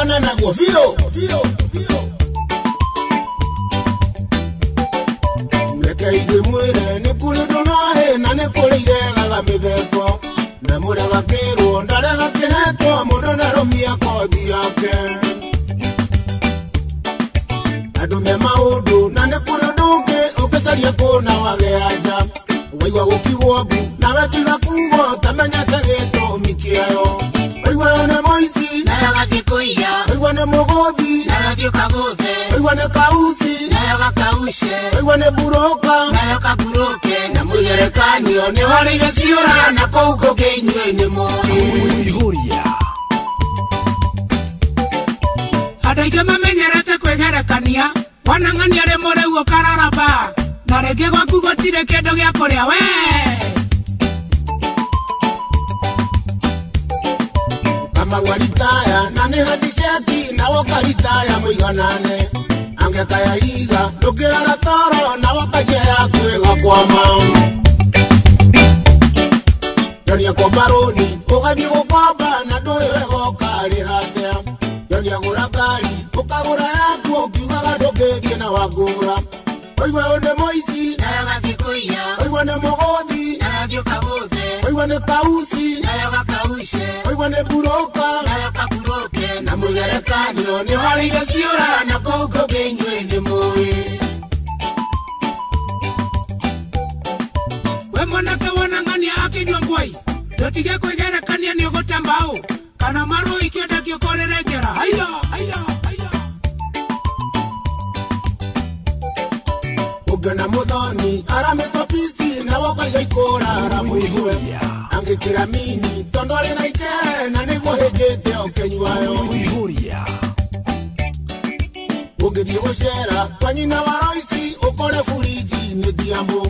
Tigana naguo biũ biũ biũ. Reke ithuĩ mwĩre nĩ kũrĩ ũndũ noĩ na nĩ kũrĩ iregaga mĩtheko na mũrega kĩrwo ndarega kĩhetwo mũndũ ndarũmia kothi yake. Andũ me maũndũ na nĩ kũrĩ ũndũ ũngĩ ũngĩcaria kũna wage anja waigua gũkiugwo mbu nawe tiga kugo tamenyete gĩtũmi kĩayo. Waigua nĩ mũici nayo gathiĩ kũiya, waigua nĩ mũgũthi nayo thiĩ ũkagũthe, waigua nĩ kauci nayo gakauce, waigua nĩ buroka nayo kaburoke, na mũgerekanio nĩ warĩire ciũra na kũu kũngĩ inyuĩ nĩ mũĩ. Andũ aingĩ mamenyerete kwĩgerekania wanang'ania rĩ mũrĩu ũkararaba na rĩngĩ gwaku gũtirĩ kĩndũ gĩa kũrĩa we. Kamau aritaya na nĩ handiceki na wokaritaya mũiganane angĩkaya iga ndũngĩrara toro na wokanjia yaku ĩgakwama. Joni akomba rũni ũgathiĩ gũkomba na ndũĩ wega ũkarĩha atĩa. Joni agũra ngari ũkagũra yaku ũkiugaga ndũngĩthiĩ na wangũra. Waigua ũyũ nĩ mũici nayo gathiĩ kũiya, waigua nĩ mũgũthi nayo thiĩ ũkagũthe, waigua nĩ kauci nayo gakauce, waigua nĩ buroka nayo kaburoke, na mũgerekanio nĩ warĩire ciũra na kũu kũngĩ inyuĩ nĩ mũĩ. We mwanake wona ng'ania akĩnyua ngwai ndũtige kwĩgerekania nĩ ũgũte mbaũ kana marũi kĩonda kĩũkorĩre njera. Haiya haiya haiya. Ũngĩona mũthoni aramĩtwo pici na wokaiga ikũrara mũigue angĩkĩra mini tondũ arĩ na ikere na nĩguo hĩngĩte ũkĩnyuayo. Ũngĩthiĩ gũcera kwa nyina wa Roici ũkore buriji nĩ ndiamũ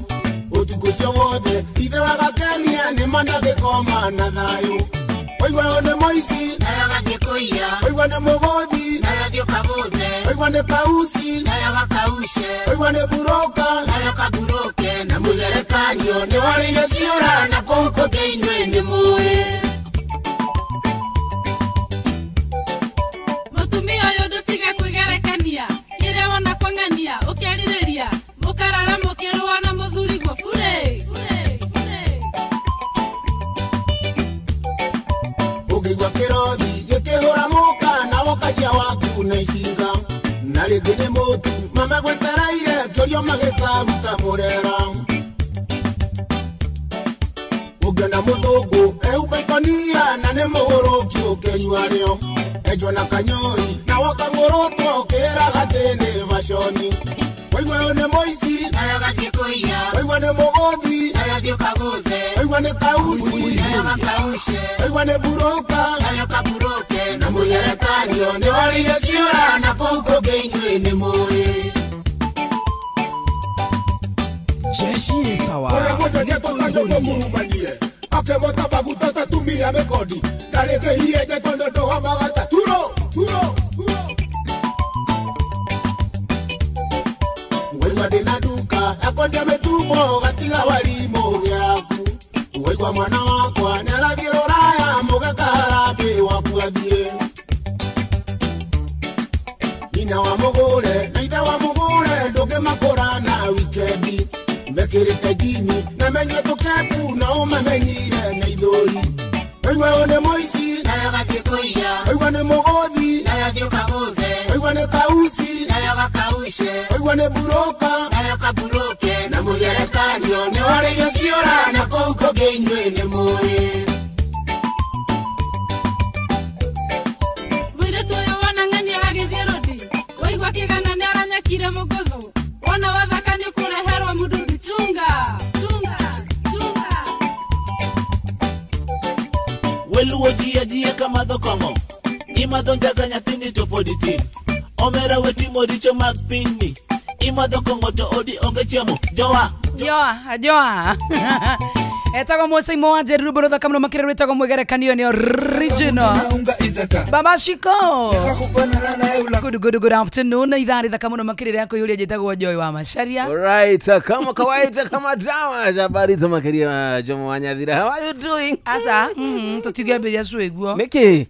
ũtukũ ũcio wothe ithe wa gakenia nĩ ma ndangĩkoma na thayũ. Waigua ũyũ nĩ mũici nayo gathiĩ kũiya, waigua nĩ mũgũthi nayo thiĩ ũkagũthe, waigua nĩ kauci nayo gakauce, waigua nĩ buroka nayo kaburoke, na mũgerekanio nĩ warĩire ciũra na kũu kũngĩ inyuĩ nĩ mũĩ. Mũtumia ũyũ ndũtige kwĩgerekania kĩrĩa wona kwang'ania ũkĩarĩrĩria mũkarara mũkĩrũa na mũthuriguo bure bure bure. Ũngĩigua kĩrothi gĩkĩhũra mũka na wokanjia waku na icinga na rĩngĩ nĩ mũtu mamegwetereire kĩũrio magĩkaruta mũrera. Ũngĩona mũthũngũ ehumba ikonia na nĩ mũgũrũki ũkĩnyua rĩo enjwo na kanyoi na wokang'ũrũtwo ũkĩĩraga atĩ nĩ baconi. Waigua ũyũ nĩ mũici nayo gathiĩ kũiya, waigua nĩ mũgũthi nayo thiĩ ũkagũthe, waigua nĩ kauci nayo gakauce, waigua nĩ buroka nayo kaburoke, na mũgerekanio nĩ warĩire ciũra na kũu kũngĩ inyuĩ nĩ mũĩ. Waigua ndĩna nduka yakwendia mĩtumbo gatiga warimũ gĩaku. Waigua mwana wakwa nĩarathiĩ rũraya mũgeka harambĩ waku athiĩ. Nyina wa mũgũre na ithe wa mũgũre ndũngĩmakũra na wikendi mekĩrĩte njini na menyue tũkepu na ũmamenyire na ithũri. Waigua ũyũ nĩ mũici nayo gathiĩ kũiya, waigua nĩ mũgũthi nayo thiĩ ũkagũthe, waigua nĩ kauci nayo gakauce, waigua nĩ buroka nayo kaburoke, na mũgerekanio nĩ warĩire ciũra na kũu kũngĩ inyuĩ nĩ mũĩ. Mũirĩtu ũyũ wona ng'ania agĩthiĩ rũndi waigua kĩgana nĩaranyakire mũgũthũ wona wathaka nĩ ũkũreherwo mũndundu chunga chunga chunga. Weluo ji ajia kamadho kong'o imadho njaga nyathini to pod itin omera wetimo richo mag pinyni imadho kong'o to odi onge chiemo jowa joa joa. Etagwo Musaimo wa Njeru rwĩmbo rũthaka mũno makĩria rwĩtagwo mwĩgerekanio nĩ original Baba Shiko. Good good good afternoon. Ithaa rĩthaka mũno makĩria rĩa kũihũria njĩtagwo Joy wa Macharia. All right, kama kawaida kama dawa habari za makiria Jomo wa Nyathira. How are you doing? Asa, tũtigĩambĩrĩria cuĩguo. Nĩkĩ?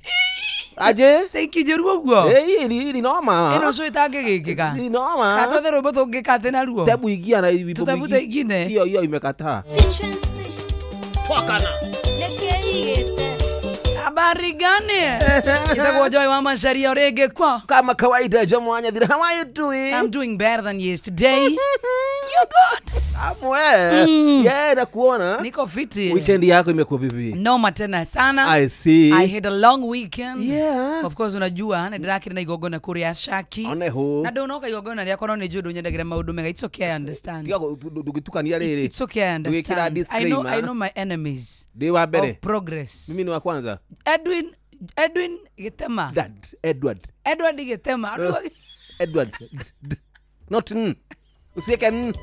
Aje? Seikinjĩru ũguo. Eh, ni noma. Ĩno cũ ĩtangĩgĩkĩka. Ni noma. Ka twethe rwĩmbo tũngĩka atĩ naruo. Tebu ingia na wimbo Tutafute ingine. Hiyo hiyo imekataa. Twakana. Habari gani? Itakuwa Joy wa Macharia rege kwa. Kama kawaida Jomo Wanyathira, how are you doing? I'm doing better than yesterday. You good? I'm well. Yeah, nakuona. Niko fiti. Weekend yako imekuwa vipi? Noma tena sana. I see. I had a long weekend. Yeah. Of course unajua nĩndĩrakĩrĩ na igongona kũrĩa Shaki. One ho. Na ndũnoka igongona rĩakwa no nĩ njũĩ ndũnyendagĩra maũndũ mega. It's okay, I understand. Tiga ndũgĩtukania rĩrĩ. It's okay, I understand. I know my enemies. Ndĩ wa mbere. Of progress. Mimi ni wa kwanza. Edwin Gitema. Dad, Edward. Edward Gitema. Edward. D. Not n. Usiweke n.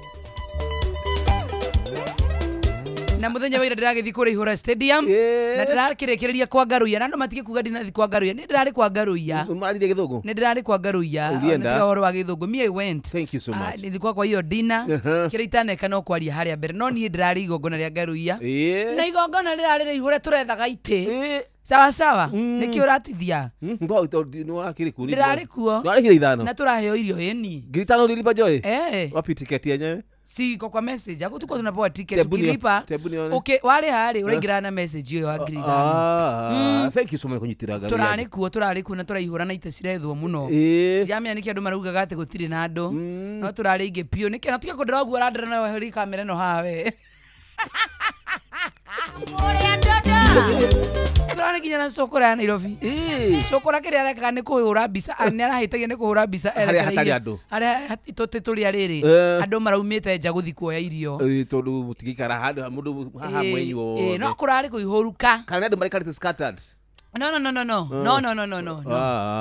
Na muthenya wa ira ndĩragĩthiĩ kũrĩa Ihũra Stadium. Na ndĩrakĩrĩkĩrĩria kwa Ngaruiya. Na andũ matige kuga ndinathiĩ kwa Ngaruiya. Nĩ ndĩrarĩ kwa Ngaruiya. Ũmarire gĩthũngũ? Nĩ ndĩrarĩ kwa Ngaruiya. Ulienda? Tiga ũhoro wa gĩthũngũ. Me I went. Thank you so much. Nilikuwa kwa hiyo dinner. Kĩrĩa itaneka no kwaria harĩa mbere. No niĩ ndĩrarĩ igongona rĩa Ngaruiya. Na igongona rĩrarĩ rĩa Ihũra tũrethaga itĩ. Sawa sawa. Nĩkĩ ũratithia? Ndĩrarĩ kuo. Nĩwarĩhire ithano. Na tũraheo irio ĩni. 5,000 ulilipa Joy? Eh. Wapi tiketi yenyewe? Si kwa message. Ako tuko tunapewa ticket ukilipa. Okay, wale hali uraingira na message hiyo ya 5,000. Thank you so much kunyitira gari. Turari kuo na turaihura na ite cirethwo muno. Jamia niki andu maraugaga ati gutiri na andu. No turari ingi piu. Niki na tuke kundira uguo arandira nayo heri kamera no hawe. Turari kinya na sokora ya Nairobi. Sokora kiria arekaga ni kuhura mbica, ni arahitagia ni kuhura mbica erekereirie haria tũtĩ tũrĩa rĩrĩ andũ maraumĩte nja gũthiĩ kuoya irio. Tondũ mũtingĩikara handũ mũndũ haha mwenyu wothe. No kũrarĩ kũihũruka. Kana andũ maraikarĩte scattered. No.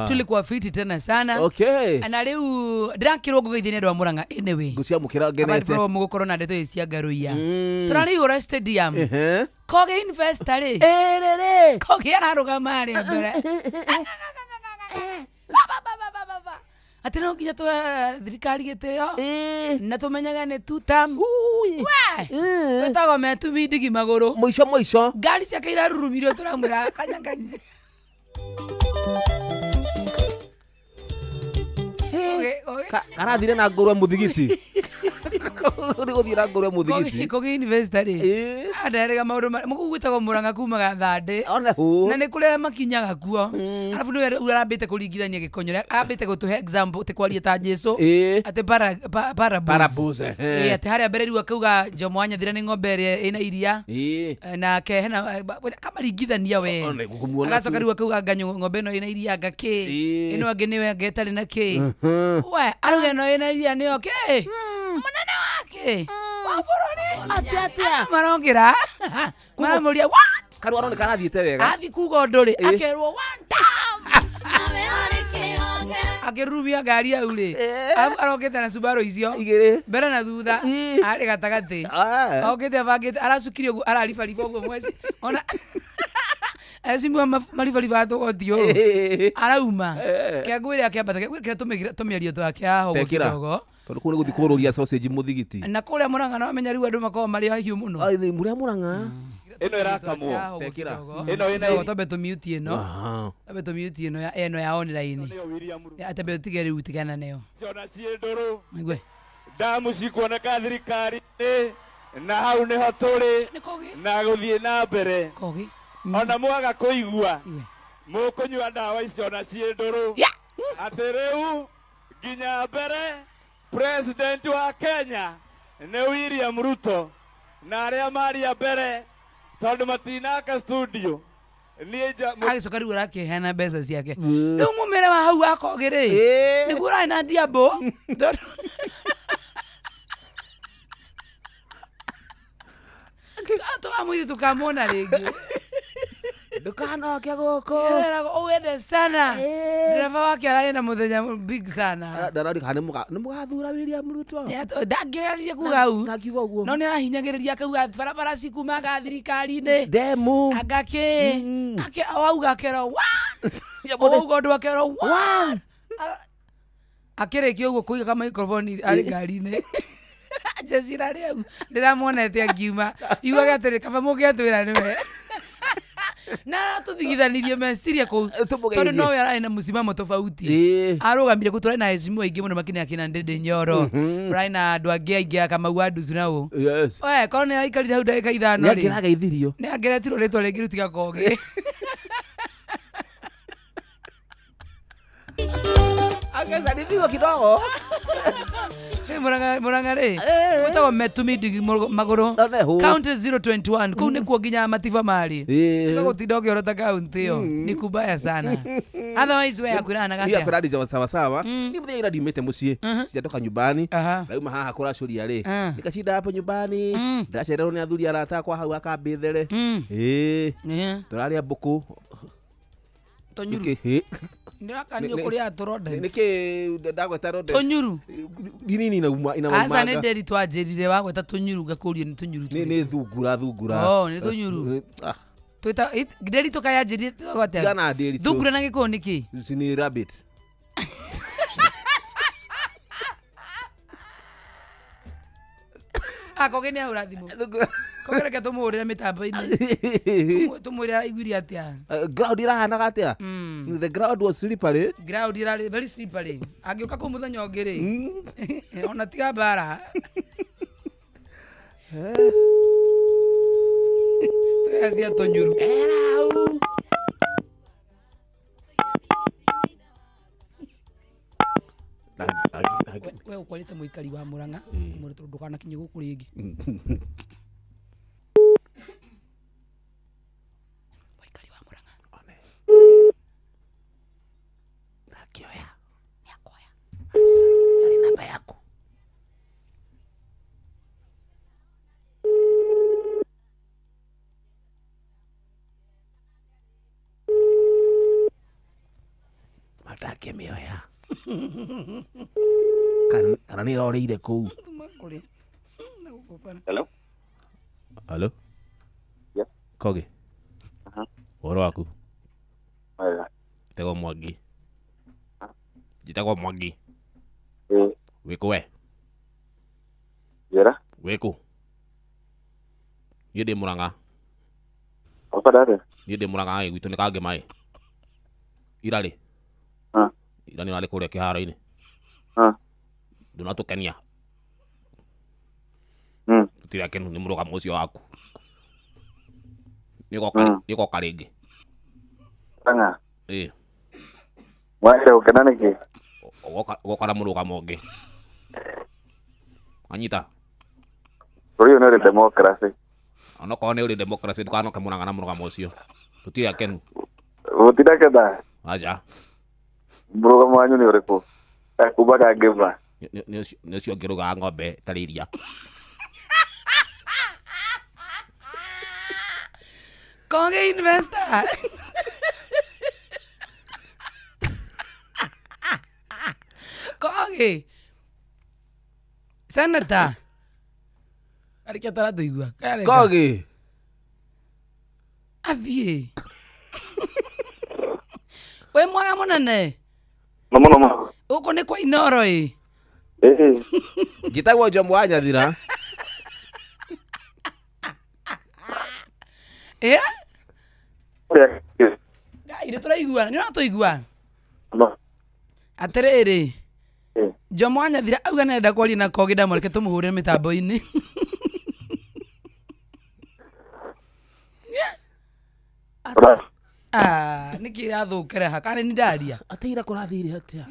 Tulikuwa fiti tena sana. Okay. Na riu ndirakirwo ngugeithia nĩ andũ a Murang'a anyway. Nguciamũkĩra ngenete. Apart from mũgũkorwo na ndeto ici cia Ngaruiya. Turarĩ Ihũra Stadium. Kogi investor rĩ. Ĩrĩrĩ. Kogi ararũgama harĩa mbere. Atĩ no nginya tũhe thirikari gĩtĩo na tũmenyage nĩ tutam. We! Twĩtagwo metumi ndigi magũrũ. Mũico mũico. Ngari ciake irarurumirio tũramwĩra kanyanganyĩ. Karathire na ngũrwe mũthigiti. Gũthiĩ na ngũrwe mũthigiti. Kogi investor rĩ. Anderega maũndũ mũkũ gwĩtagwo Murang'a kumaga Thandĩ. Na nĩ kũrĩa makinyaga kuo. Arabu nĩwe rĩu arambĩte kũringithania gĩkonyore. Arambĩte gũtũhe example atĩ kwaria ta Jesu. Atĩ parables. Atĩ harĩa mbere rĩu akauga Jomo Wanyathira nĩ ng'ombe ĩrĩa ĩna iria. Nake hena kamaringithania we. Agacoka rĩu akauga anga ng'ombe ĩno ĩna iria anga kĩ. Ĩno angĩ nĩwe anga ĩtarĩ na kĩ. We arauga ĩno ĩna iria nĩyo kĩ. Mũnene wake wa bũrũri. Atĩa marongera maramũria what? Karu aroneka arathiĩte wega. Athi kuga ũndũ rĩ akerwo one time. Akĩrurumia ngari hau rĩ arokĩte na Subaru icio igĩrĩ mbere na thutha arĩ gatagatĩ okĩte abangĩte aracukire ũguo araribariba ũguo mweci ona acimua maribariba tũgoti ũũ arauma kĩangwĩre akĩambata kĩangwĩre tũmĩario twake haha ũguo kidogo. Tondũ kũu nĩ gũthiĩ kũrũria sausage mũthigiti. Na kũrĩa Murang'a no amenya rĩu andũ makoragwo marĩ ahiũ mũno. Mũrĩa Murang'a ĩno ĩrakamwo tekĩra ĩno ĩna twambe tũmute ĩno. Twambe tũmute ĩno ĩno ya online. Atambe ũtige rĩu tigana nayo. Ciona ciĩ ndũrũ. Igwe. Ndamu cikuoneka thirikari-inĩ na hau nĩho tũrĩ na gũthiĩ na mbere. Kogi. Ona mwaga kũigua mũkũnyua ndawa icio na ciĩ ndũrũ. Atĩ rĩu nginya mbere President wa Kenya nĩ William Ruto na arĩa maria mbere tondũ matinaka studio agĩcoka rĩu arakĩheana mbeca ciake rĩu mũmere wa hau wa Kogi rĩ nĩguo ũrarĩ na ndiambo tũkamũire tũkamwona rĩngĩ. Ndũkanoke gũkũ. Uende sana. Ndereba wake ararĩ na mũthenya big sana. Ndarori kana nĩ mũgathura William Ruto. Ndangĩgeria kuga hau. Ndakiuga ũguo. No nĩ arahinyagĩrĩria akauga barabara cikumaga thirikari-inĩ. Ndemu. Anga kĩ. Ake auga akerwo one. Auga ũndũ akerwo one. Akĩrĩkia ũguo kũiga microphone arĩ ngari-inĩ. Jecira rĩu ndĩramuonete angiuma yugaga atĩrĩ kaba mũngĩatwĩra nĩwe. Na tuthigithanirie meciria kuu tondu no we ararĩ na mũsimamo tofauti. Arũgamire kuu tũrarĩ na heshimiwa aingĩ mũno makĩria akina Ndindi Nyoro. Tũrarĩ na andũ angĩ aingĩ a Kamau wa Nducu na ũ. Yes. Oe korwo nĩ aikarire hau ndagĩka ithano rĩ. Nĩangĩrageithirio. Nĩ angĩretirwo rĩtwa rĩngĩ rĩu tiga Kogi. Angesalimiwa kidogo. Murang'a rĩ gwĩtagwo Metumi Ndigi Magũrũ county 021 kũu nĩkuo nginya matiba marĩ. Tiga gũtinda ũkĩorota kaunti ĩyo ni kubaya sana. Otherwise we akwĩranaga Ni atĩa? akwĩra sawa sawa. Ni mũthenya ira ndiumĩte mũciĩ sijatoka nyumbani. Ndauma haha kũracũria rĩ nikashinda hapo nyumbani ndacererwo nĩ athuri arata akwa hau akambĩthere. Tũrarĩa mbũkũ Tũnyuru. Ndĩrakanio kũrĩa tũrodent. Nĩkĩ ndagweta rodent? Tũnyuru. Nini inauma inauma. Aca nĩ nderi twanjĩrire wagweta tũnyuru ngakũrio nĩ tũnyuru. Nĩ thungura thungura. Oh, nĩ tũnyuru. Twĩta nderi tũkayanjĩrire twagwata. Tigana nderi. Thungura na gĩkũyũ nĩ kĩ? Ici nĩ rabbit. Kogi nĩ ahũra thimũ. Kogi reke tũmũhũrĩre mĩtambo-inĩ. Tũmwĩre aiguire atĩa. Ground irahanaga atĩa? The ground was slippery. Ground irarĩ very slippery. Angĩũka kũu mũthenya ũngĩ rĩ. Ona tiga mbara. Tũgacia tũnyuru. We ũkwarĩte mũikari wa Murang'a mũrĩ tondũ ndũkanakinye gũkũ rĩngĩ. Mũikari wa Murang'a. Akioya. Nĩakoya. Arĩ namba yaku. Matakĩmĩoya. Kana nĩ ĩroreire kũu. Hello? Hello? Yes. Kogi. Ũhoro waku? Wega. Njĩtagwo Mwangi. Njĩtagwo Mwangi. Wĩkũ we? Njĩra. Wĩkũ? Niĩ ndĩ Murang'a. Ũkwenda atĩa? Niĩ ndĩ Murang'a gwitũ nĩ Kangĩmaĩ. Ira rĩ? Ira nĩ ũrarĩ kũrĩa kĩharo-inĩ. Ndũnatũkenia. Tũtirĩ akenu nĩ mũrũgamo ũcio waku. Nĩũgoka rĩngĩ. Murang'a. Ĩĩ. Wagĩrĩire gũkena nĩkĩ? Ũgoka na mũrũgamo ũngĩ. Anyita. Bũrũri ũyũ nĩ ũrĩ democracy. Onokorwo nĩ ũrĩ democracy ndũkanoke Murang'a na mũrũgamo ũcio. Tũtirĩ akenu. Gũtinakena? Aca. Mũrũgamo wanyu nĩ ũrĩkũ? Kuma Kangĩma. Nĩ ũcio ũngĩrũgaga ng'ombe ĩtarĩ iria. Kogi investor. Kogi. Senator. Arĩkia taratũigua. Kogi. Athiĩ. We mwega mũnene. Mũno mũno. Gũkũ nĩ kwa Inooro ĩ. Njĩtagwo Jomo wa Nyathira. Ngai nĩ tũraiguana, nĩ ũratũigua? Atĩrĩrĩ, Jomo wa Nyathira auga nĩarenda kwaria na Kogi ndamũreke tũmũhũrĩre mĩtambo-inĩ. Nĩkĩ irathũkĩra ha? Kana nĩ ndaria? Atĩ ira kũrathire atĩa?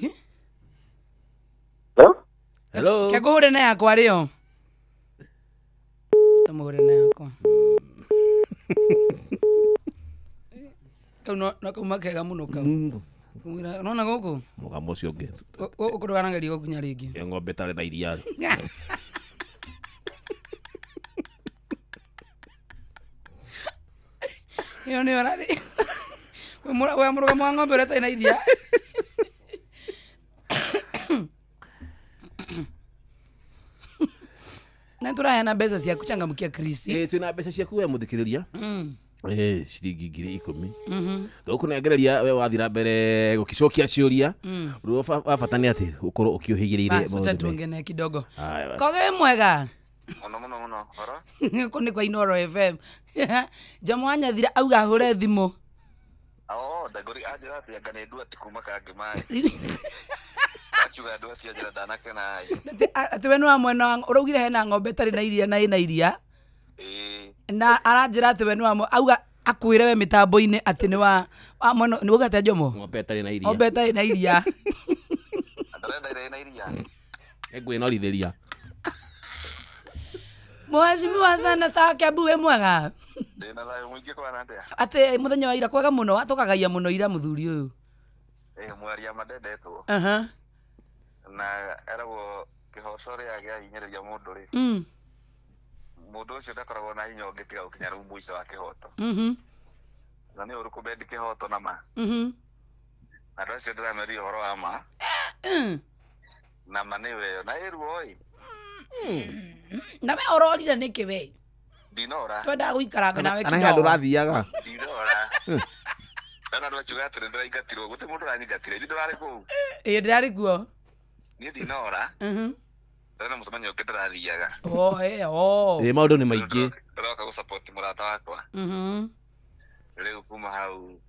Hello? Ke ngũhũre na yakwa rĩo. Tũmũhũre na yakwa. Kau no kauma kega mũno kau. Nona gũkũ? Mũgamo ũcio ũngĩ. Gũkũ ndũkanagerie gũkinya rĩngĩ. Ĩyo ng'ombe ĩtarĩ na iria rĩ. Ĩyo nĩyo rarĩ. We mũrũgamo wa ng'ombe ũrĩa ĩtarĩ na iria. Na tũraheana mbeca cia kuchangamkia Chris. Twĩna mbeca ciaku we mũthikĩrĩria. Ciringi 10,000. Tũkũnengereria we wathira mbere gũkĩcokia ciũria. Ũndũ wa bata nĩ atĩ ũkorwo ũkĩũhĩgĩrĩire maũndũ. Wacha tuongene kidogo. Kogi mwega. Muno muno muno horo. Kũ nĩ kwa Inoro FM. Jomo anyathira auga hũre thimũ. Oh, ndagori anjĩra atĩ anga nĩ nduati kuma kangĩ maĩ. Akiuga nduati anjĩra ndanakena ĩ. Atĩ we nĩ wa mwena wa ũraugire hena ng'ombe ĩtarĩ na iria na ĩna iria. Na aranjĩra atĩ we nĩ wa auga akwĩre we mĩtambo-inĩ atĩ nĩ wa mwena nĩ wauga atĩa Jomo? Ng'ombe ĩtarĩ na iria. Ng'ombe ĩtarĩ na iria. Ndarenda ĩrĩ na iria. Ĩngwĩnorithĩria. Mheshimiwa Senator Kiambu wĩ mwega? Ndĩna thayũ mũingĩ kwana atĩa? Atĩ mũthenya wa ira kwega mũno atũkagaia mũno ira mũthuri ũyũ. Mwaria mandendetwo. Na eragwo kĩhoto rĩa gĩahinyĩrĩria mũndũ rĩ. Mũndũ ũcio ndakoragwo na hinya ũngĩ tiga gũkinya rĩu mũico wa kĩhoto. Na nĩ ũru kũbendi kĩhoto na ma. Na andũ acio ndĩrameria ũhoro wa ma. Na ma nĩwe ĩyo na ĩruo ĩ. Na we ũrorire nĩkĩ we? Ndinora. Twendaga gũikaranga nawe Kana he handũ ũrathiaga? Ndinora. Ndona andũ akiuga atĩrĩ ndĩraingatirwo, gũtirĩ mũndũ ũranyingatire, ithuĩ ndũrarĩ kũu. Ĩĩ ndĩrarĩ kuo. Niĩ ndinora. Ndĩrona mũcemanio ũngĩ ndĩrathiaga. Oh, ĩ, oh. Ĩ maũndũ nĩ maingĩ. Ndĩroka gũsupport mũrata wakwa. Rĩu kuma hau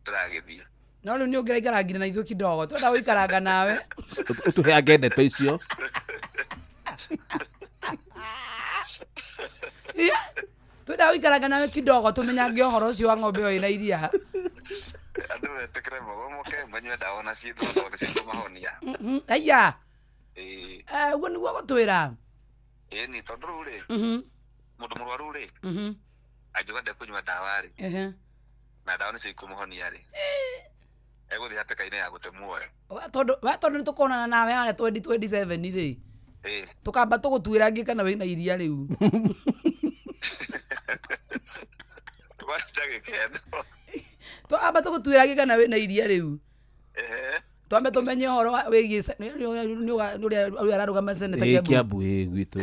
ndĩragĩthiĩ. No rĩu nĩ ũngĩraikarangire na ithuĩ kidogo, twendaga gũikaranga nawe. Ũtũheange ndeto icio. Twendaga gũikaranga nawe kidogo tũmenyange ũhoro ũcio wa ng'ombe ĩyo ĩna iria. Andũ metĩkĩre mogomoke manyue ndawa na ciĩ tondũ nĩcio ikũmahonia. Aya. Ĩĩ. Ũguo nĩguo gũtwĩra. Ĩĩ ni tondũ rĩu rĩ. Mũndũ mũrwaru rĩ. Angiuga ndekũnyua ndawa rĩ. Na ndawa nĩcio ikũmũhonia rĩ. Egũthiĩ hatĩka-inĩ ya gũte muoyo. Tondũ nĩ tũkonana nawe harĩa 2027 rĩ. Tũkamba tũgũtuĩra ngĩ kana wĩna iria rĩu. Twamba tũgũtuĩra ngĩ kana wĩna iria rĩu. Twambe tũmenye ũhoro wĩgiĩ ũrĩa ararũgama Senator Kiambu. Kiambu ĩ gwitũ.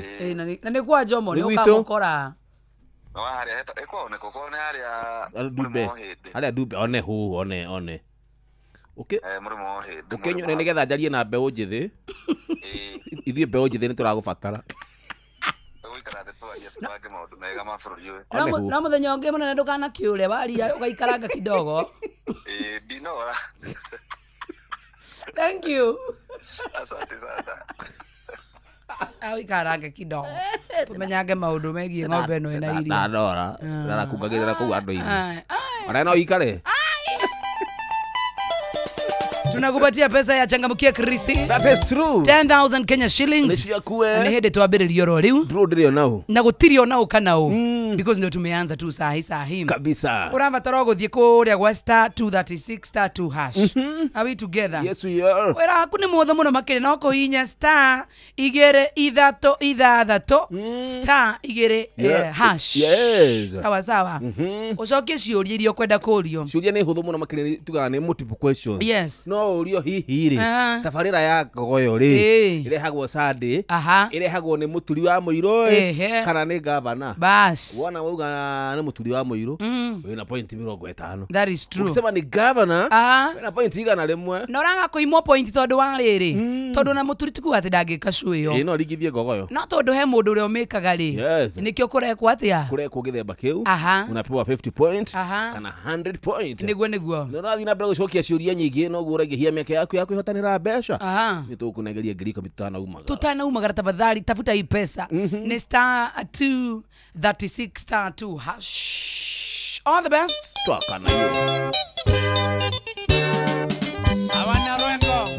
Na nĩ kwa Jomo nĩ ũkamũkora. No harĩa ĩkwao nĩ kũ nĩ harĩa Ndumbe. Harĩa Ndumbe one hũ one one. Mũrĩmo wa hĩndĩ. Ũkĩnyone nĩgetha njarie na mbeũ njĩthĩ. Ithuĩ mbeũ njĩthĩ nĩ tũragũbatara. Tũgũikara thĩ twarie tũbange maũndũ mega ma bũrũri ũyũ. No mũthenya ũngĩ mũnene ndũkanakĩũre waria ũgaikaranga kidogo. Ĩĩ ndinora. Thank you. Asante sana. Awikarange kidogo. Tumenyange maũndũ megiĩ ng'ombe ĩno ĩna iria. Ndanora. Ndarakungagĩrĩra kũu andũ-inĩ. Ona no ikare. Tunakupatia pesa ya changamkia Kristi. That is true. 10,000 Kenya shillings. Nĩ Nĩ hĩndĩ twambĩrĩria oro rĩu. Ndũrĩ nao. Na gũtirĩ ona ũ kana ũ. Because ndio tumeanza tu sahi sahi. Kabisa. Ũrabatara gũthiĩ kũrĩa gwa star 236 star 2 hash. Are we together? Yes we are. Wĩra waku nĩ mũhũthũ mũno makĩria no kũhihinya star 2 3 6 star 2 hash. Yes. Sawa sawa. Ũcokie ciũria iria ũkwenda kũrio. Ciũria nĩ hũthũ mũno makĩria tugaga nĩ multiple questions. Yes. No ũrio hihi rĩ tabarĩra ya ngogoyo rĩ ĩrehagwo Sunday ĩrehagwo nĩ mũturi wa mũirũ ĩ kana nĩ gavana. Bas. Wona wauga nĩ mũturi wa mũirũ wĩna point 50. That is true. Ukisema ni gavana wĩna point 100. Na ũraga kũimwo point tondũ wa rĩrĩ tondũ na mũturi tikuga atĩ ndangĩka show ĩyo. Ĩ no ringithie ngogoyo. No tondũ he mũndũ ũrĩa ũmĩkaga rĩ nĩkĩo kũrekwo atĩa? Kũrekwo gĩthemba kĩu unapewa 50 point kana 100 point. Nĩguo nĩguo. Na ũrathiĩ na mbere gũcokia ciũria nyingĩ noguo ũraingĩhia mĩaka yaku ya kwĩhotanĩra mbeca. Nĩ tũgũkũnengeria 10,000 tutanaumagara. Tutanaumagara tafadhali tafuta hii pesa. Ni star 236 star 2 hash. All the best. Twakana hiyo. Awana rwengo.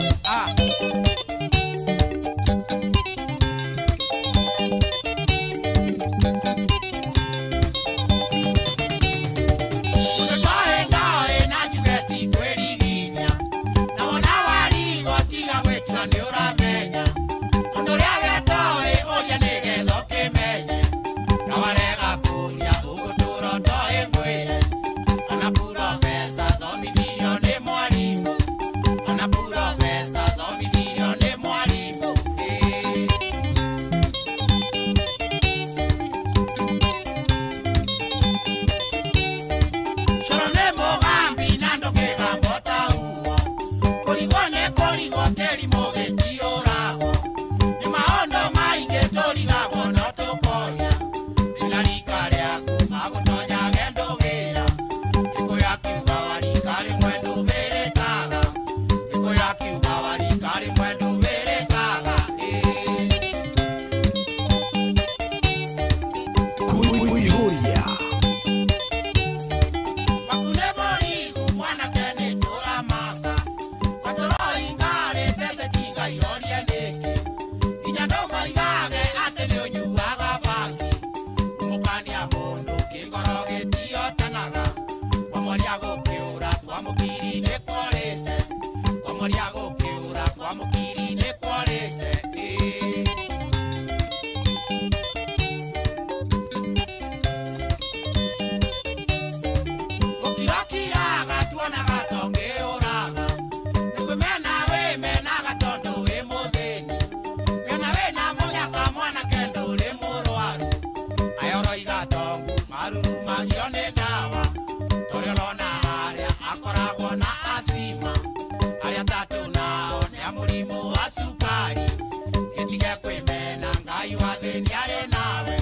Kori mo Ngai orie nĩkĩ nginya no moigage atĩ nĩ ũnyuaga bangi kumũkania mũndũ kĩngoro gĩtiotanaga kwa mwaria gũkĩũra kwa mũkiri nĩ kworĩte kwa mwaria gũkĩũra kwa mũkiri nĩ kworĩte. Gũkirakiraga tuonaga tongĩũraga nĩ kwĩmena wĩmenaga tondũ wĩ mũthĩni mĩona wĩna mũnyaka mwanake ndũrĩ mũrwaru aya ũroiga tongu marurumagio nĩ ndawa tũrĩa ũrona harĩa akoragwo na acima arĩa tatũ nao nĩ a mũrimũ wa cukari gĩtige kwĩmena Ngai wa thĩ nĩarĩ nawe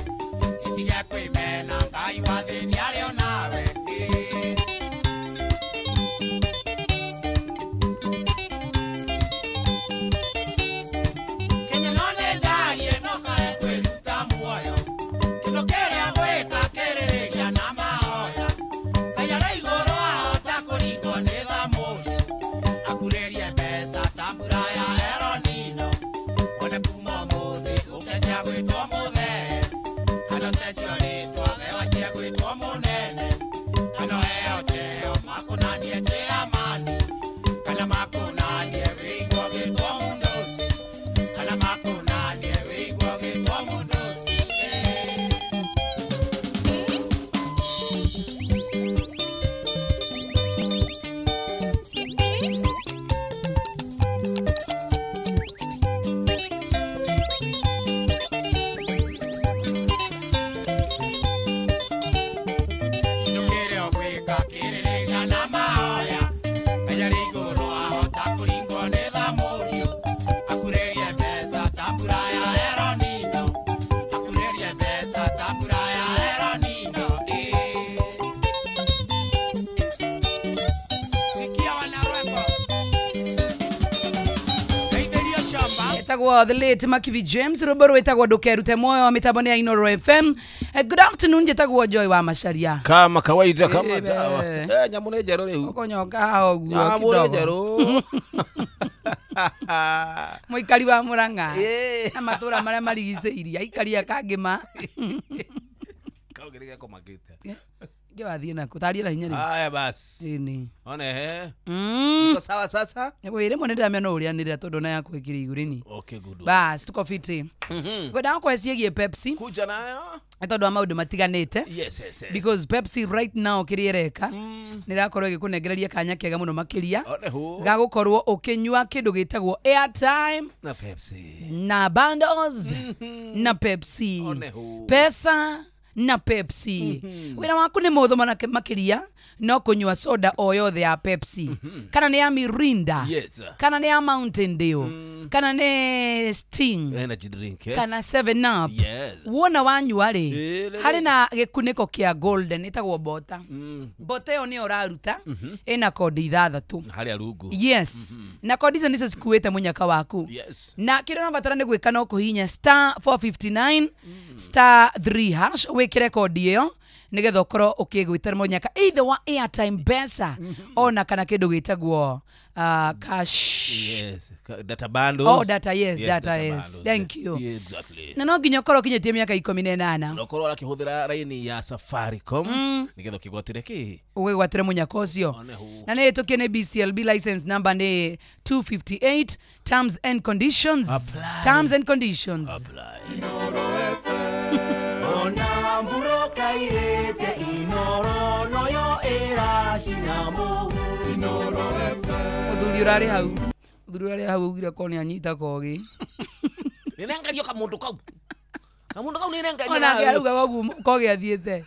gĩtige kwĩmena Ngai wa thĩ nĩarĩ o nawe. Kenya no nĩ njarie no kae kwĩruta muoyo kĩndũ kĩrĩa gwĩka kĩrĩrĩria na mahoya Ngai arĩ igũrũ ahota kũringwo nĩ thamũri akurĩrie mbeca ta mbura ya El Nino wone kuma ũmũthĩ ũkenjia gwĩtwo mũthee kana ũcenjio rĩtwa we wanjie gwĩtwo mũnene kana ũheo cheo makũnanie chairman kana makũnanie wĩigwo gĩtwo mũndũci kana makũnanie wĩigwo gĩtwo mũndũci. Kĩndũ kĩrĩa ũgwĩka kĩrĩrĩria na mahoya Ngai arĩ igũrũ ahota kũringwo nĩ thamũrio akurĩrie mbeca ta mbura ya El Nino akurĩrie mbeca ta mbura ya El Nino. Sikia wanarwembo ngeithĩrio shamba Etagwo the late Makivi James rwĩmbo rwĩtagwo ndũkerute muoyo mĩtambo nĩ ya Inoro FM. Good afternoon njĩtagwo Joy wa Macharia Kama kawaida kama Eh, dawa. eh. Nyamũ nĩ njerũ rĩu. ũkũnyonga haha ũguo Nyamũ nĩ kidogo njerũ. mũikari wa Murang'a Eh. na matũra marĩa marigicĩirie aikari a Kangĩma Kau gĩrĩ gekomakĩte. ngĩ wathiĩ naku tarie na hinya rĩu Haya basi. Ĩni. One he. Mm. Iko sawa sasa? Wĩ rĩmwe nĩ ndĩramenya no ũrĩanĩrĩra tondũ na yaku ĩkĩrĩ igũrĩni Okay, good. bas tuko fiti ngwendaga kũhe ciĩgiĩ Pepsi Kuja nayo. nĩ tondũ wa maũndũ matiganĩte Yes, yes, yes. because Pepsi right now kĩrĩa ĩreka nĩ ĩrakorwo ĩgĩkũnengereria kanya kega mũno makĩria One hu. ga gũkorwo ũkĩnyua kĩndũ gĩtagwo airtime Na Pepsi. na bundles na Pepsi One hu. pesa na Pepsi wĩra waku nĩ mũhũthũ makĩria no kũnyua soda o yothe ya Pepsi kana nĩ ya Mirinda Yes. kana nĩ ya Mountain Dew kana nĩ Sting Energy drink, eh? kana 7 Up Yes. wona wanyua rĩ Ĩ, rĩ, harĩ na gĩkunĩko kĩa golden ĩtagwo bota bota ĩyo nĩyo ũraruta ĩna kondi 6 Harĩa rungu. yes na kondi icio nĩcio cikuĩte mũnyaka waku Yes. na kĩrĩa ũrabatara nĩ gwĩka no kũhihinya star 459 star 3 hash wĩkĩre kondi ĩyo nĩgetha ũkorwo ũkĩgwĩtĩra mũnyaka either wa airtime mbeca ona kana kĩndũ gĩtagwo cash. Yes. Data bundles. Oh, data, yes, data, yes. bundles, Thank you. Yeah, exactly. Na no nginya ũkorwo ũkinyĩtie mĩaka 18 Na ũkorwo ũrakĩhũthĩra raini ya Safaricom nĩgetha ũkĩgwatĩre kĩ? Ũgĩgwatĩre mũnyaka ũcio. One hu. Na nĩ ĩtũkie nĩ BCLB license number nĩ 258 terms and conditions. Apply. Terms and conditions. Apply. Ona mburoka irĩte Inoro noyo ĩracina mũhu Mũthuri ũrarĩ hau mũthuri ũrarĩ hau augire korwo nĩ anyita kogi Nĩnengerio kamũndũ kau. Kamũndũ kau nĩnengerio. Onake arauga ũguo kogi athiĩte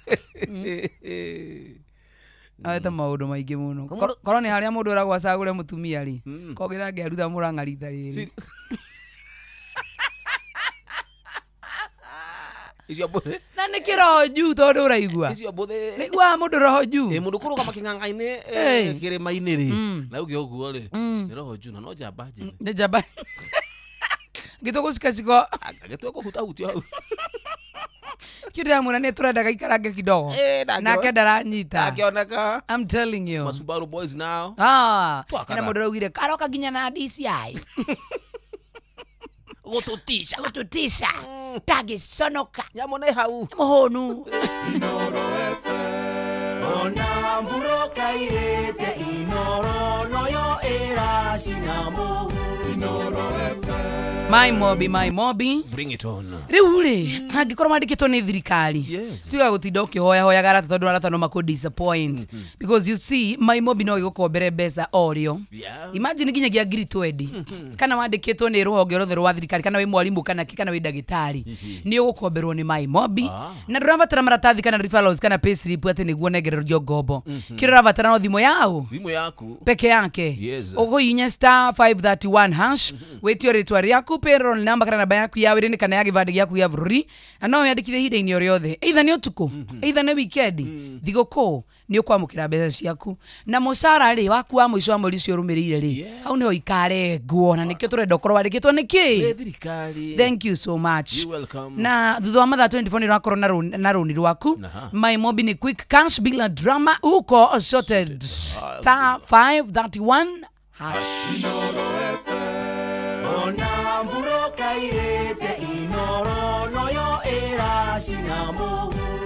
awete maũndũ maingĩ mũno. Korwo nĩ harĩa mũndũ ũragwo acagũre mũtumia rĩ kogi nake aruta Murang'a rita rĩrĩ. Icio mbũthĩ. Na nĩ kĩroho juu tondũ ũraigua Icio mbũthĩ. nĩiguaga mũndũ roho juu. Ĩ mũndũ kũrũgama kĩng'ang'a-inĩ Ĩ. kĩrĩma-inĩ rĩ na uge ũguo rĩ nĩ roho juu na no njamba njĩthĩ. Nĩ njamba ngĩtũgũcikaciko Agĩtua kũhutahutio hau. Kĩndĩramwĩra nĩ tũrendaga ikarange kidogo Ĩ, nake ndaranyita. Akĩoneka. I'm telling you. Masubaru boys now. Ah, Twakana. ena mũndũ araugire karoka nginya na DCI. Gũtũtisha. Gũtũtisha. Tagĩconoka. Nyamũ nĩ hau. Mũhũnu. Ona mburoka irĩte Inoro noyo ĩracina Inoro FM. My Mobi, my Mobi. Bring it on. Rĩu rĩ, angĩkorwo mandĩkĩtwo nĩ thirikari. Yes. Tiga gũtinda ũkĩhoya hoyaga arata tondũ arata no makũ disappoint. Because you see, my Mobi no ĩgũkombere mbeca o rĩo. Yeah. Imagine nginyagia ngiri 20. Kana wandĩkĩtwo nĩ rũhonge rwothe rwa thirikari, kana wĩ mwarimũ kana kĩ, kana wĩ ndagĩtarĩ. Nĩ ũgũkomberwo nĩ my Mobi. Na ndũrabatara maratathi kana referrals kana payslip atĩ nĩguo ũnengererio ngombo. Kĩrĩa ũrabatara no thimũ yao. Thimũ yaku. Peke yake. Yes. Ũgũhihinya star 531 hash, wĩtio rĩtwa rĩaku, payroll number kana namba yaku ya wĩra-inĩ kana ya gĩbandĩ gĩaku gĩa bũrũri, na no wĩyandĩkithie ihinda-inĩ o rĩothe, either nĩ ũtukũ, either nĩ weekend, thigũkũ, nĩ ũkwamũkĩra mbeca ciaku. Na mũcara rĩ waku wa mũico wa mweri ũcio ũrũmĩrĩire rĩ, hau nĩho ikarengwo, na nĩkĩo tũrenda ũkorwo wandĩkĩtwo nĩ kĩ? Nĩ thirikari. Thank you so much. You're welcome. Na thutha wa mathaa 24 nĩ ũrakorwo na rũni rwaku. My Mobi ni quick cash bila drama, uko sorted. Star 531 hash. Ona mburoka irĩte Inoro noyo ĩracina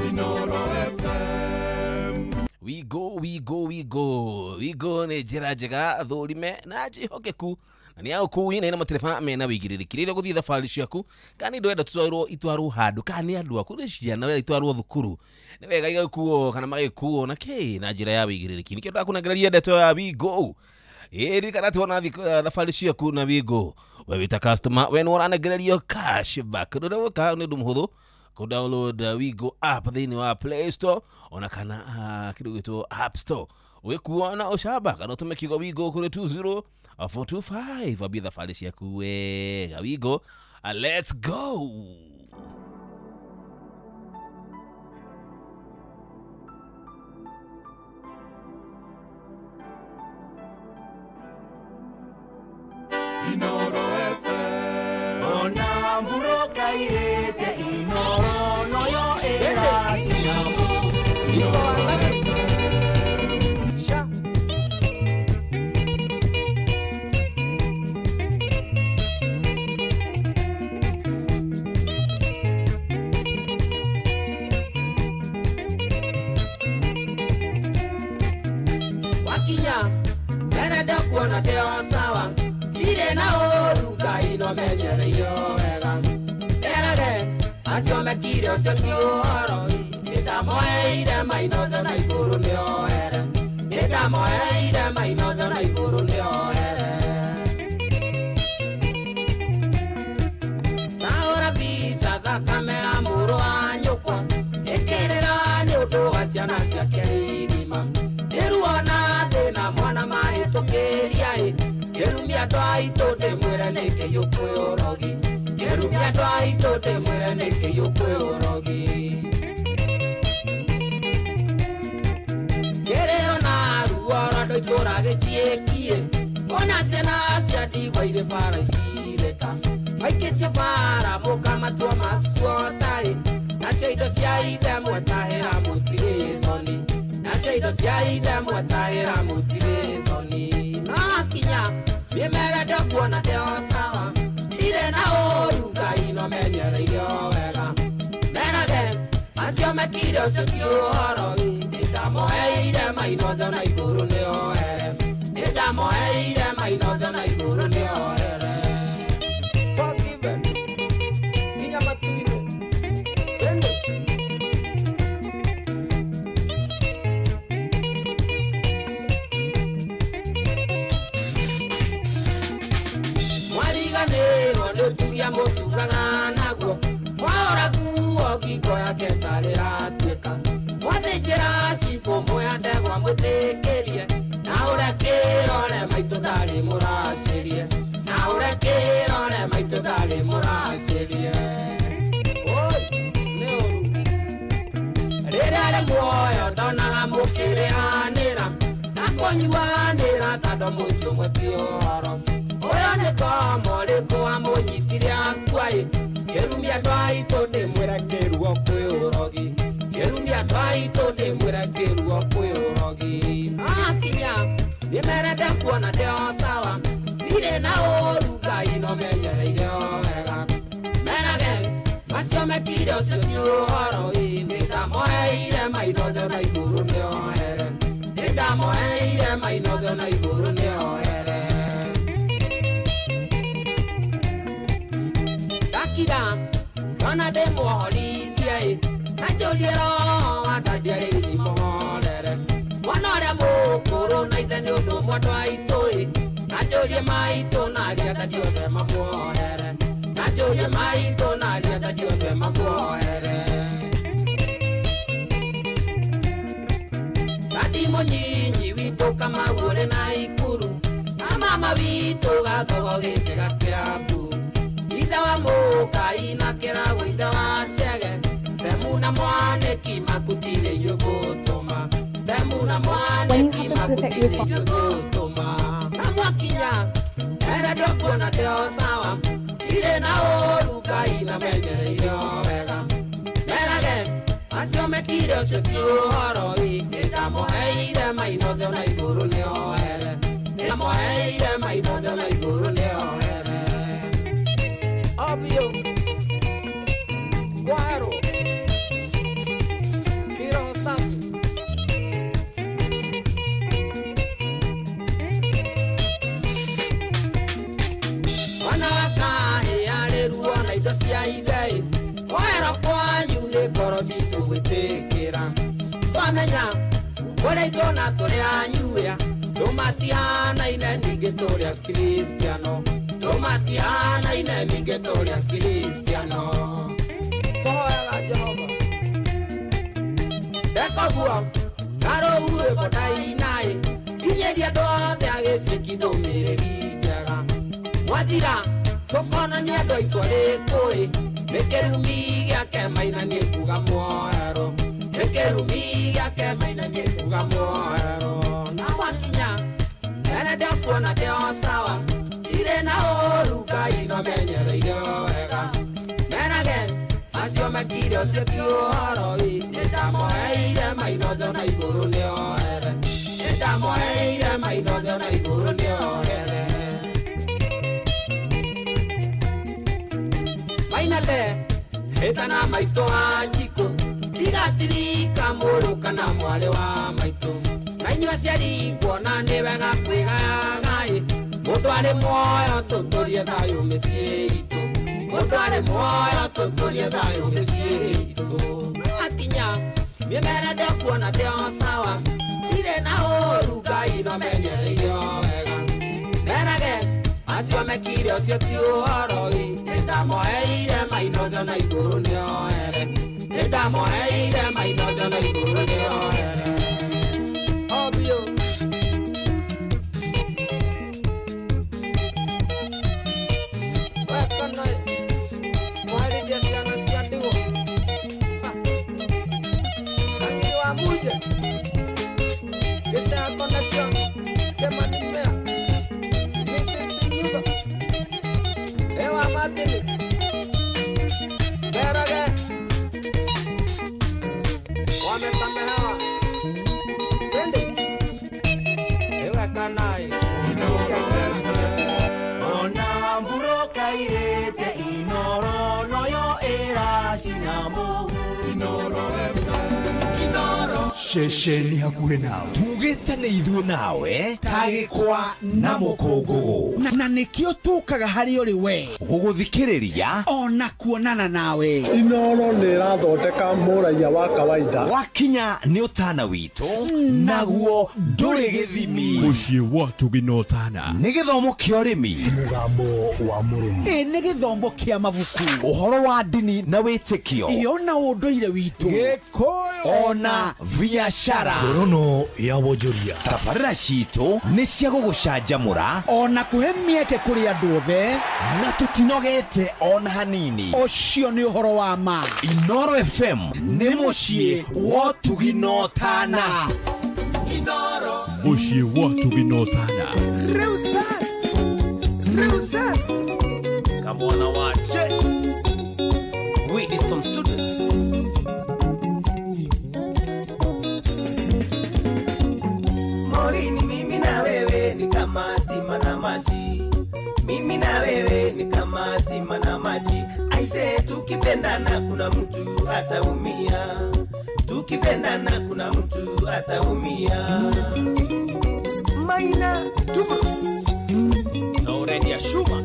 Inoro FM. We go, we go, we go. We go nĩ njĩra njega thũrime na njĩhokeku. Na nĩ ya ũkui na ĩna matereba mena wĩigĩrĩrĩki. Rĩrĩa ũgũthiĩ thabarĩ ciaku, kana nĩ indo ũrenda tũtwarwo itwarwo handũ, kana nĩ andũ aku, nĩ ciana ũrenda itwarwo thukuru. Nĩ wega igagĩkuo kana magĩkuo na kĩ na njĩra ya wĩigĩrĩrĩki. Nĩkĩo ndakũnengereria ndeto ya we go. Ĩĩ ririkana atĩ wona thabarĩ ciaku na we go, we wĩ ta customer, we nĩ ũranengererio cash back. Ũndũ ũrĩa wĩkaga nĩ ũndũ mũhũthũ, kũ download We Go app thĩinĩ wa Play Store ona kana kĩndũ gĩtwo App Store. Ũgĩkuo na ũcamba kana ũtũme kiugo We Go kũrĩ 20425 wambie thabarĩ ciaku wega. We Go, let's go. Inoro FM. Ona mburoka irĩte Inoro noyo ĩracina Inoro FM. Sha. Wakinya mbere ndakuona ndĩo sawa. Ndirĩ na ũũru Ngai no menyereire wega. Erage acio mekire ũcio ti ũhoro. Nĩndamoeire mainotho na igũrũ nĩohere. Nĩndamoeire mainotho na igũrũ nĩohere. Ndahũra mbica thakame ya mũrũ wa nyũkwa. Ĩkĩrĩra nĩ ũndũ wa ciana ciake igima. Nĩ ruo na thĩna mwana mahĩtũkĩria ĩ. Kĩrumia andũ aitũ ndĩmwĩre nĩ kĩiyũ kwĩ ũrogi. Kĩrumia andũ aitũ ndĩmwĩre nĩ kĩiyũ kwĩ ũrogi. Kĩrĩro na ruo rwa andũ itũũra gĩciĩkiĩ. Ona ciana cia ndigwa irĩ bara itirĩka. Maikĩtie bara mũkamatua maskuota ĩ. Nacio indo cia ithe mwetahĩra mũtirĩ thoni. Nacio indo cia ithe mwetahĩra mũtirĩ thoni. No kinya nĩmere ndakuona ndĩo sawa. Ndirĩ na ũũru Ngai no menyereire wega. Merage acio mekire ũcio ti ũhoro. Nĩndamoeire mainotho na igũrũ nĩohere. Nĩndamoeire mainotho na igũrũ nĩohere. Forgiven nginya matu-inĩ. Twende. Mwariganĩrwo nĩ ũtugia mũtugaga naguo. Mwahora nguo ngingo yake tarĩ ĩratuĩka. Mwathĩnjĩra cibũ muoya ndegwa mwĩtĩkĩrie. Na ũrĩa kĩrore maitũ ndarĩ mũracĩrie. Na ũrĩa kĩrore maitũ ndarĩ mũracĩrie. Oi, nĩ ũru. Rĩrĩa arĩ muoyo ndonaga mũkĩrĩanĩra. Na kũnyuanĩra tondũ mũciĩ ũmwe ti ũhoro. Ũyũ nĩ komo rĩkũ amũnyitire akua ĩ. Kĩrumia andũ aitũ ndĩmwĩre kĩruo kwĩ ũrogi. Kĩrumia andũ aitũ ndĩmwĩre kĩruo kwĩ ũrogi. No kinya nĩmere ndakuona ndĩo sawa. Ndirĩ na ũũru Ngai no menyereire wega. Acio mekire ũcio ti ũhoro ĩ nĩndamoheire mainothe na igũrũ nĩohere nĩndamoheire mainothe na igũrũ nĩohere ndakira ndona ndĩmũhorithie ĩ na njũrie roho wa ndadia rĩu ndimũhorere mwana ũrĩa mũkũrũ na ithe nĩ ũndũ ũmwe andũ aitũ ĩ na njũrie maitũ na arĩa ndadi othe mamuohere na njũrie maitũ na arĩa ndadi othe mamuohere ndadi mũnyinyi witũ Kamau ũrĩ na Ikuru na mama witũ Gathogo gĩtĩga Kĩambu ithe wa Mũkai na Kĩrago ithe wa Chege Temu na mwanĩki makuti nĩ inyuĩ ngũtũma Temu na mwanĩki makuti nĩ inyuĩ ngũtũma na mwakinya ere ndĩokuona ndĩo sawa irĩ na ũũru Ngai na menyereire o wega merage acio mekire ũcio ti ũhoro ĩ nĩndamũheire mainothe na igũrũ nĩohere nĩndamũheire mainothe na igũrũ nĩohere Obvio Guaro Kiroho safi Mwana wa kahĩ arĩ ruo na indo cia ithe kũherwo kwanyu nĩ ngoro citũ gwĩtĩkĩra twamenya kũrĩ itũ na tũrĩ anyuya ndũmatihanaine ningĩ tũrĩ akristiano ndũmatihanaine ningĩ tũrĩ akristiano tũhoyaga Jehova ndekoguo na rũu rwĩmbo ndainaĩ kinyĩria andũ othe a gĩciki ndũmĩrĩri njega mwathira tũkonania andũ aitũ arĩkũĩ nĩ kĩrumi gĩake maina nĩ kuga muohero nĩ kĩrumi gĩake maina nĩ kuga muohero na mwakinya ere ndĩokuona ndĩo sawa irĩ na ũũru Ngai no menyereire o wega merage acio mekire ũcio ti ũhoro ĩ nĩndamũheire mainothe na igũrũ nĩohere nĩndamũheire mainothe na igũrũ nĩohere mainate hĩtana maitũ wa njikũ tigatirika mũrũ kana mwarĩ wa maitũ na inyuĩ aciari nguona nĩ wega kwĩgayaga-ĩ mũndũ arĩ muoyo tũtũrie thayũ mĩciĩ itũ mũndũ arĩ muoyo tũtũrie thayũ mĩciĩ itũ mwakinya mĩmere ndĩokuona ndĩo sawa ndirĩ na ũũru Ngai no menyereire o wega merage acio mekire ũcio ti ũhoro ĩ nĩndamũheire mainothe na igũrũ nĩohere nĩndamũheire mainothe na igũrũ nĩohere Obvio Wekana mwarithia ciana cia ndigwa Kangiri wa Muje Gĩcaya connection Kĩmani Mea Mrs. Nyuva Ewa Martini Berage wamesamehewa twende ewe kanai Ona mburoka irete inoro noyo eracina mũhu Inoro Inoro ceceni hakuhĩ nawe tugĩte nĩ ithuĩ nawe tagĩkwa na mũkũngũgũ na nĩkĩo tũkaga harĩ ũrĩ we gũgũthikĩrĩria ona kuonana nawe Inoro nĩ ĩrathondeka mũraiya wa kawaida wakinya nĩ ũtana witũ naguo ndũrĩ gĩthimi mũciĩ wa Tugi na ũtana nĩ gĩthomo kĩa ũrĩmi mũgambo wa mũrĩmi ĩ nĩ gĩthomo kĩa mabuku ũhoro wa ndini na wĩtĩkio ĩ ona ũndũire witũ Gĩkũyũ ona biashara ngorono ya wonjoria tabarĩra citũ nĩ cia gũgũcanjamũra ona kũhe mĩeke kũrĩ andũ othe na tũtinogete ona hanini ũcio nĩ ũhoro wa ma Inoro FM nĩ mũciĩ wa Ũtugi na ũtana Inoro mũciĩ wa Ũtugi na ũtana Reusas Reusas Kamwana wache Winston Studios Morini mimi na wewe ni kama stima na maji. Mimi na wewe ni kama stima na maji. Aise Aise, tukipendana kuna mtu ataumia. Tukipendana kuna mtu ataumia. Maina Tubrus Laurelia Shuma.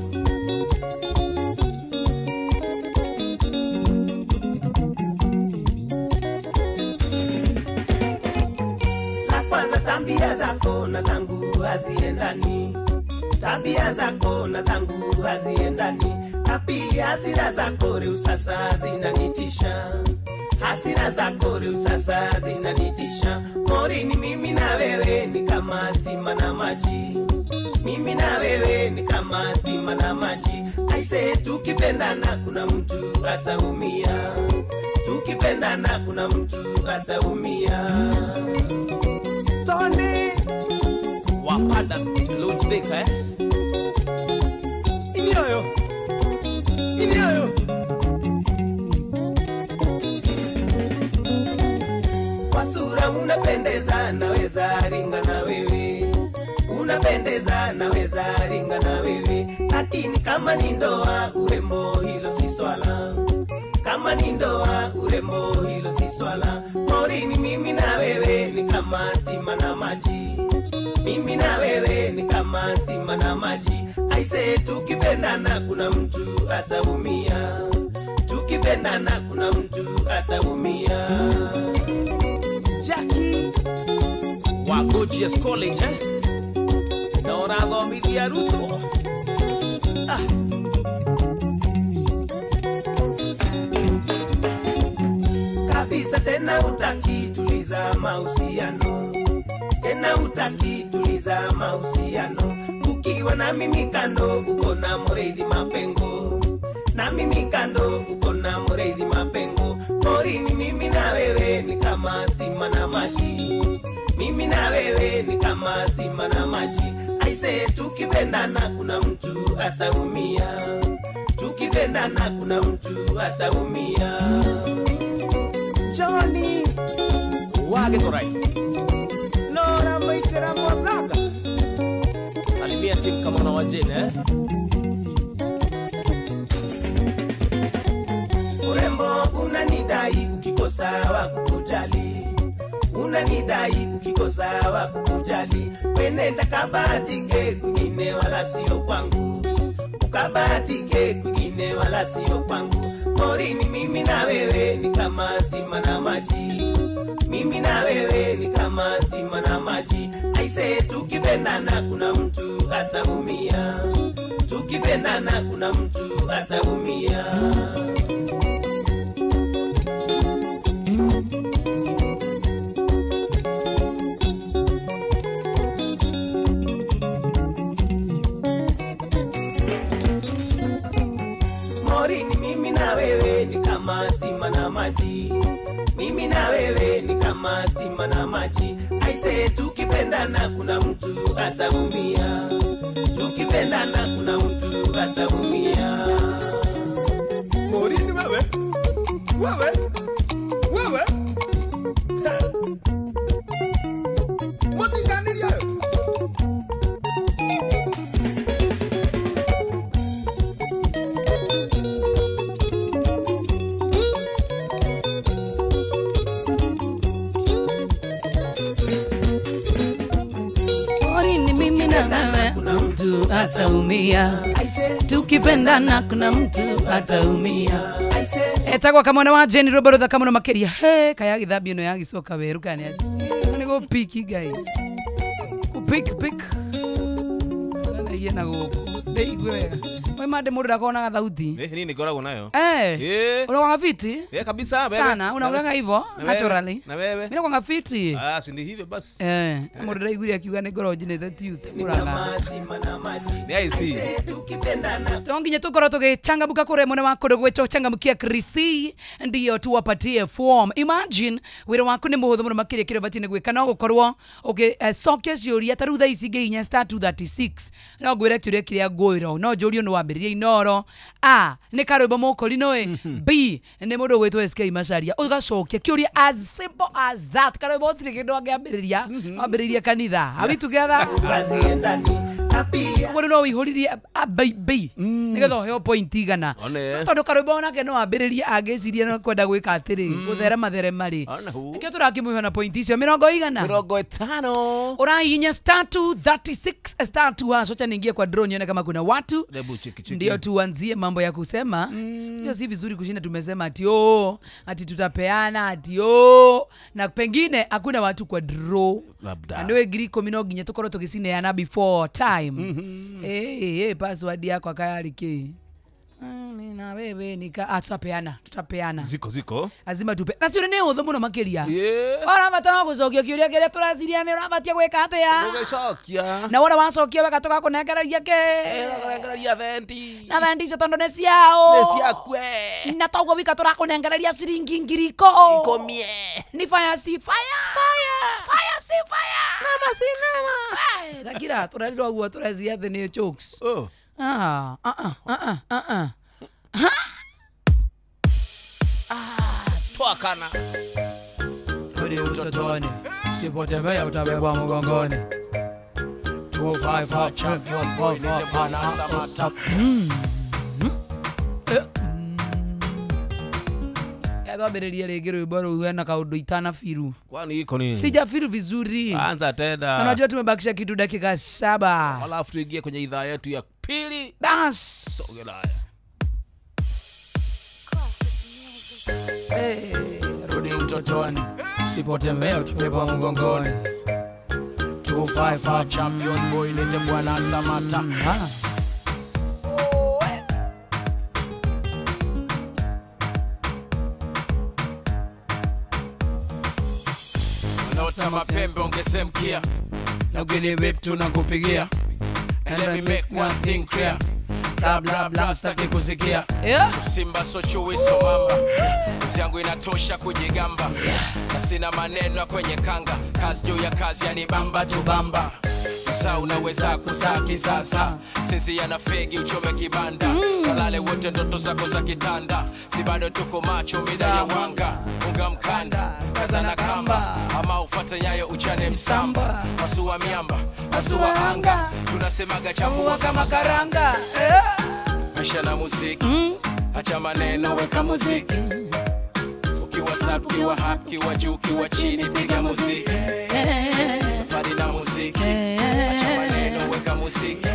La kwanza, tabia zako na zangu haziendani. Tabia zako na zangu haziendani. La pili, hasira zako leo sasa zinanitisha. Hasira zako leo sasa zinanitisha. Morini, mimi na wewe ni kama stima na maji. Mimi na wewe ni kama stima na maji. Aise, tukipendana kuna mtu ataumia. Tukipendana kuna mtu ataumia. Tony Wapadas Lodge eh? Inioyo Inioyo. Kwa sura unapendeza, naweza ringa na wewe. Unapendeza, naweza ringa na wewe. Lakini kama ni ndoa, urembo hilo si swala. Kama ni ndoa, urembo hilo si swala. Morini, mimi na wewe ni kama stima na maji. Mimi na wewe ni kama stima na maji. Aise, tukipendana kuna mtu ataumia. Tukipendana kuna mtu ataumia. Jackie wa Gorgeous College eh? Na orathomithia Ruto. Ah. Kabisa tena utaki tuliza mahusiano. Tena utaki tuliza mahusiano. Ukiwa na mimi kando uko na Mureithi mapengo. Na mimi kando uko na Mureithi mapengo. Morini, mimi na wewe ni kama stima na maji. Mimi na wewe ni kama stima na maji. Aise, tukipendana kuna mtu ataumia. Tukipendana kuna mtu ataumia. Johnny Wagetorai Nora Maitera Mwablaka. Salimia timu kama na wajene eh? Urembo unanidai ukikosa wa kukujali. Unanidai ukikosa wa kukujali. Wenenda kabahatike kwingine wala sio kwangu. Ukabahatike kwingine wala sio kwangu. Morini, mimi na wewe ni kama stima na maji. Mimi na wewe ni kama stima na maji. Aise, tukipendana kuna mtu ataumia. Tukipendana kuna mtu ataumia. Morini, mimi na wewe ni kama stima na maji. Mimi na wewe ni kama stima na maji. Aise, tukipendana kuna mtu ataumia. Tukipendana kuna mtu ataumia. Morini, wewe wewe wewe Motikaniria. Mtu ataumia. Tukipendana kuna mtu ataumia. Etagwa kamwana wa Jenny Robert tha kamwana makeria. He kaya githabio no yagicoka weru kana ni go piki guys. Ku pick pick. Na iye na guku. Ndeigue wega. We mande mundu ndakonaga thauti. Eh, nini ngoragwo nayo? Eh. Unakuanga fiti? Eh, kabisa wewe. Sana, unaonganga hivyo naturally. Na wewe. Mimi nakuanga fiti. Ah, si ndi hivyo basi. Eh, mundu ndaiguire akiuga nĩ ngoro njinĩte tiute mũranga. Ni IC. To nginya tukorwo tugichangamuka kuria mwena wa kundu gwitwo changamukia Krisi ndio tuwapatie form. Imagine wira waku ni muhuthu muno makiria kiria ubatie ni gwika no gukorwo ugicokia ciuria ta riu thaa ici ngĩhihinya star 236 no ngwire kiuria kiria ngwirwo no njurio nĩ wambĩrĩria Inoro A nĩ karwĩmbo mũkori-inĩ B nĩ mũndũ ũgwĩtwo SK Macharia ũgacokia kĩũria as simple as that karwĩmbo gũtirĩ kĩndũ angĩambĩrĩria wambĩrĩirie kanitha. Are we together? Ũguo no wĩihũririe a B nĩgetha ũheo point 100. Tondũ karwĩmbo onake no ambĩrĩrie angĩciria no kwenda gwĩka atĩrĩ gũtherema therema rĩ. Nĩkĩo tũrakĩmũhe na point icio 100. 50. Ũrahihinya star 236 star 2 hash. Wacha niingie kwa drone nione kama kuna watu. Ndio tuanzie mambo ya kusema. Ndio si vizuri kushinda tumesema ati oh, ati tutapeana ati oh, na pengine hakuna watu kwa draw. Labda. Ndio ngiri 10 no nginya tukorwo tugicineana before time. Password yako akayari ki. Na wewe nika tutapeana, tutapeana. Ziko. Azima tupe. Na sio ne uthu muno makiria. Ora batana gucokia kiuria kiria turaciria ne urabatia gwika atia. Gugicokia. Na wona wacokia wega tugakunengereria ke. Tugakunengereria thendi. Na thendi icio tondu ni ciao. Ni ciakwe. Na toguo wika turakunengereria ciringi ngiri 10. Ni fire si fire. Fire. Fire si fire. Nama si nama. Dakira turarirwo guo turaciria thi ni jokes. Oh. Twakana. Rudi utotoni, usipotembea utabebwa mgongoni. 255 champion boy bwana Samata. Ethambĩrĩrie rĩngĩ rwĩmbo rũu na kaũndũ itana firu. Kwani iko nini? Sija feel vizuri. Anza tena. Unajua tumebakisha kitu dakika 7. Alafu tuingie kwenye idhaa yetu ya pili. Bas. Sogelea. Rudi utotoni, usipotembea utabebwa mgongoni. 255 champion boy lete bwana Samata. Unaota mapembe ongeze mkia. Na ugeni whip tunakupigia. And let me make one thing clear. Blah blah blah sitaki kusikia. So simba so chui so mamba. Kazi yangu inatosha kujigamba. Na sina maneno kwenye kanga. Kazi juu ya kazi yani bamba tu bamba. Msa unaweza kuzaa kisasa. Sisi yana fegi uchome kibanda. Kalale wote ndoto zako za kitanda. Si bado tuko macho mida ya wanga. Funga mkanda, kaza na kamba. Ama ufuate nyayo uchane msamba. Pasua miamba, pasua anga. Tunasemaga chambua kama karanga. Maisha na muziki. Acha maneno weka muziki. Ukiwa sap, ukiwa hap, ukiwa juu, ukiwa chini piga muziki. Safari na muziki. Acha maneno weka muziki.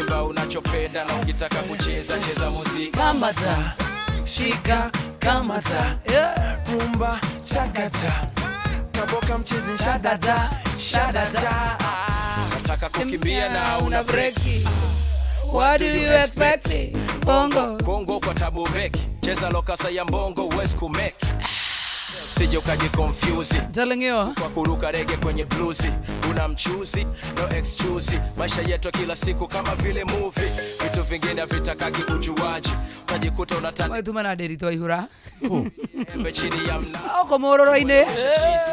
Imba unachopenda na ukitaka kucheza cheza muziki. Kamata, shika, kamata. Rumba, chakata. Kaboka mchezi shadada, shadada. Nataka kukimbia na una breki. What do you expect? Bongo. Bongo kwa tabu beki. Cheza lokasa ya mbongo huwezi kumeki. Usije ukajiconfuse. Telling you. Kwa kuruka rege kwenye blues. Una mchuzi, no excuse. Maisha yetu kila siku kama vile movie. Vitu vingine vitakagi ujuaji. Utajikuta unatani. Wewe tuma na derito ihura. Embe chini ya mna. Oko mororo ine.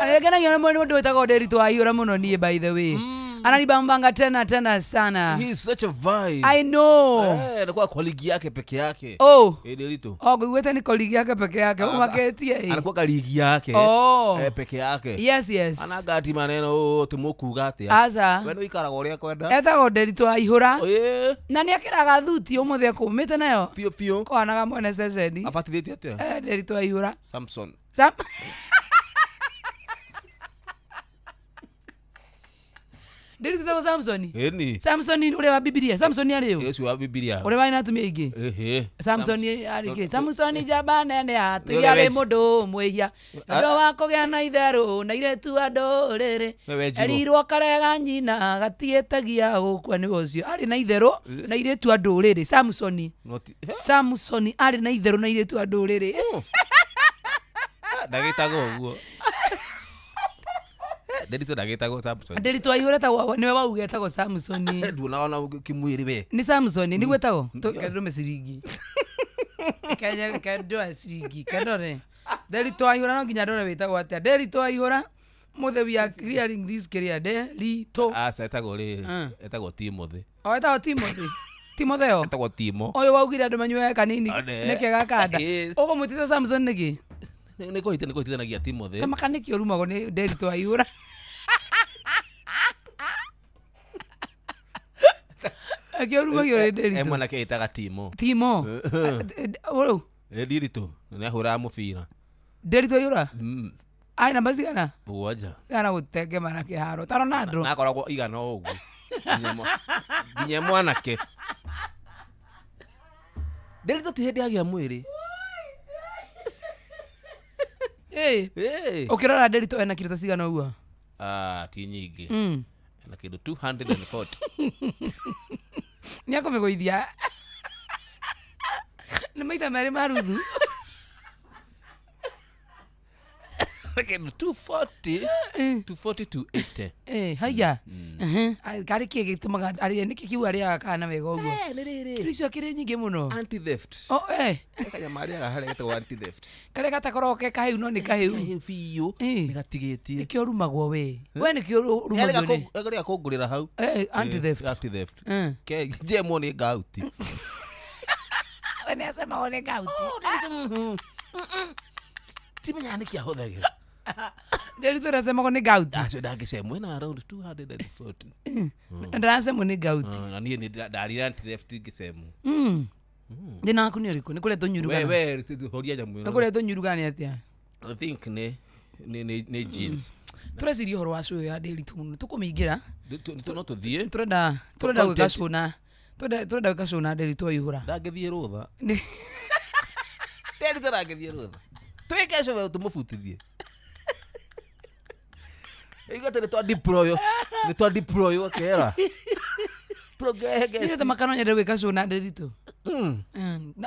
Anegena yona mwene ndo wetagwo derito ihura muno nie by the way. Ananibambanga tena tena sana. He is such a vibe. I know. Anakuwa kwa ligi yake peke yake. Oh. Delito. Oh, gwete ni kwa ligi yake peke yake. Umaketie. Anakuwa kwa ligi yake. Oh. Peke yake. Yes, yes. Anagati maneno tumukuga atia. Aza. We no ikaraga uria kwenda. Etagwo Delito Ihura. Oh, yeah. Na ni akiraga thuti umuthi akumite nayo. Fio fio. Kwanaga mwene session. Abatithĩtie atia? Delito Ihura. Samson. Sam. Ndiri Samson. Eni. Samson ni ule wa Biblia. Samson ari yo. Yesu wa Biblia. Ule wa inatumia ingi. Ehe. Samson ari ki. Samson jabane ne atugia ari mundu mwihia. Ndo wa kugea na itheru na iretu andu riri. Erirwo karega nyina gatietagia gukua ni ucio. Ari na itheru na iretu andu riri. Samson. Samson ari na itheru na iretu andu riri. Ndagitagwo uguo. Delito ndagitagwo Samson. Delito aihura tagwo niwe wauga etagwo Samson. Nduona kimwiri we. Ni Samson ni gwetagwo. Kendume ciringi. Kenya kendwa ciringi kendore. Delito aihura no nginya ndore witagwo atia. Delito aihura muthe we are clearing this career. Delito. Aca etagwo ri etagwo Timothy. O etagwo Timothy. Timotheo. Etagwo Timo. Oyo waugire andu manyue kanini nike gakanda. Ugumwitite Samson niki? Nĩ kũhitithanagia Timothy. Kama kaniki urumagwo ni Delito aihura. Akĩorumagio nĩ Nderitu. Mwanake ĩtaga Timo. Timo. Ũrũ. Ndiritu nĩ ahũraga mũbira. Nderitu aihũra? Arĩ namba cigana? 7. Cigana gũtengemana kĩharo ta Ronaldo. Na akoragwo igana o ũguo. Nginya mwanake. Nderitu ti hĩndĩ agĩa mwĩrĩ. Ũkĩrora Nderitu ena kiro ta cigana ũguo? Ti nyingĩ. Ena kĩndũ 240. Nĩ akũmĩgũithia. Nĩ maita merĩ ma ruthu. Kĩndũ 240, 240 to 80. Haya. Karĩ kĩ gĩtũmaga arĩe nĩkĩ kiu arĩaga kana wega ũguo? Kiro icio akĩrĩ nyingĩ mũno. Anti theft. Kanyama arĩaga harĩa getagwo anti theft. Karĩa gatakoragwo ke kahĩu no nĩ kahĩu. Kahĩu biũ. Nĩ gatigĩtie. Nĩkĩo ũrumagwo we. We nĩkĩo ũrumagio nĩ. Karĩa kũngũrĩra hau. Anti theft. Anti theft. Ke njemwo nĩ ngauti. We nĩ acemagwo nĩ ngauti. Timenyaga nĩkĩ ahũthagĩra. Nderitu aracemagwo nĩ ngauti. Acio ndangĩcemwo ena around 240. Ndaracemwo nĩ ngauti. Na niĩ nĩ ndarire anti theft ngĩcemwo. Thĩna waku nĩ ũrĩkũ? Nĩ kũrĩa tũnyurugana. We horia nyamũ ĩno. Nĩ kũrĩa tũnyurugana nĩ atĩa? I think nĩ jeans. Tũreciria ũhoro wa show ya Nderitu mũno. Tũkũmĩingĩra. No tũthiĩ. Tũrenda gwĩka show na tũrenda gwĩka show na Nderitu aihũra. Ndangĩthiĩ rũtha. Nderitu ndangĩthiĩ rũtha. Twĩke show tũmũbutithie. Igua atĩ nĩ twa deploy kera. Niĩ tũmaka no nyende gwĩka show na Nderitu.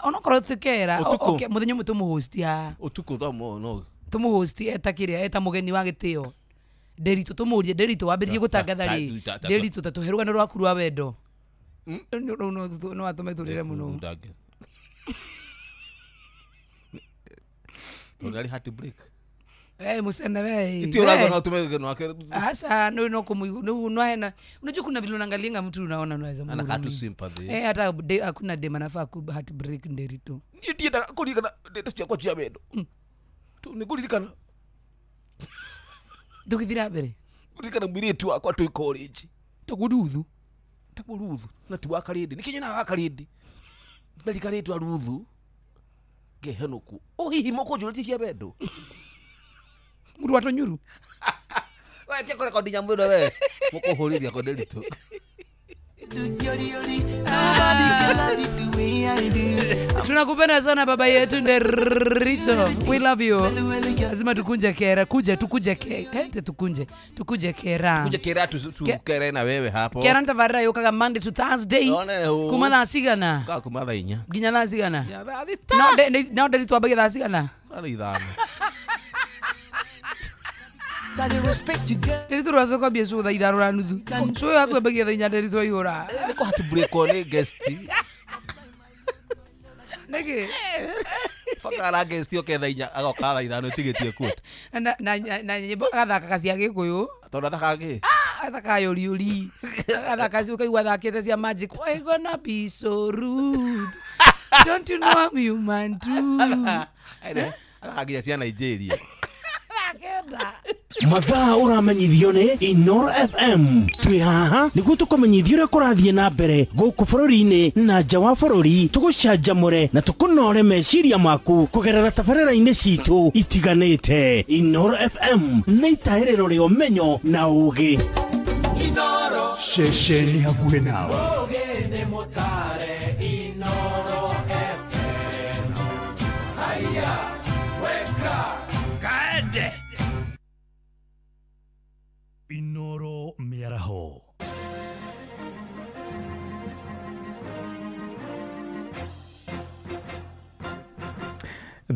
Onokorwo ti kera mũthenya ũmwe tũmũhosti haha. Ũtukũ no. Tũmũhosti eta kĩrĩa eta mũgeni wa gĩtĩo. Nderitu tũmũrie Nderitu wambĩrĩrie gũtangatha rĩ. Nderitu ta tũhe rũgano rwaku rwa wendo. Rũu no atũme tũrĩre mũno. Tondũ arĩ heartbreak. Musene we. Itio rago na tume no ake. Asa no no kumuigu no hena. Unajua kuna vile unaangalianga mtu unaona unaweza mhurumia. Ana katu sympathy. Hata hakuna dem anafaa ku heartbreak Nderitu. Niĩ ndiendaga kũririkana ndeto ciakwa cia wendo. Tu nĩngũririkana. Ndũgĩthiĩ mbere. Kũririkana mũirĩtu wakwa twĩ college. Tagwo Ruthu. Tagwo Ruthu na ti wa Karĩndĩ. Nĩkĩ nyonaga wa Karĩndĩ? Ndarika Ruthu. Ngehenũkwo. O hihi mũkũnjũrĩtie cia wendo. Mũndũ wa tũnyuru. We tia kũrekondi nyamũ ĩno we. Mũkũhũrithia kwa Nderitu. Tunakupenda sana baba yetu Nderitu. We love you. Lazima tukunje kera, kuja tukuje kera, tukuje kera. Tukuje kera tukere na wewe hapo. Kera ntavarira yokaga Monday to Thursday. Kuma thaa cigana? Kuma thaa 4. Nginya thaa cigana? No Nderitu ambagia thaa cigana? Thaa 5. Nderitu rwacoka kwambia show thaa 5:30. Show yaku ambagia thaa 4 Nderitu aihũra. Nĩ kũ heartbreak nĩ guest. Nĩkĩ? Baka guest oke thaa 4 agoka thaa 5 ĩtigĩtie quote. Na nyĩmbo agathakaga cia Gĩkũyũ. Tondũ athakaga kĩ? Athakaga yũriũri. Athakaga cio ũkaigua athakĩte cia magic. Why gonna be so rude? Don't you know I'm human too? Athakaga nginya cia Nigeria. Mathaa ũramenyithio nĩ Inoro FM. Twĩ haha nĩguo tũkũmenyithia ũrĩa kũrathiĩ na mbere gũkũ bũrũri-inĩ na nja wa bũrũri, tũgũcanjamũre na tũkũnore meciria maku kũgerera tabarĩra-inĩ citũ itiganĩte. Inoro FM nĩ itahĩrĩro rĩa ũmenyo na ũũgĩ. Ceceni hakuhĩ nawe. Ũũgĩ nĩ mũtare Inoro FM. Haya, weka kaende. Inoro mĩaraho.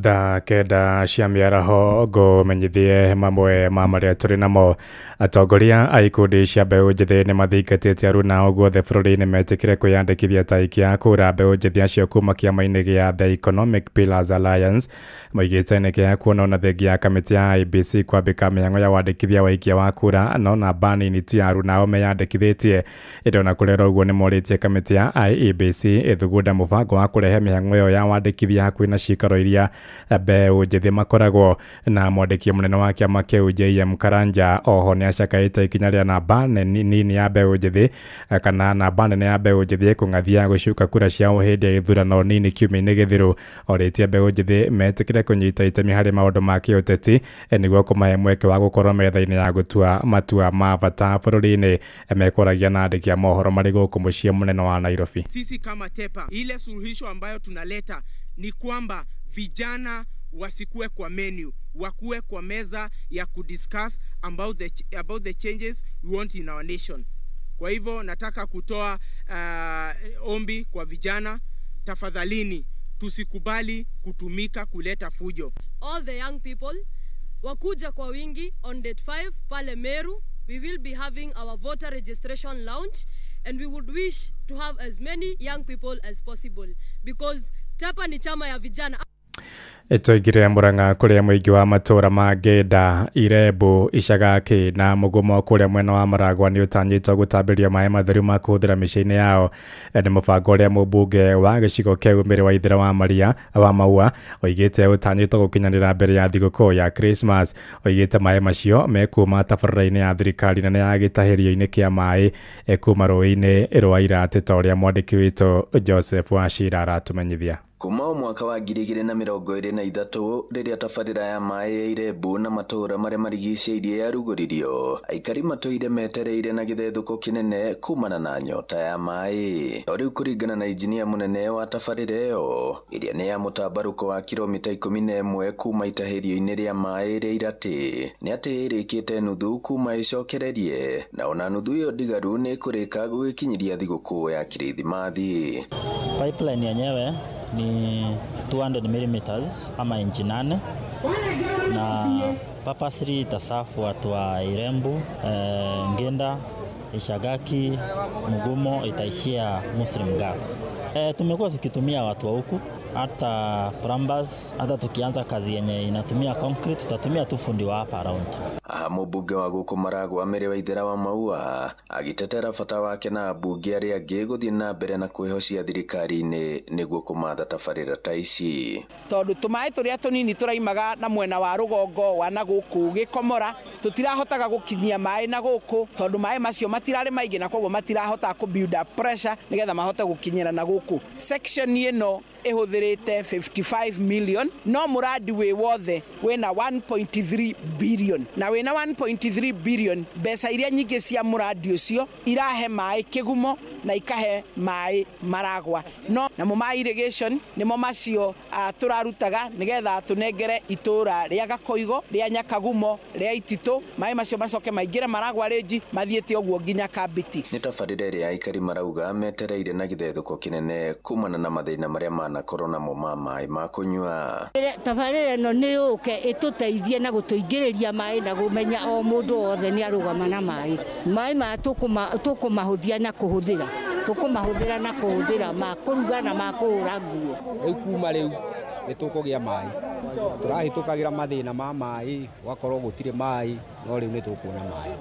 Thaa 9 cia mĩaraho ngũmenyithie mamwe ma marĩa tũrĩ namo. Atongoria a ikundi cia mbeũ njĩthĩ nĩ mathingatĩte aruna o guothe bũrũri-inĩ metĩkĩre kwĩyandĩkithia ta aikia a kura. Mbeũ njĩthĩ acio kuma kĩama-inĩ gĩa The Economic Pillars Alliance maigĩte nĩ kĩeha kuona ona thengia ya kamĩtĩ ya IEBC kwambĩka mĩhang'o ya wandĩkithia wa aikia wa kura no namba nini tu ya aruna ao meyandĩkithĩtie. Ĩndĩ ona kũrĩ ũguo nĩ morĩtie kamĩtĩ ya IEBC ĩthugunda mũbango wa kũrehe mĩhang'o ĩyo ya wandĩkithia hakuhĩ na ciikaro iria mbeũ njĩthĩ makoragwo. Na mwandĩki mũnene wa kĩama kĩu JM Karanja oho nĩ acakaĩte ikinya rĩa namba nini ya mbeũ njĩthĩ kana namba nene ya mbeũ njĩthĩ kũng'athia gũcuka kura ciao hĩndĩ ya ithurano nini kiumia-inĩ gĩthiru. Orĩtie mbeũ njĩthĩ metĩkĩre kũnyita itemi harĩ maũndũ ma kĩũteti nĩguo kũmahe mweke wa gũkorwo metha-inĩ ya gũtua matua ma bata bũrũri-inĩ. Mekwaragia na andĩki a mohoro marĩ gũkũ mũciĩ mũnene wa Nairobi. Sisi kama TEPA, ile suluhisho ambayo tunaleta ni kwamba vijana wasikue kwa menu, wakuwe kwa meza ya kudiscuss about the changes we want in our nation. Kwa hivyo nataka kutoa ombi kwa vijana, tafadhalini tusikubali kutumika kuleta fujo. All the young people wakuja kwa wingi on date 5 pale Meru. We will be having our voter registration launch and we would wish to have as many young people as possible because TEPA ni chama ya vijana. Tũingĩre Murang'a kũrĩa mũingĩ wa matũũra ma Ngenda, Irembo, Icagaki na Mũgumo kũrĩa mwena wa Maragwa nĩ ũtanyĩtwo gũtambĩrio maĩ matheru ma kũhũthĩra mĩciĩ-inĩ yao. Nĩ mũbango ũrĩa mũmbunge wa gĩcigo kĩu Mĩrĩ wa Ithira wa Maria wa Maua oigĩte ũtanyĩtwo gũkinyanĩra mbere ya thigũkũ ya Christmas. Oigĩte maĩ macio mekuma tabarĩra-inĩ ya thirikari nene ya gĩtahĩrio-inĩ kĩa maĩ kuma rũĩ-inĩ rwa Iratĩ ta ũrĩa mwandĩki witũ Joseph Wachira aratũmenyithia. Kuma mwaka wa 2023 rĩrĩa tabarĩra ya maĩ ya Irembo na matũũra marĩa marigicĩirie yarugũririo, aikari matũire metereire na gĩthethũko kĩnene kumana na nyota ya maĩ. O rĩu kũringana na injinia mũnene wa tabarĩra ĩyo ĩrĩa nĩ ya mũtambarũko wa kilomita 11 kuma itahĩrio-inĩ rĩa maĩ rĩa Iratĩ, nĩ atĩ ĩrĩkĩte nuthu kuma ĩcokererie, na ona nuthu ĩyo ndigaru nĩ ĩkũrĩka gũgĩkinyĩria thigũkũ ya Kirithimathi. Pipeline yenyewe ni 200 millimeters ama inchi 8 na purposely itasafu watu wa Irembo, Ngenda, Ishagaki, Mugumo, itaishia Muslim Girls. Tumekuwa tukitumia watu wa huku hata plumbers, hata tukianza kazi yenye inatumia concrete tutatumia tu fundi wa hapa around. Aha mũmbunge wa gũkũ Maragwa Mĩrĩ wa Ithira wa Maua agĩtetera bata wake na ambunge arĩa angĩ gũthiĩ na mbere na kwĩhocia thirikari-inĩ nĩguo kũmatha tabarĩra ta ici. Tondũ tũmaĩ tũrĩa tũnini tũraimaga na mwena wa rũgongo wa na gũkũ Gĩkomora tũtirahotaga gũkinyia maĩ na gũkũ tondũ maĩ macio matirarĩ maingĩ na koguo matirahota kũ build up pressure nĩgetha mahote gũkinyĩra na gũkũ. Section ĩno ĩhũthĩrĩte 55 million no mũradi wĩ wothe wĩna 1.3 billion na wĩna 1.3 billion mbeca iria nyingĩ cia mũradi ũcio irahe maĩ Kĩgumo na ikahe maĩ Maragwa. No namo ma irrigation nĩmo macio tũrarutaga nĩgetha tũnengere itũra rĩa Gakoigo, rĩa Nyakagumo, rĩa Ititũ, maĩ macio macoke maingĩre Maragwa rĩnji mathiĩte ũguo nginya Kambiti. Nĩ tabarĩra ĩrĩa aikari marauga metereire na gĩthethũko kĩnene kumana na mathĩna marĩa manakorwo namo ma maĩ ma kũnyua. Tabarĩra ĩno nĩ yũke ĩtũteithie na gũtũingĩrĩria maĩ na kũmenya o mũndũ wothe nĩ arũgama na maĩ. Maĩ maya tũkũmahũthia na kũhũthĩra tũkũmahũthĩra na kũhũthĩra ma kũruga na ma kũhũra nguo. Rĩu kuma rĩu nĩ tũkũgĩa maĩ, tũrahĩtũkagĩra mathĩna ma maĩ, gũgakorwo gũtirĩ maĩ, no rĩu nĩ tũkuona maĩ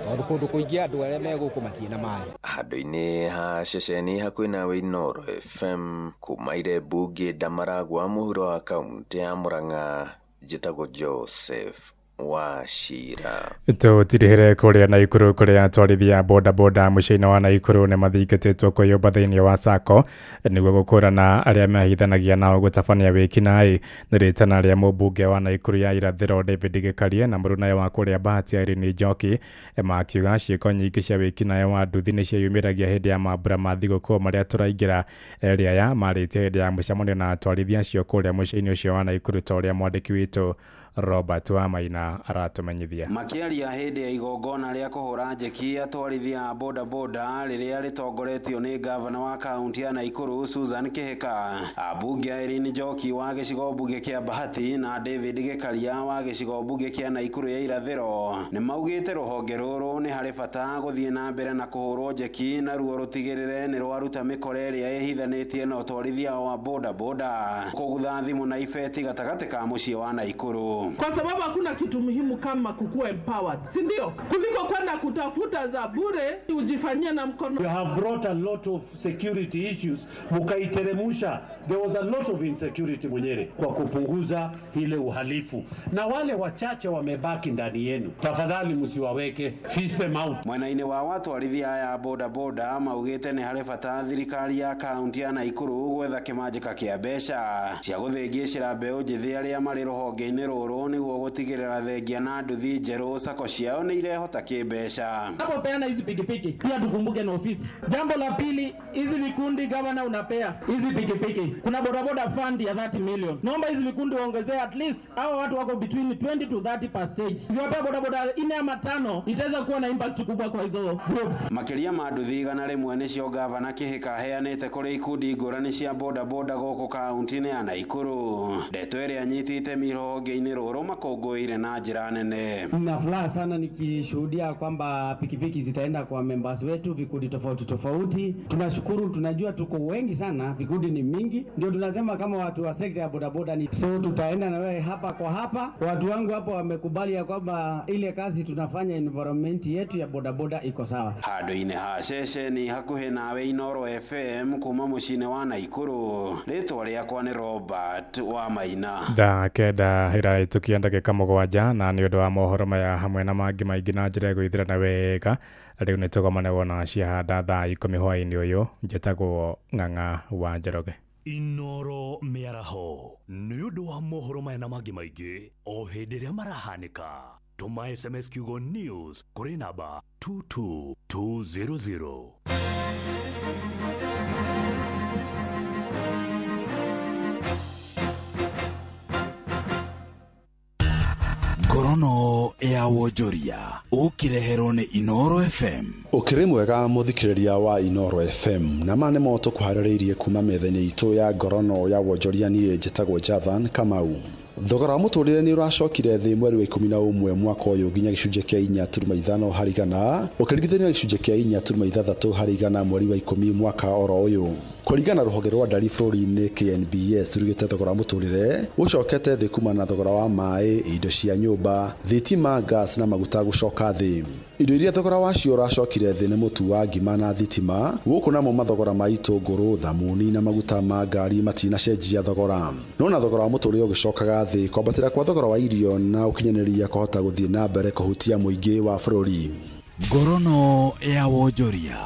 tondũ kũndũ kũingĩ andũ arĩa me gũkũ matirĩ na maĩ. Handũ-inĩ ha ceceni hakuhĩ nawe Inooro FM kuma Irembo Ngenda Maragwa mũhuro wa kaũntĩ ya Murang'a, njĩtagwo Joseph Wachira. Tũtirihĩre kũrĩa Naikuru kũrĩa atwarithia bodaboda mũciĩ-inĩ wa Naikuru nĩ mathingatĩtwo kwĩyũmba thĩinĩ wa sacco nĩguo gũkũrana arĩa mehithanagia nao gũtabania wĩkinaĩ. Nĩ rĩtana rĩa mũmbunge wa Naikuru ya irathĩro David Gĩkarie na mũrunawe wa kũrĩa Bahati Irene Njoki makiuga ciĩko nyingĩ cia wĩkinaĩ wa nduthi nĩ ciĩyumĩragia hĩndĩ ya mambura ma thigũkũ marĩa tũraingĩra. Erĩ aya marĩtie hĩndĩ ya mũcemanio na atwarithia acio kũrĩa mũciĩ-inĩ ũcio wa Naikuru ta ũrĩa mwandĩki witũ Robert Wamaina aratumenyithia. Makiaria hĩndĩ ya igongona rĩa kũhũra njeki atwarithia a bodaboda rĩrĩa rĩtongoretio nĩ gavana wa kaunti ya Naikuru Susan Kihika, ambunge Irene Njoki wa gĩcigo mbunge kĩa Bahati na David Gĩkaria wa gĩcigo mbunge kĩa Naikuru ya irathĩro nĩ maugĩte rũhonge rũrũ nĩ harĩ bata gũthiĩ na mbere na kũhũrwo njeki na ruo rũtigĩrĩre nĩ rwaruta mĩkora ĩrĩa ĩhithanĩtie na ũtwarithia wa bodaboda kũgutha thimũ na ibeti gatagatĩ ka mũciĩ wa Naikuru. Kwa sababu hakuna kitu muhimu kama kukuwa empowered, si ndio? Kuliko kwenda kutafuta za bure ujifanyie na mkono. You have brought a lot of security issues, mukaiteremusha. There was a lot of insecurity Munyere, kwa kupunguza ile uhalifu, na wale wachache wamebaki ndani yenu, tafadhali msiwaweke, fish them out. Mwena-inĩ wa watwarithia aya bodaboda maugĩte nĩ harĩ bata thirikari ya kaunti ya Naikuru gwetha kĩmanjĩka kĩa mbeca cia gũthĩngĩcĩra mbeũ njĩthĩ arĩa marĩ rũhonge-inĩ rũrũ nĩguo gũtigĩrĩra thengia na nduthi njerũ sako ciao nĩ irehota kĩmbeca. Unapopeana hizi pikipiki pia tukumbuke na ofisi. Jambo la pili, hizi vikundi gavana unapea hizi pikipiki, kuna bodaboda fund ya 30 million. Naomba hizi vikundi waongezee at least hao watu wako between 20 to 30 per stage. Ukiwapea bodaboda 4 ama 5 itaweza kuwa na impact kubwa kwa hizo groups. Makĩria ma nduthi 100 nĩcio gavana Kĩhĩka aheanĩte kũrĩ ikundi ngũrani cia bodaboda gũkũ kaunti-inĩ ya Naikuru. Ndeto ĩrĩa anyiti itemi rũhonge-inĩ rũrũ makũngũĩire na njĩra nene. Nina furaha sana nikishuhudia kwamba pikipiki zitaenda kwa members wetu vikundi tofauti tofauti. Tunashukuru, tunajua tuko wengi sana, vikundi ni mingi, ndio tunasema kama watu wa sekta ya bodaboda ni so tutaenda na wewe hapa kwa hapa. Watu wangu hapo wamekubali ya kwamba ile kazi tunafanya environment yetu ya bodaboda iko sawa. Handũ-inĩ ha ceceni hakuhĩ nawe Inoro FM kuma mũciĩ-inĩ wa Naikuru, rĩtwa rĩakwa nĩ Robert wa Maina. Thaa 9 ĩrahĩtũkia ndagĩka 7 na nĩ ũndũ wa mohoro maya hamwe na mangĩ maingĩ na njĩra ĩgũithĩrana wega rĩu nĩ tũgomane wona ciahanda thaa 10 hwaĩ-inĩ ũyũ. Njĩtagwo Ng'ang'a wa Njoroge. Inoro mĩaraho nĩ ũndũ wa mohoro maya na mangĩ maingĩ o hĩndĩ ĩrĩa marahanĩka. Tũma SMS kiugo news kũrĩ namba 22200. Ngorono ya wonjoria ũkĩreherwo nĩ Inoro FM. Ũkĩrĩ mwega mũthikĩrĩria wa Inoro FM, na ma nĩ mo tũkũharĩrĩirie kuma metha-inĩ itũ ya ngorono ya wonjoria. Niĩ njĩtagwo Jathan Kamau. Thogora wa mũtũrĩre nĩ ũracokire thĩ mweri wa 11 mwaka ũyũ nginya gĩcunjĩ kĩa 4.5 harĩ igana, ũkĩringithanio na gĩcunjĩ kĩa 4.6 harĩ igana mweri wa 10 mwaka oro ũyũ. Kũringana na rũhonge rwa ndari bũrũri-inĩ KNBS rugĩte thogora wa mũtũrĩre ũcokete thĩ kuma na thogora wa maĩ, indo cia nyũmba, thitima, gas na maguta gũcoka thĩ. Indo iria thogora wacio ũracokire thĩ nĩ mũtu wa ngima na thitima, gũkũ namo mathogora ma itũngũrũ, thamuni na maguta ma ngari matinacenjia thogora. No na thogora wa mũtũrĩre ũgĩcokaga thĩ, kwambatĩra kwa thogora wa irio na ũkinyanĩria kũhota gũthiĩ na mbere kũhutia mũingĩ wa bũrũri. Ngorono ya wonjoria.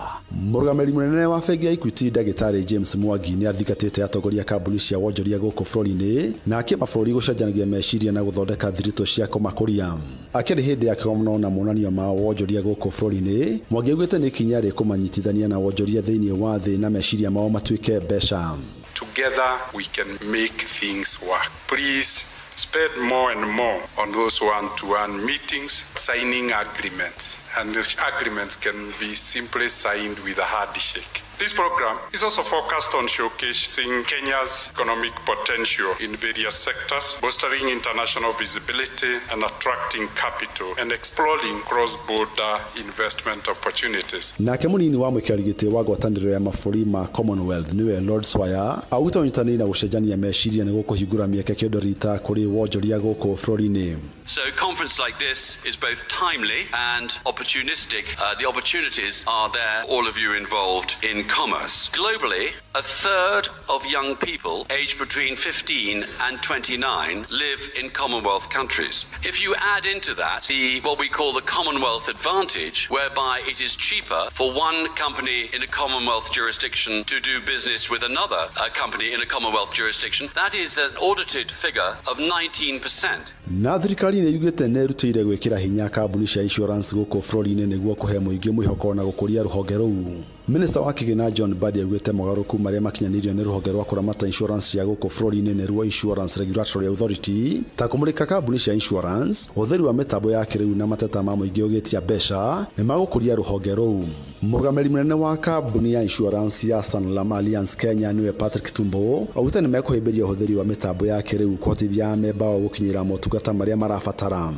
Mũrũgamĩrĩri mũnene wa bengi ya Equity ndagĩtarĩ James Mwangi nĩ athingatĩte atongoria kambuni cia wonjoria gũkũ bũrũri-inĩ na kĩmabũrũri gũcenjanagia meciria na gũthondeka thiritũ cia kũmakũria. Akĩrĩ hĩndĩ ya kĩgomano na monanio ma wonjoria gũkũ bũrũri-inĩ, Mwangi augĩte nĩ ikinya rĩkũmanyitithania na wonjoria thĩinĩ wa thĩ na meciria mao matuĩke mbeca. Together we can make things work. Please spend more and more on those one-to-one meetings, signing agreements. And agreements can be simply signed with a handshake. This program is also focused on showcasing Kenya's economic potential in various sectors, bolstering international visibility and attracting capital, and exploring cross-border investment opportunities. Nake munini wa mwikari gĩtĩ wa ngwatanĩro ya mabũrũri ma Commonwealth nĩwe Lord Swire augĩte ũnyitanĩri na gũcenjania meciria nĩ gũkũhingũra mĩeke kĩndorita kũrĩ wonjoria gũkũ bũrũri-inĩ. So a conference like this is both timely and opportunistic. The opportunities are there, all of you involved in commerce. Globally, a third of young people aged between 15 and 29 live in Commonwealth countries. If you add into that the what we call the Commonwealth advantage, whereby it is cheaper for one company in a Commonwealth jurisdiction to do business with another company in a Commonwealth jurisdiction, that is an audited figure of 19%. Na thirikari nĩ yugĩte nĩ ĩrutĩire gwĩkĩra hinya kambuni cia insurance gũkũ bũrũri-inĩ nĩguo kũhe mũingĩ mwĩhoko na gũkũria rũhonge rũu. Minista wa Kĩgĩna John Mbadi augĩte mogarũrũku marĩa makinyanĩirio nĩ rũhonge rwa kũramata insurance cia gũkũ bũrũri-inĩ nĩruo Insurance Regulatory Authority, ta kũmũrĩka kambuni cia insurance, ũhũthĩri wa mĩtambo ya kĩrĩu na mateta ma mũingĩ ũgĩtia mbeca nĩ magũkũria rũhonge rũu. Mũrũgamĩrĩri mũnene wa kambuni ya insurance ya Sanlam Alliance Kenya nĩwe Patrick Tumbo augĩte nĩ mekũhĩmbĩria ũhũthĩri wa mĩtambo ya kĩrĩu kũhotithia amemba ao gũkinyĩra motungata marĩa marabatara.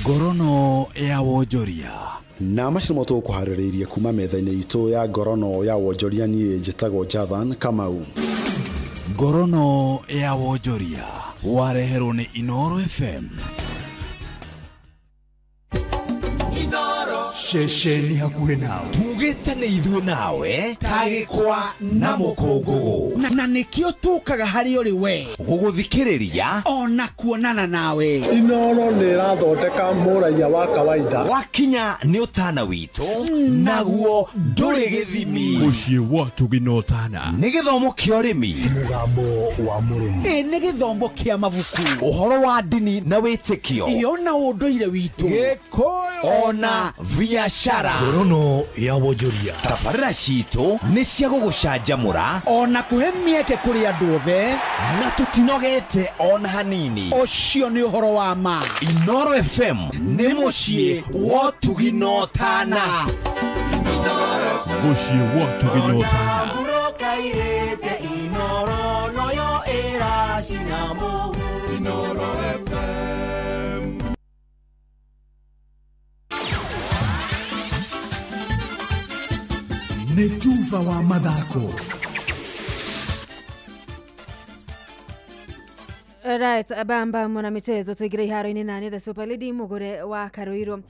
Ngorono ya wonjoria. Na macio nĩmo tũgũkũharĩrĩirie kuma metha-inĩ itũ ya ngorono ya wonjoria. Niĩ njĩtagwo Jathan Kamau. Ngorono ya wonjoria. Wareherwo nĩ Inoro FM. Ceceni hakuhĩ nawe. Tugĩte nĩ ithuĩ nawe tagĩkwa na mũkũngũgũ. Na nĩkĩo tũkaga harĩ ũrĩ we gũgũthikĩrĩria ona kuonana nawe. Inoro nĩ ĩrathondeka mũraiya wa kawaida. Wakinya nĩ ũtana witũ naguo ndũrĩ gĩthimi. Mũciĩ wa tũginotana. Nĩ gĩthomo kĩa ũrĩmi. Mũgambo wa mũrĩmi. Ĩ nĩ gĩthomo kĩa mabuku. Ũhoro wa ndini na wĩtĩkio. Ĩ ona ũndũire witũ. Gĩkũyũ. Ona biashara. Ngorono ya wonjoria. Tabarĩra citũ nĩ cia gũgũcanjamũra ona kũhe mĩeke kũrĩ andũ othe na tũtinogete ona hanini. Ũcio nĩ ũhoro wa ma. Inoro FM nĩ mũciĩ wa tũginotana. Mũciĩ wa tũginotana. Inoro FM. Nĩ tuba wa mathako. Right, bamba mwana michezo tuingire iharo-inĩ nani the Super Lady Mugure wa Karuiru.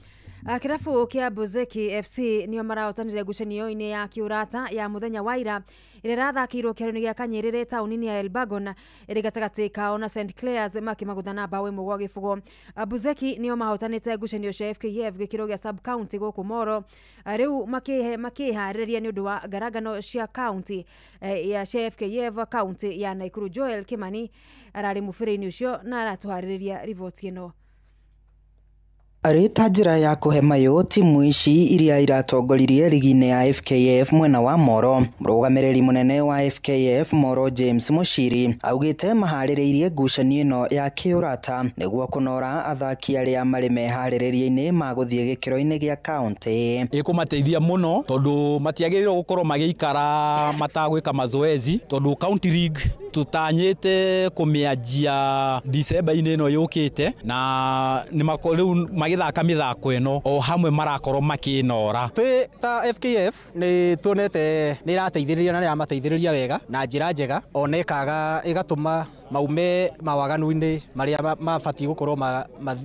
Kirabu kia Buzeki FC nio marahotanire ngucanio-inĩ ya kĩũrata ya mũthenya wa ira ĩrĩa ĩrathakĩirwo kĩharo-inĩ gĩa Kanyerere taũni-inĩ ya Elbagon ĩrĩ gatagatĩ kao na St Clairs makĩmagũtha bao 1-0. Buzeki nio mahotanĩte ngucanio cia FKF gĩkĩro gĩa sub county gũkũ Moro, rĩu makĩharĩrĩria nĩ ũndũ wa ngarangano cia county ya cia FKF county ya Nakuru. Joel Kimani ararĩ mũbira-inĩ ũcio na aratũharĩrĩria riboti ĩno. Arĩ ta njĩra ya kũhe mayũ timu ici iria iratongoririe rigi-inĩ ya FKF mwena wa Moro, mũrũgamĩrĩri mũnene wa FKF Moro James Mushiri augĩte maharĩrĩirie ngucanio ĩno ya kĩũrata nĩguo kũnora athaki arĩa marĩ meharĩrĩria-inĩ ma gũthiĩ gĩkĩro-inĩ gĩa kaunti. Ĩkũmateithia mũno tondũ matiagĩrĩirwo gũkorwo magĩikara matagwĩka mazoezi tondũ county league tutanyĩte kũmĩanjia December-inĩ ĩno yũkĩte na rĩu magĩthaka mĩthako ĩno o hamwe marakorwo makĩnora. Twĩ ta FKF nĩ tuonete nĩ ĩrateithĩrĩria na nĩ ĩramateithĩrĩria wega na njĩra njega, ona ĩkaga ĩgatũma maume mawaganu-inĩ marĩa mabatiĩ gũkorwo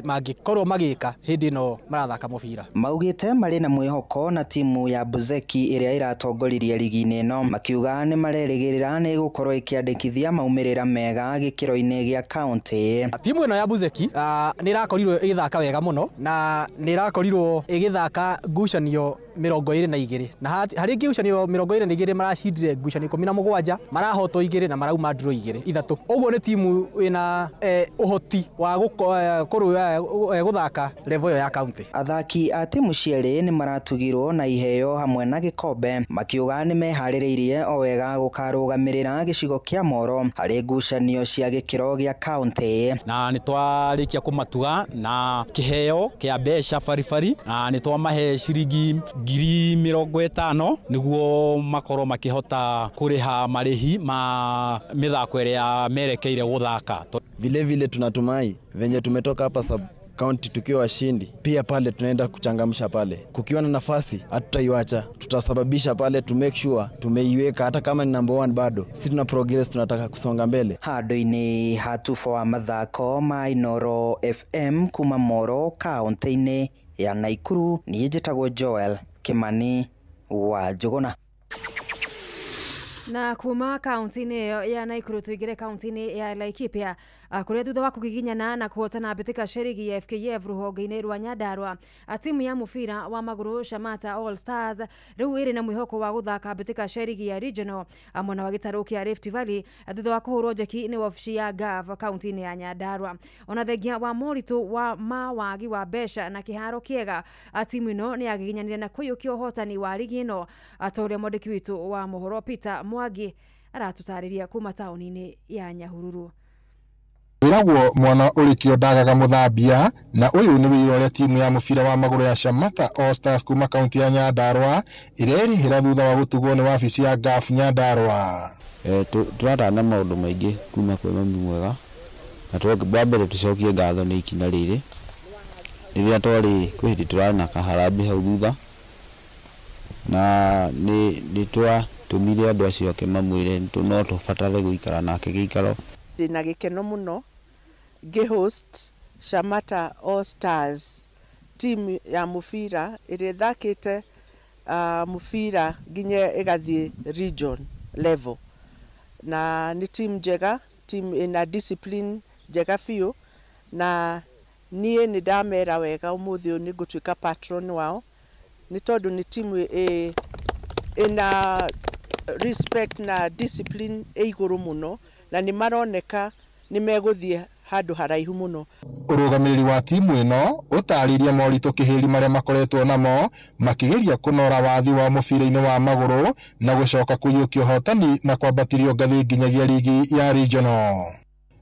mangĩkorwo magĩka hĩndĩ ĩno marathaka mũbira. Maugĩte marĩ na mwĩhoko na timu ya Buzeki ĩrĩa ĩratongoririe rigi-inĩ ĩno, makiuga nĩ marerĩgĩrĩra nĩ ĩgũkorwo ĩkĩandĩkithia maumĩrĩra mega gĩkĩro-inĩ gĩa kaunti. Timu ĩno ya Buzeki nĩ ĩrakorirwo ĩgĩthaka wega mũno na nĩ ĩrakorirwo ĩgĩthaka ngucanio 22 na harĩ ngucanio 22 maracindire ngucanio 17, marahotwo 2 na marauma draw 2 3. Ũguo nĩ timu ĩna ũhoti wa gũthaka level ĩyo ya county. Athaki a timu cierĩ nĩ maratugirwo na iheo hamwe na gĩkombe, makiuga nĩ meharĩrĩirie o wega gũkarũgamĩrĩra gĩcigo kĩa Moro harĩ ngucanio cia gĩkĩro gĩa county. Na nĩ twarĩkia kũmatuga na kĩheo kĩa mbeca baribari na nĩ twamahe ciringi 50,000 nĩguo makorwo makĩhota kũrĩha marĩhi ma mĩthako ĩrĩa merekeire gũthaka. Vile vile tunatumai venye tumetoka hapa sub county tukiwa washindi, pia pale tunaenda kuchangamsha pale. Kukiwa na nafasi hatutaiacha, tutasababisha pale to make sure tumeiweka, hata kama ni number 1 bado si tuna progress, tunataka kusonga mbele. Handũ-inĩ hatufo wa mathako ma Inoro FM kuma Moro kaunti-inĩ ya Nakuru, niĩ njĩtagwo Joel Kimani wa Njuguna. Na kuma kaunti-inĩ ĩyo ya Nakuru tũingĩre kaunti-inĩ ya Laikipia kũrĩa thutha wa kũgiginyana na kũhotana mbĩtĩka cia rigi ya FKF rũhonge-inĩ rwa Nyandarua, timu ya mũbira wa magũrũ Shamata All Stars rĩu ĩrĩ na mwĩhoko wa gũthaka mbĩtĩka cia rigi ya regional mwena wa gĩtarũ kĩa Rift Valley thutha wa kũhũrwo njeki nĩ wabici ya GAV kaunti-inĩ ya Nyandarua. Ona thengia wa moritũ wa mawagi wa mbeca na kĩharo kĩega, timu ĩno nĩ yagiginyanire na kũiyũkia ũhotani wa rigi ĩno ta ũrĩa mwandĩki witũ wa mohoro Peter Mwangi aratũtarĩria kuma taũni-inĩ ya Nyahururu. Wĩragwo mwana ũrĩ kĩo ndagaga mũthambia, na ũyũ nĩ wĩira ũrĩa timu ya mũbira wa magũrũ ya Shamata All Stars kuma kaunti ya Nyandarua ĩrerĩhĩra thutha wa gũtugwo nĩ wabici ya GAF Nyandarua. Tũratanya maũndũ maingĩ kuma kwĩ mami mwega, na wa mbere tũcokie ngatho nĩ ikinya rĩrĩ. Rĩrĩa twarĩ kwĩ hĩndĩ tũrarĩ na kaharambĩ hau thutha, na nĩ twatũmire andũ acio ake mamwĩre no tũbatare gũikara nake gĩikaro. Ndĩna gĩkeno mũno Ngĩ-host Shamata All Stars, team ya mũbira ĩrĩa ĩthakĩte mũbira nginya ĩgathiĩ region level, na nĩ team njega, team ĩna discipline njega biũ, na niĩ nĩ ndamera wega ũmũthĩ ũyũ nĩ ngũtuĩka patron wao, nĩ tondũ nĩ timu ĩna respect na discipline ĩ igũrũ mũno, na nĩ maroneka nĩ megũthiĩ handũ haraihu mũno. Ũrũgamĩrĩri wa timu ĩno ũtarĩirie moritũ kĩhĩri marĩa makoretwo namo makĩgeria kũnora wathi wa mũbira-inĩ wa magũrũ na gũcoka kũiyũkia ũhotani na kwambatĩrio ngathĩ nginyagia rigi ya regional.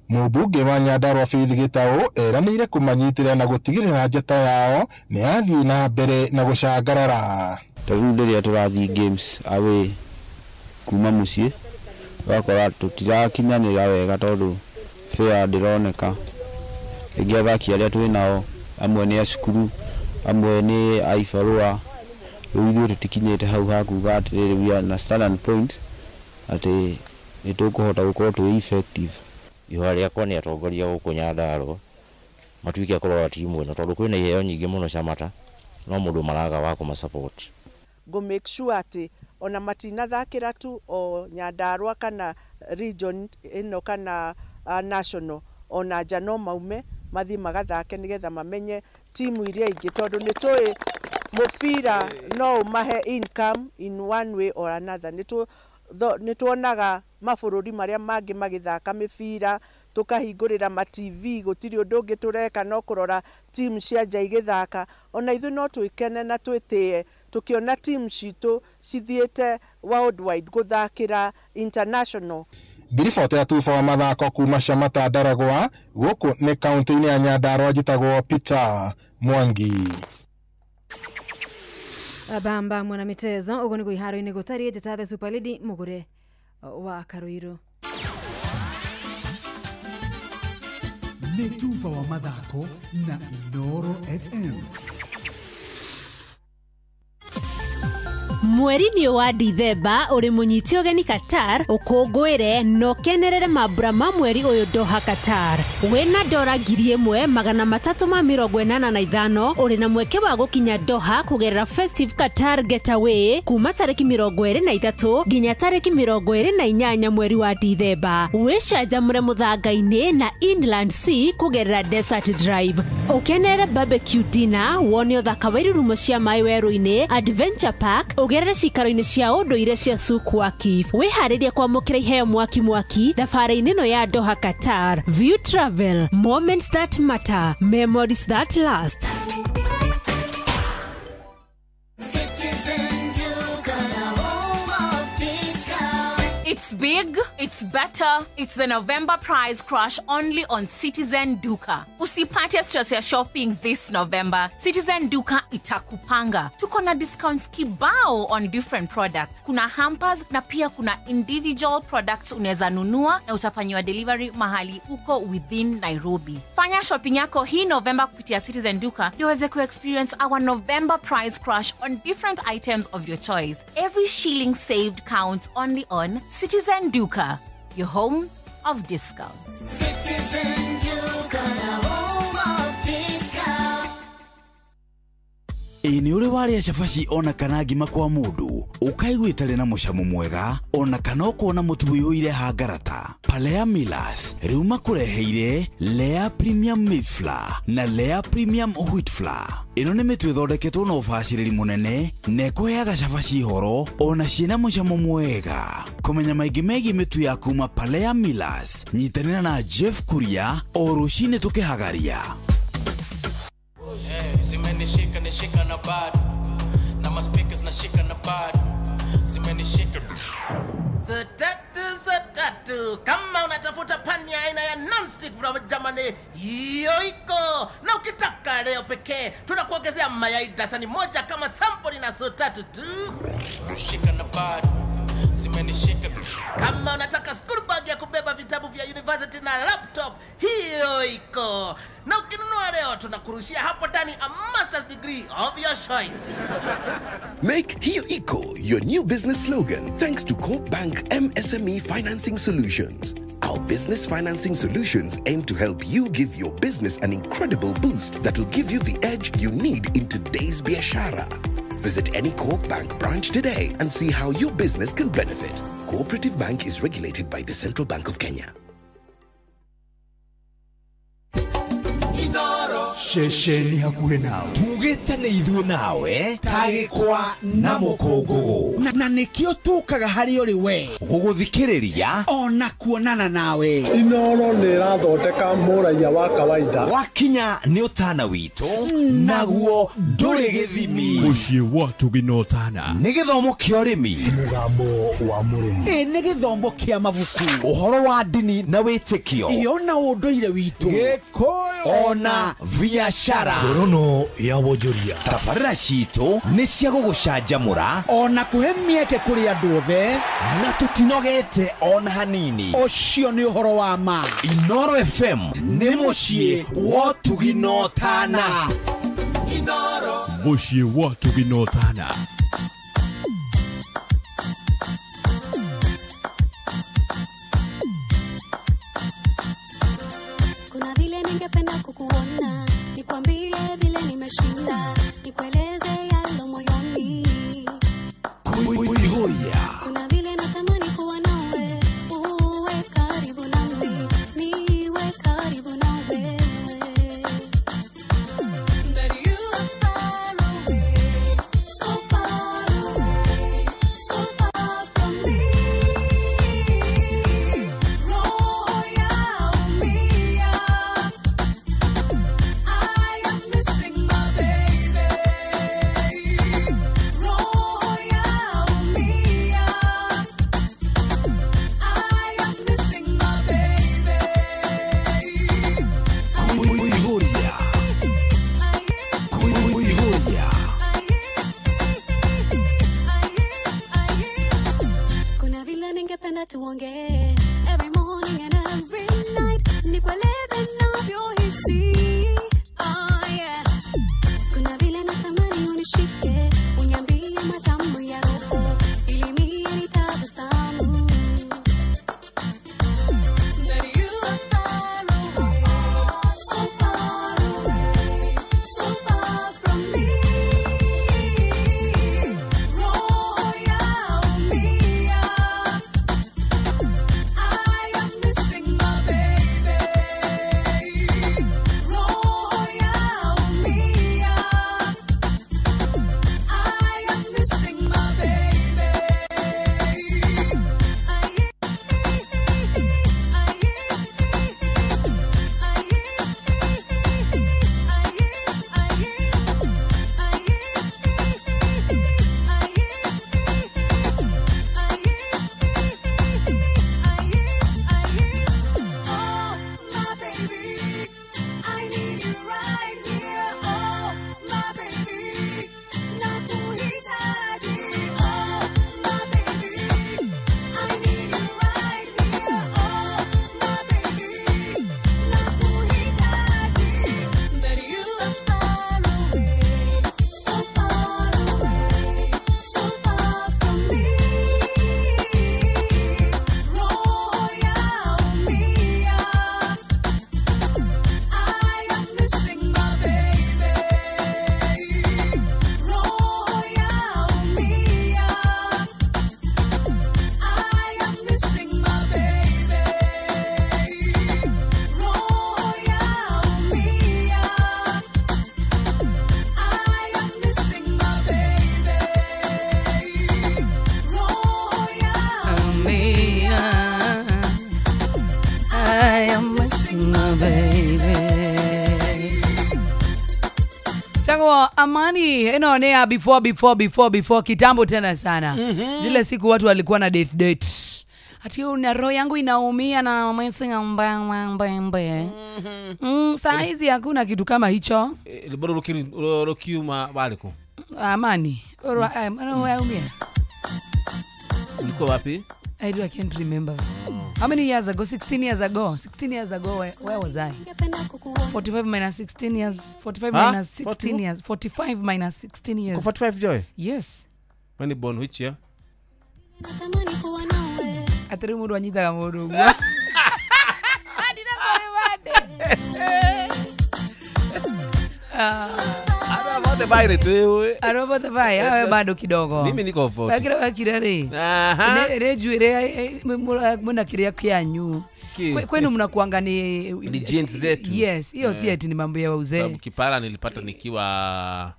Mũmbunge wa Nyandarua Faith Gĩtaũ eranĩire kũmanyitĩrĩra na gũtigĩrĩra njata yao nĩ yathiĩ na mbere na gũcangarara. Ta rĩu rĩrĩa tũrathiĩ games away kuma mũciĩ ũgakora tũtirakinyanĩra wega tondũ fare ndĩroneka. Rĩngĩ athaki arĩa twĩ nao amwe nĩ a cukuru, amwe nĩ a ibarũa, rĩu ithuĩ tũtikinyĩte hau ha kuga atĩrĩrĩ we are na standard point atĩ nĩ tũkũhota gũkorwo twĩ effective. Ihoya rĩakwa nĩ atongoria gũkũ Nyandarua matuĩke a kũrora timu ĩno tondũ kwĩna iheo nyingĩ mũno Shamata no mũndũ maraga wa kũma support. Ngũ make sure atĩ ona matinathakĩra tu o Nyandarua kana region ĩno kana national, ona nja no maume mathiĩ magathake nĩgetha mamenye timu iria ingĩ, tondũ nĩ tũĩ mũbira no ũmahe income in one way or another. Nĩ tuonaga mabũrũri marĩa mangĩ magĩthaka mĩbira, tũkahingũrĩra ma TV, gũtirĩ ũndũ ũngĩ tũreka no kũrora timu cia nja igĩthaka. Ona ithuĩ no twĩkene na twĩtĩe tũkĩona timu citũ cithiĩte worldwide gũthakĩra international. Ngiribota ya tuba wa mathako kuma Shamata Ndaragwa gũkũ nĩ kaunti-inĩ ya Nyandarua, njĩtagwo Peter Mwangi. Bamba mwanamitezo ugo nĩguo iharo-inĩ gũtariĩ njĩta the Super Lady mũgũre wa Karuiru. Nĩ tuba wa mathako na Inooro FM. Mweri-inĩ wa Dithemba ũrĩ mũnyiti ũgeni Qatar ũkũngũĩre na ũkenerere mambura ma mweri ũyũ Doha Qatar. Wĩna dora 1385 ũrĩ na mweke wa gũkinya Doha kũgerera Festive Qatar Getaway kuma tarĩki 23 nginya tarĩki 28 mweri wa Dithemba. Wĩcanjamũre mũthanga-inĩ na Inland Sea kũgerera Desert Drive. Ũkenerere barbecue dinner, wone ũthaka wa irurumo cia maĩ werũ-inĩ, Adventure Park, ũgerere cikaro-inĩ cia ũndũire cia Souk Waqif. Wĩharĩrie kwamũkĩra iheo mwaki mwaki thabarĩ-inĩ ĩno ya Doha Qatar. View Travel, moments that matter, memories that last. It's big, it's better, it's the November price crash only on Citizen Duka. Usipate stress ya shopping this November. Citizen Duka itakupanga. Tuko na discounts kibao on different products. Kuna hampers na pia kuna individual products unaweza nunua na utafanyiwa delivery mahali uko within Nairobi. Fanya shopping yako hii November kupitia Citizen Duka ndio uweze ku-experience our November price crash on different items of your choice. Every shilling saved counts only on Citizen Duka, your home of discounts. Citizen Duka, the home of discounts. Ĩ nĩ ũrĩ warĩa cabaci ona kana ngima kwa mũndũ ũkaigua ĩtarĩ na mũcamo mwega ona kana ũkona mũtu ũiyũire hangarata. Palea Millers rĩu makũreheire Lea Premium Maize Flour na Lea Premium Wheat Flour. Ĩno nĩ mĩtu ĩthondeketwo na ũbacĩrĩri mũnene na ĩkũheaga cabaci horo ona ciĩna mũcamo mwega. Kũmenya maingĩ megiĩ mĩtu ya kuma Palea Millers, nyitanĩra na Jeff Kuria o rũcinĩ tũkĩhagaria. Zimenishika nishika na bado na ma speakers nashika na bado zimenishika. Tatu kama unatafuta pani ya aina ya non-stick from Germany, hiyo iko. Na ukitaka leo pekee tunakuongezea mayai dasani moja kama sample na so tatu tu. Shika na bado zimenishika. Kama unataka school bag ya kubeba vitabu vya university na laptop, hiyo iko. Na ukinunua leo tunakurushia hapo ndani a master's degree of your choice. Make Hiyo Iko your new business slogan thanks to Co-op Bank MSME Financing Solutions. Our Our business financing solutions aim to help you give your business an incredible boost that will give you the edge you need in today's biashara. Visit any Co-op Bank branch today and see how your business can benefit. Cooperative Bank is regulated by the Central Bank of Kenya. Ceceni hakuhĩ nawe tugĩte nĩ ithuĩ nawe tagĩkwa na mũkũngũgũ na nĩkĩo tũkaga harĩ ũrĩ we gũgũthikĩrĩria ona kuonana nawe. Inoro nĩ ĩrathondeka mũraiya wa kawaida. Wakinya nĩ ũtana witũ naguo ndũrĩ gĩthimi. Mũciĩ wa Tugina Ũtana nĩ gĩthomo kĩa ũrĩmi, mũgambo wa mũrĩmi, ĩ nĩ gĩthomo kĩa mabuku, ũhoro wa ndini na wĩtĩkio, ĩyo na ũndũire witũ, Gĩkũyũ ona biashara. Ngorono ya wonjoria. Tabarĩra citũ nĩ cia gũgũcanjamũra ona kũhe mĩeke kũrĩ andũ othe, na tũtinogete ona hanini. Ũcio nĩ ũhoro wa ma. Inoro FM nĩ mũciĩ wa Tugina Ũtana. Mũciĩ wa Tugina Ũtana. Kuna vile ningependa kukuona, nikwambie vile nimeshinda, nikueleze yalo moyoni. Kuna vile natamani kuwa nawe, uwe karibu nami, niwe karibu na wewe. But you are far away, so far away, so far from me. Roho yaumia, I am missing my baby. Roho yaumia, I am missing my baby. Kuna vile ningependa tuongee every morning and every night, nikueleze navyohisi. Oh yeah. Kuna vile natamani unishike, uniambie matamu ya roho, ili mie nitabasamu. But you are far away, so far away, so far from me. Roho yaumia, I am missing my baby. Roho yaumia, I am missing my baby. Oh, my baby, I need you right here. Oh, my baby, nakuhitaji. Oh, my baby, I need you right here. Oh, my baby, nakuhitaji. But you are far away, so far away, so far from me. Roho yaumia, I am missing my baby. Roho yaumia, I am missing my baby. Roho yaumia, I am missing my baby. Roho yaumia, I am missing my baby. Tango Amani ino ni ya before kitambo tena sana. Zile siku watu walikuwa na date. Ati una roho yangu inaumia na missing mbaya. Saa hizi hakuna kitu kama hicho. Rwĩmbo rũrũ rũkiuma warĩkũ? Amani. Roho yaumia. Ulikuwa wapi? I can't remember. How many years ago? 16 years ago. 16 years ago, where was I? 45 minus 16 years. 45 minus 16 years. 45 minus 16 years. 45, Joy? Yes. When you born, which year? Atari mundu anyitaga mundu. Arĩa othe bai nĩ twĩũĩ. Arĩa othe bai, awe bado kidogo. Mimi niko 40. Wekire wekire rĩ. Nĩ njuĩrĩ mwĩna kĩrĩa kĩanyu. Kwenu mnakuanga ni ni genes zetu. Yes, hiyo si eti ni mambo ya uzee. Sababu kipara nilipata nikiwa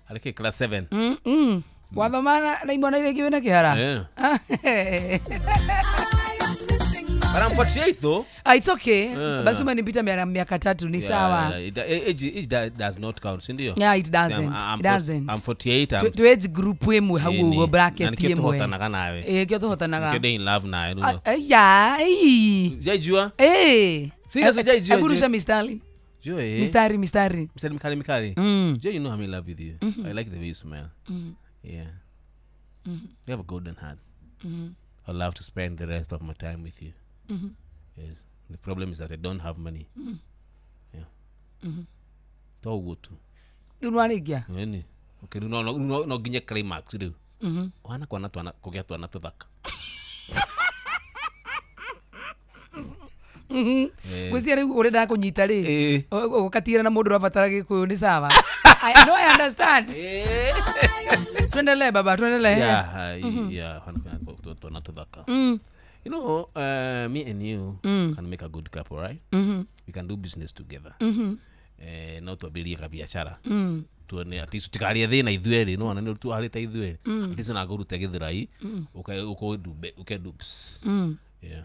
alike class 7. Wathomana na imwana ile kiwe na kihara. Yeah. But I'm 48 though. It's okay. Basi umenipita miaka 3 ni sawa. Age does not count, si ndio? Yeah, it doesn't. I'm It doesn't. I'm 48. To age group wemwe hau bracket yemwe. yemwe. Tuhotanaga nawe. Kio tuhotanaga. Kio in love nawe. Yeah. Hujaijua? Eh. Serious hujaijua? Hebu rusha mistari. Joy. Mistari. Mistari mikali. Joy, you know I'm in love with you. I like the way you smell. Yeah. You have a golden heart. I love to spend the rest of my time with you. Yes. The problem is that I don't have money. Yeah. To go to. Nunwarigia. Nini? Okay, no nginya climax riu. Wana kwana twana kugea twana tuthaka. Gwĩciria rĩu ũrenda kũnyita rĩ ũgatira na mũndũ ũrabatara Gĩkũyũ nĩ sawa. I know, I understand. Tuendelee baba, tuendelee. Yeah, yeah, twana tuthaka. You know, me and you can make a good couple, right? We can do business together. No twambirie kabiashara. Tuone at least tutikarie thina ithuĩ no na nĩ tuharĩte ithuĩ. At least na ngũrute gĩthurai uke dubs. Yeah.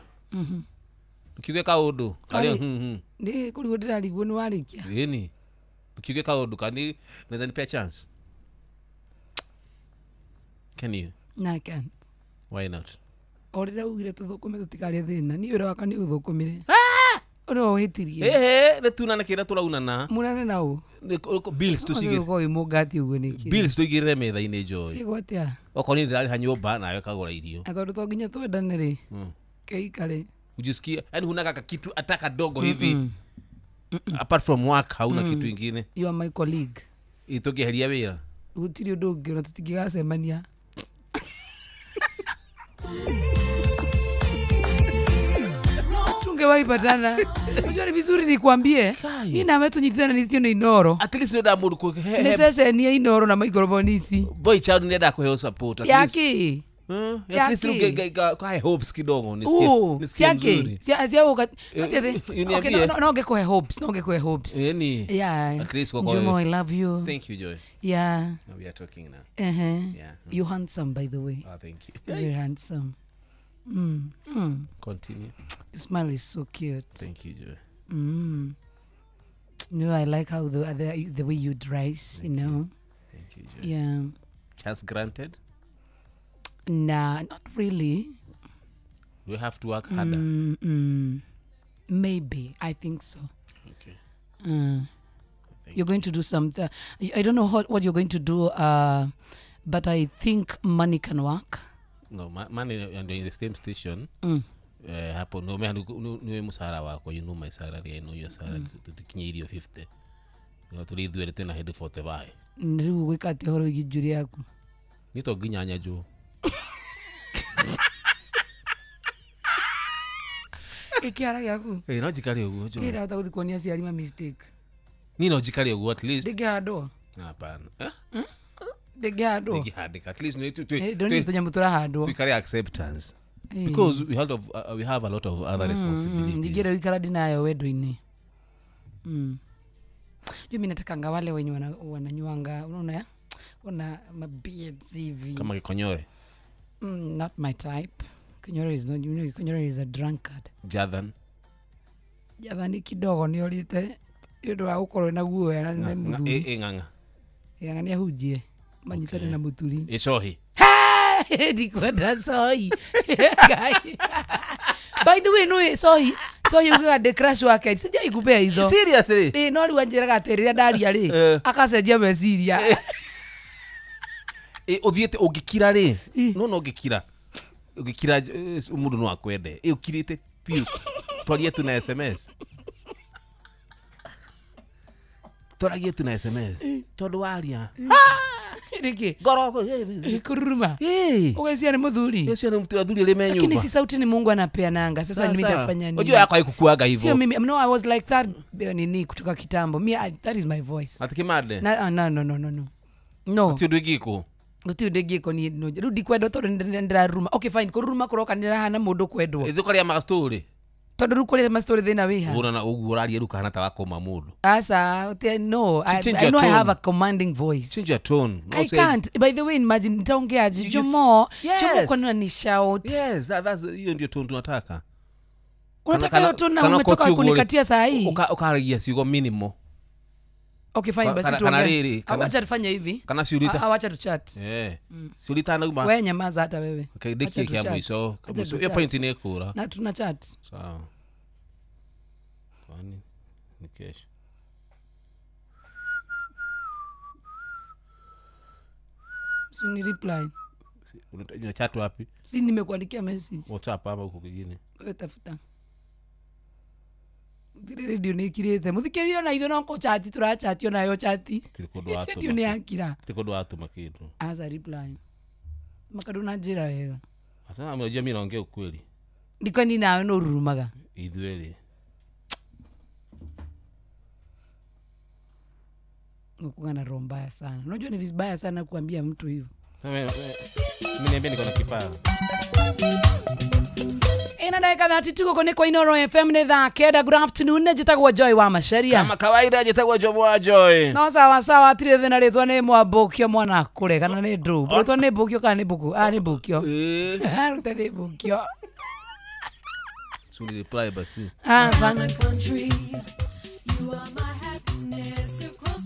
Ukiuge kaũndũ karia Nĩ kũrigwo ndĩrarigwo nĩ warĩkia. Nini? Ukiuge kaũndũ kani naweza nipea chance. Can you? No, I can't. Why not? Orĩrĩa ugire tũthũkũme tũtikarie thĩna niĩ wĩra wakwa nĩ ũthũkũmire. Ũrĩa ũhĩtirie. Nĩ tunana kĩrĩa tũraunana. Munane na ũ? Bills tũcigĩrĩre. Ũgũkorwo wĩ mũngati ũguo nĩkĩ? Bills tũigĩrĩre metha-inĩ Joy. Ciĩkwo atĩa? Okorwo niĩ ndĩrarĩha nyũmba nawe kagũra irio. Na tondũ to nginya twendane rĩ. Keikare. Ujisikie yani huna kaka kitu hata kadogo hivi. Apart from work hauna kitu ingine. You are my colleague. Itũngĩeheria wĩra. Gũtirĩ ũndũ ũngĩ ona tũtingĩgacemania. Tungewahi patana. Unajua ni vizuri nikwambie. Mimi na wewe tunyitana nitio ni Inoro. At least ndio mundu ku Ni sasa ni Inoro na microphone ici. Boy child nenda kuheo support at least. Yaki. At least uge hopes kidogo nisikie mzuri. Sia uka. Okay, no ngekuhe hopes, no ngekuhe hopes. Yeah. At least kwa Jomo, I love you. Thank you, Joy. Yeah. Now we are talking now. Yeah. You handsome, by the way. Oh, thank you. You're very handsome. Continue. Your smile is so cute. Thank you, Joy. No, I like how the way you dress. Thank you know. Thank you, Joy. Yeah. Chance granted? Nah, not really. We have to work harder. Maybe. I think so. Okay. You're going to do something. I don't know what you're going to do, but I think money can work. No, money and in the same station. Hapo no niwe musara wako, you know my salary, I know your salary. Tukinye irio 50. No tuli ithuĩ twĩna hĩndĩ 45. Rĩu gwĩka atĩa ũhoro wĩgiĩ njuĩrĩ yaku? Niĩ to nginya nyanjwo. Ĩkĩara gĩaku? No njikare ũguo Joy. Niĩ ndahota gũthiĩ kuonia aciari ma mistake. Niĩ no njikare ũguo at least. Ndĩngĩhandwo? Hapana. Ndĩngĩhandwo? Ndĩngĩhandĩka. At least nĩ ndonire tũnyamũ tũrahandwo. Tuikare acceptance. Because we have a lot of other responsibilities. Ningĩenda gũikara ndinayo wendo-inĩ. Mimi natakanga wale wenye wananywanga, unaona wana mabeards hivi. Kama Kikonyore. Not my type. Kikonyore is not, you know, Kikonyore is a drunkard. Jathan. Jathan kidogo nĩ orĩte nĩ ũndũ wa gũkorwo na guoya na nĩ mũthuri. Ng'ang'a. Ng'ang'a nĩ ahunjie. Manyitane na mũturi. Ĩcohi. Ndikwenda sohi. By the way, no sohi. Sohi ugaga ndĩ crush wake. Sijai kupea hizo. Seriously? No rĩu anjĩraga atĩ rĩrĩa ndaria rĩ, akacenjia meciria. Ũthiĩte ũngĩkira rĩ, no ũngĩkira. Ũngĩkira mũndũ no akwende. Ũkirĩte biũ. Twarie tu na SMS. Twaragie tu na SMS. Tondũ waria. Niki Ngoro kururuma. Ugecia ni muthuri. Ugecia ni muthuri athuri arĩa me nyumba. Lakini si sauti ni Mungu anapeananga. Sasa mimi nitafanya nini? Unajua yako haikukuaga hivyo. Sio mimi. No, I was like that nini kutoka kitambo. Me that is my voice. Atikimade. Na no no no no no. No. Ti ndwigiko. Guti ndwigiko ni no. Riu ndikwenda tondu ndiraruma. Okay fine, kururuma kuroka ndirahana mundu kwendwo. Ithu karia ma story. Tondu riu kuria ma story thina wiha. Ugura na uguo uraria riu kahana ta wakoma mundu. Asa, no, I know I have a commanding voice. Change your tone. No, I can't. By the way, imagine nitaongea Jomo. Yes. Jomo kwa nini shout? Yes, that's hiyo ndio tone tunataka. Unataka hiyo tone na umetoka kunikatia saa hii. Ukaragia ciugo minimal. Okay fine, basi tuongee. Acha tufanye hivi. Kana siulita. Acha tu chat. Eh. Siulita na uma. Wewe nyamaza hata wewe. Okay, deki ya mwisho. Hiyo point ni kura. Na tuna chat. Sawa. Kwani ni kesho. Si ni reply. Una chat wapi? Si nimekuandikia message. WhatsApp ama huko kwingine. Wewe tafuta. Tiri radio ni kirite muthikirio na ithu no ko chat turachat ona yo chat radio ni akira tikondo watu makindu as a reply makaduna njira wega asa amejua mimi naongea ukweli ndiko ni nawe no rurumaga ithueri ngukugana roho mbaya sana. Unajua ni vibaya sana kuambia mtu hivyo. Mimi niambia niko na kipawa. Ina dakika 32 kone kwa Inoro FM ni thaa kenda. Good afternoon, njitagwo Joy wa Macharia. Kama kawaida njitagwo Jomo wa Joy. No sawa sawa atire thina ritwa ni mwambukio mwana kure kana ni ndru. Ritwa ni mbukio kana ni mbuku? Ah ni mbukio. Eh. Rute ni mbukio. Suli reply basi. Ah bana.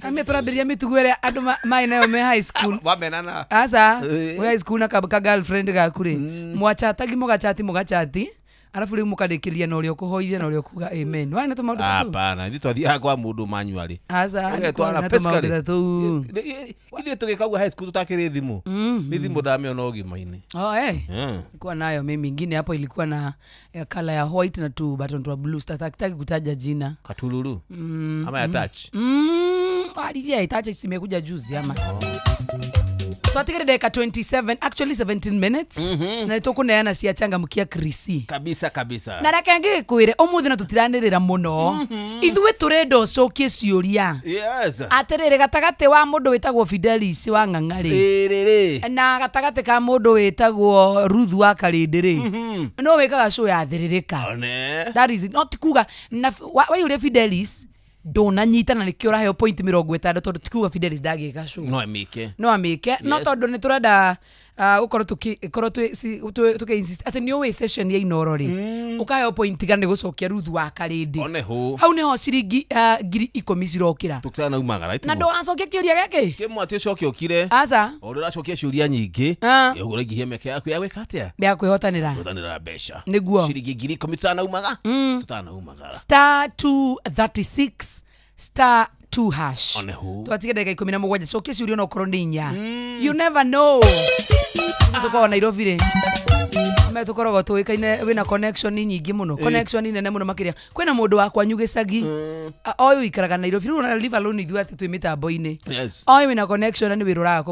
Ame turabiria mitugo ĩrĩa andũ mai nayo me high school. Wamenana. Asa, we high school na ka girlfriend gaku rĩ. Mwachatagi mugachati mugachati. Arafu rĩu mũkarĩkĩria na ũrĩa ũkũhoithia na ũrĩa ũkuga amen. Wani na tũmaũndũ ta tũu? Hapana, ithuĩ twathiaga kwa mũndũ manually. Asa, na tũmaũndũ ta tũu. Ithuĩ tũgĩka high school tũtakĩrĩ thimũ. Nĩ thimũ ndamĩona ũgima-inĩ. Oh, eh. Ilikuwa nayo mimi ingine hapo ilikuwa na ya color ya white na tu button tu blue. Sitaki kutaja jina. Katululu. Ama ya touch. Alidia touch simekuja juzi ama. Twatigire dakika 27 actually 17 minutes. Na tukuneana cia changamkia Krisi. Kabisa kabisa. Na reke ngikwire umuthi na tutiranirira muno. Ithuĩ turenda ucokie ciuria. Yes. Atiriri gatagati wa mundu witagwo Fidelis wa Ng'ang'a ri. Na gatagati ka mundu witagwo Ruth wa Karindi ri. No wikaga show ya thiririka. That is it. Not kuga na wayuria Fidelis ndonanyita na nikio uraheo point 60 tondu tikuga Fidelis ndagika show. No amike. No amike. No tondu ni turenda gukorwo tukikorwo tuki insist ati ni uwi session ya Inoro ri ukaheo point igana ni gucokia Ruth wa Karindi. Hau niho ciringi 10,000 cirokira. Tukutana umagara na nduracokia kiuria giki kimwe ati ucoke ukire. Aca o uracokia ciuria nyingi uraingihia miaka yaku ya gwika atia ya kwihotanira kwihotanira mbeca niguo ciringi 10,000 tutanaumaga tutanaumagara star 236 star 2 hash. Twatige dakika 17 cokia ciuria no korwo ni inya. You never know. Tukorwo Nairobi ri me tukoragwo tuikaine wina connection nyingi muno, connection nene muno makiria. Kwina mundu wa kwanyu gicagi oyu ikaraga Nairobi riu na live alone ithuĩ ati twi mitambo-ini. Oyu wina connection na ni wiruraga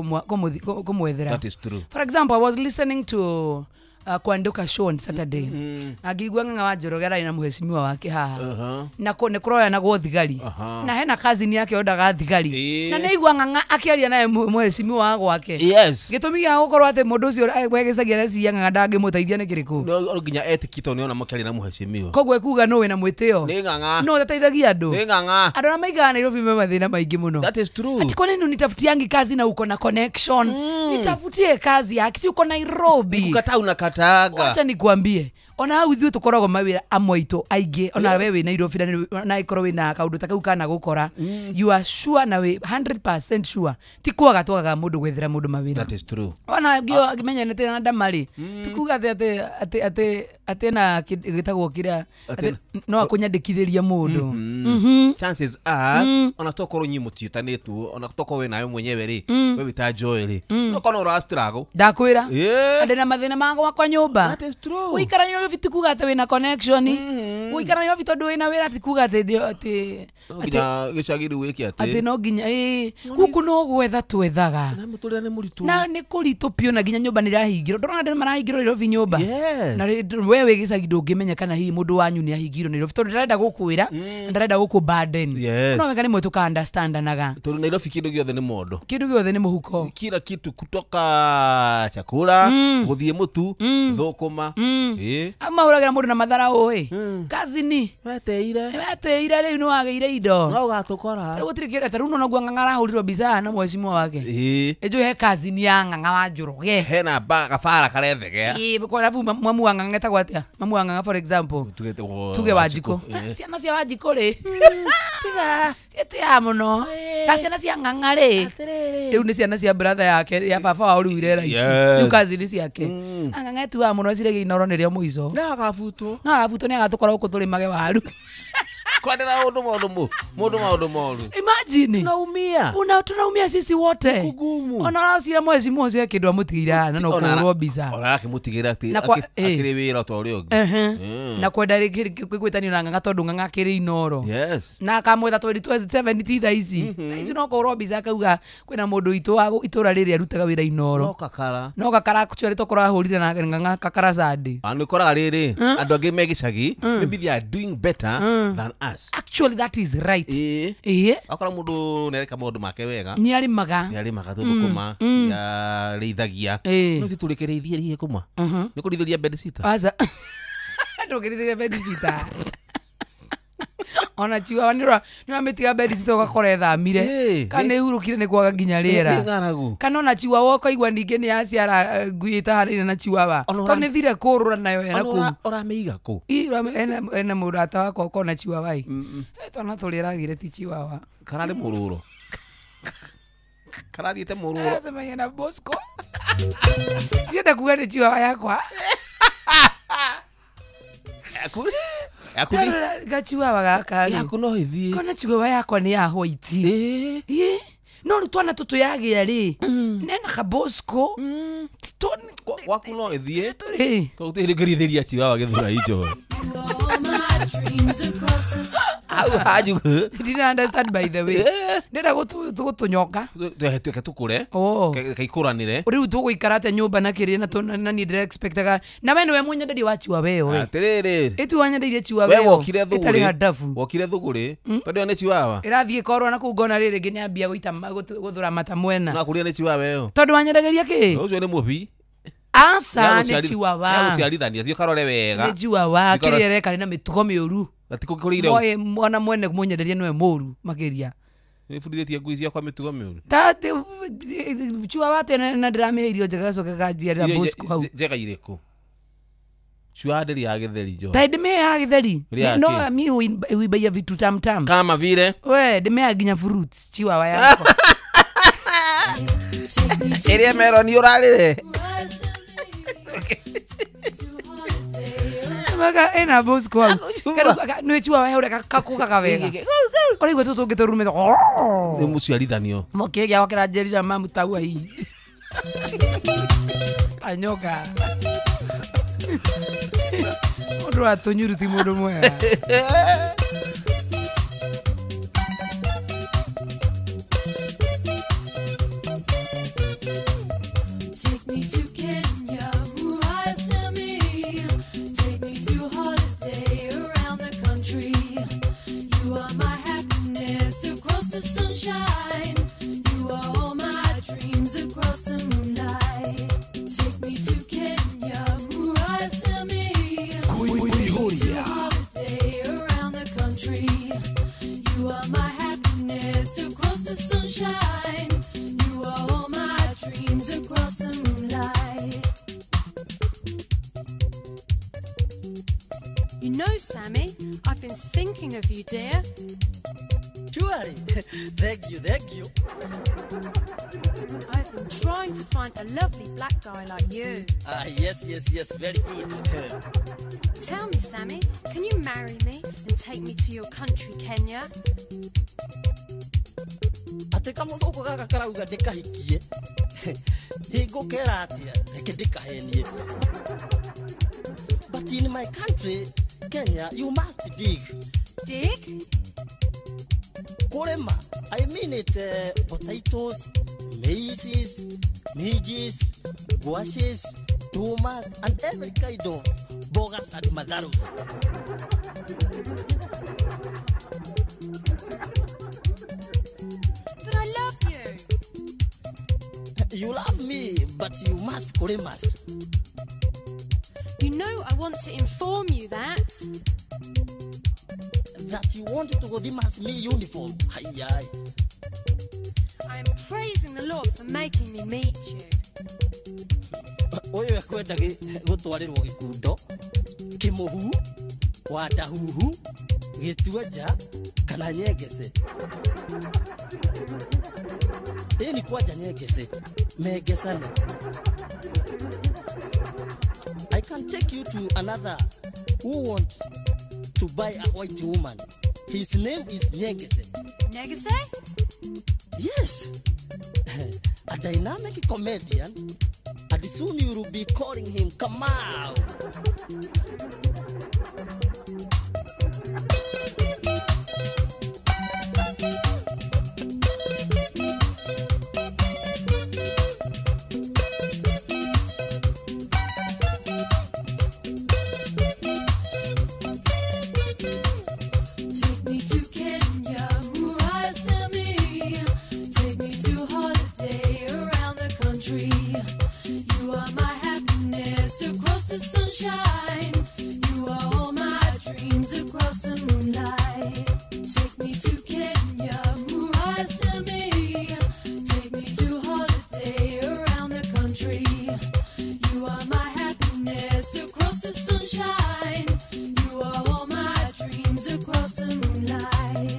kumwethera. That is true. For example, I was listening to Kwanduka show on Saturday. Agigwa Ng'ang'a wa Njoroge ararĩ na mũheshimiwa wake haha. Na nĩ kũroyanagwo thigari. Na hena cousin yake ondaga thigari. Na nĩaigua Ng'ang'a akĩaria naye mũheshimiwa wa gwake. Yes. Gĩtũmi gĩa gũkorwo atĩ mũndũ ũcio we gĩcagi areciria Ng'ang'a ndangĩmũteithia nĩ kĩrĩkũ? No nginya etĩkie tondũ nĩona makĩaria na mũheshimiwa. Koguo ekuga nũ wĩna mwĩtĩo? Nĩ Ng'ang'a. Nũ ũtateithagia andũ? Nĩ Ng'ang'a. Andũ arĩa maigaga Nairobi me mathĩna maingĩ mũno. That is true. Ati kwa nini unitafutiangi kazi na uko na connection? Nitafutie kazi yake si uko Nairobi. Kukataa unakataaga. Wacha nikuambie ona hau ithuĩ tũkoragwo mawĩra amwe aitũ aingĩ ona we wĩ Nairobi na ikorwo wĩna kaũndũ ta kau kana gũkora, you are sure na wĩ 100% sure ti kwaga twagaga mũndũ gwethera mũndũ mawĩra. That is true. Ona ngio ngĩmenyanĩte na Ndamari ti kuga atĩ atĩ atĩ atĩ na gĩtagwo kĩrĩa no akũnyandĩkithĩria mũndũ. Chances are ona tokorwo nyi mũtiĩtanĩtwo ona tokorwo wĩ nawe mwenyewe rĩ we wĩ ta Joy rĩ no korwo ũra struggle ndakwĩra ndĩ na mathĩna ma gwakwa nyũmba. That is true. Ũikara Nairobi ti kuga atĩ wĩna connection. Gũikara Nairobi tondũ wĩna wĩra ti kuga atĩ No nginya gĩcagi rĩu wĩke atĩ atĩ no nginya gũkũ no gwetha twethaga. Na mũtũrĩre nĩ mũritũ. Na nĩ kũritũ piũ na nginya nyũmba nĩ irahingĩrwo. Ndũrona andũ nĩ marahingĩrwo Nairobi nyũmba. Yes. Na we wĩ gĩcagi ndũngĩmenya kana hihi mũndũ wanyu nĩ ahingĩirwo Nairobi tondũ ndarenda gũkwĩra na ndarenda gũkũ burden. Yes. No wega rĩmwe tũka understandanaga. Tondũ Nairobi kĩndũ gĩothe nĩ mondo. Kĩndũ gĩothe nĩ mũhuko. Kila kitu kutoka chakula gũthiĩ mũtu thũkũma. Mahũragĩra mũndũ na matharaũ ĩ. Kazini. Weteire. Weteire rĩu nĩ wagĩire indo. No ũgatũkora. Rĩu gũtirĩ kĩndũ ta rĩu nona guo Ng'ang'a arahũrirwo mbica na mheshimiwa wake. Ĩnjũĩ he kazini ya Ng'ang'a wa Njoroge. Hena gabara karethegea. Kwa arabu mamu wa Ng'ang'a etagwo atĩa? Mamu wa Ng'ang'a for example. Tuge Wanjikũ. Ciana cia Wanjikũ rĩ. Tiga. Ciĩtĩaga mũno. Ta ciana cia Ng'ang'a rĩ. Rĩu nĩ ciana cia brother yake ya baba wao rĩu irera ici. Yes. Rĩu kazini ciake. Ng'ang'a etuaga mũno eciragia Inooro nĩrĩo mũico. No agabutwo. No agabutwo nĩ agatũkora gũkũ tũrĩmage waru. Kwendera ũndũ maũndũ mũndũ maũndũ moru. Imagine. Tunaumia. Tunaumia sisi wote. Kugumu. Ona aracira mheshimiwa ũcio he kĩndũ amũtigĩire haha na no kũhũrwo mbica. Ona akĩmũtigĩra atĩ Na kwa- akĩrĩ wĩra ta ũrĩa ũngĩ. Na kwenda gwĩtanio na Ng'ang'a tondũ Ng'ang'a akĩrĩ Inooro. Yes. Na akamwetha 2027 ti thaa ici. Thaa ici no kũhũrwo mbica akauga kwĩna mũndũ witũ wa itũra rĩrĩ arutaga wĩra Inooro. No kakara. No kakara actually tokorwo ahũrire na Ng'ang'a kakara Sunday. Nĩ ũkoraga rĩrĩ andũ angĩ me gĩcagi maybe they are doing better than us. Actually that is right. Akora mũndũ nĩareka maũndũ make wega. Nĩarĩmaga. Nĩarĩmaga tũthũkũma, nĩarĩithagia. No ithuĩ tũrĩkĩrĩithie rĩhie kũma. Nĩ kũrĩithĩria bedsitter. Aca. Ndũngĩrĩithĩria bedsitter. Ona chihuahua nĩ ũramĩtiga bedsitter ũgakora ĩthamire. Kana ĩhurũkire nĩ kwaga nginya rĩera. Nĩ ng'aragu. Kana ona chihuahua ũkaigua ningĩ nĩ yaciara ngui ĩtahanĩire na chihuahua. Tondũ nĩ thire kũrũra nayo ena kũu. Ũramĩiga kũ? Ena mũrata wakwa ũkona chihuahua ĩ. Twana tũrĩa ĩragĩire ti chihuahua. Kararĩ mũrũrũ. Karathiĩte mũrũrũ. Acemania na Bosco. Ndienda kuga nĩ chihuahua yakwa. Gachihuahua gaka rĩ. Yaku no ĩthiĩ. Kona chihuahua yakwa nĩ ya white. No rĩu twana tũtũ yagĩa rĩ. Nena kabosco. Gwaku no ĩthiĩ. Tondũ gũtirĩ hĩndĩ ũngĩrĩithĩria chihuahua gĩthũra icho. Hau hanyu. Didn't understand by the way. Ndĩrenda gũtũnyoka. Tuĩke tũkũre. Kaikũranĩre. Rĩu tũgũikara atĩa nyũmba na kĩrĩa na niĩ ndĩra-expectaga. Na we nĩwe mũnyenderia wa chihuahua ĩyo we. Atĩrĩrĩ. Ĩtu wanyendeirie chihuahua We ĩyo. wokire Ĩtarĩ thũgũrĩ. handabu. Wokire thũgũrĩ. Tondũ ĩyo nĩ chihuahua. Ĩrathiĩ ĩkorwo na kũu ngona rĩrĩ rĩngĩ nĩambia gũthũra mata mwena. No akũrire nĩ chihuahua ĩyo. Tondũ wanyendagĩria kĩ? Ũcio nĩ mũbi. Aca nĩ chihuahua. Nĩagũciarithania thiĩ ũkarore wega. Nĩ chihuahua Thiĩ ũkarore- kĩrĩa ĩreka nĩ na mĩtugo mĩũru. Gatikũkũrĩire. Moĩ mwana mwene mũnyenderia nĩwe mũũru makĩria. Nĩbundithĩtie ngui ciakwa mĩtugo mĩũru. Chihuahua atĩa na ndĩramĩhe irio njega gacoka kanjiarĩra Bosco hau. Njega irĩkũ? Chihuahua ndĩrĩ ya gĩtheri Joy. Ta ndĩmĩheaga gĩtheri. Ĩrĩ ya No kĩ? mi huibaia vitu tam tam. Kama vile? We ndĩmĩheaga nginya fruits chihuahua yakwa. Ĩrĩa meroni ũrarĩre. Maka ena Bosco hau. Nĩ chihuahua he ũrĩa kakũgaga wega. Ũraigua tũtũ tũngĩ tũrumĩte. Nĩ mũciarithanio. Mũkĩ gĩakwa kĩranjĩrira mamu taua hihi. Anyoka. Mũndũ wa tũnyuru ti mũndũ mwega. Take me to Kenya, Muasami. Take me to holiday around the country. You are my happiness across the sunshine. You are all my dreams across the moonlight. Take me to Kenya, Muasami. Kuihuria. Holiday around the country. You are my happiness across the sunshine. You are all my dreams across the moonlight. You know, Sammy, I've been thinking of you, dear. Surely. Thank you, thank you. I've been trying to find a lovely black guy like you. Ah, yes, yes, yes, very good. Tell me, Sammy, can you marry me and take me to your country, Kenya? Atĩ kamũthũngũ gaka karauga ndĩkahikie. Nĩngũkera atĩa? Reke ndĩkahenie. But in my country, Kenya, you must dig. Dig? Kurema. I mean it, potatoes, maizes, midges, guashes, tumas, and every kind of bogas and madarus. But I love you. You love me, but you must kuremas. You know I want to inform you that... That you want to go dimas me uniform. Aye, aye. I am praising the Lord for making me meet you. Ũyũ ekwenda gũtwarĩrwo gĩkundo, kĩmũhu, wandahuhu, gĩtuanja kana nyengece. Ĩni kwanja nyengece, mengecane. I can take you to another who wants to buy a white woman. His name is Nyengese. Nyengese? Yes. A dynamic comedian, and soon you will be calling him Kamau. Take me to Kenya, Murasami. Take me to holiday around the country. You are my happiness across the sunshine. You are all my dreams across the moonlight. Take me to Kenya, Murasami. Take me to holiday around the country. You are my happiness across the sunshine. You are all my dreams across the moonlight.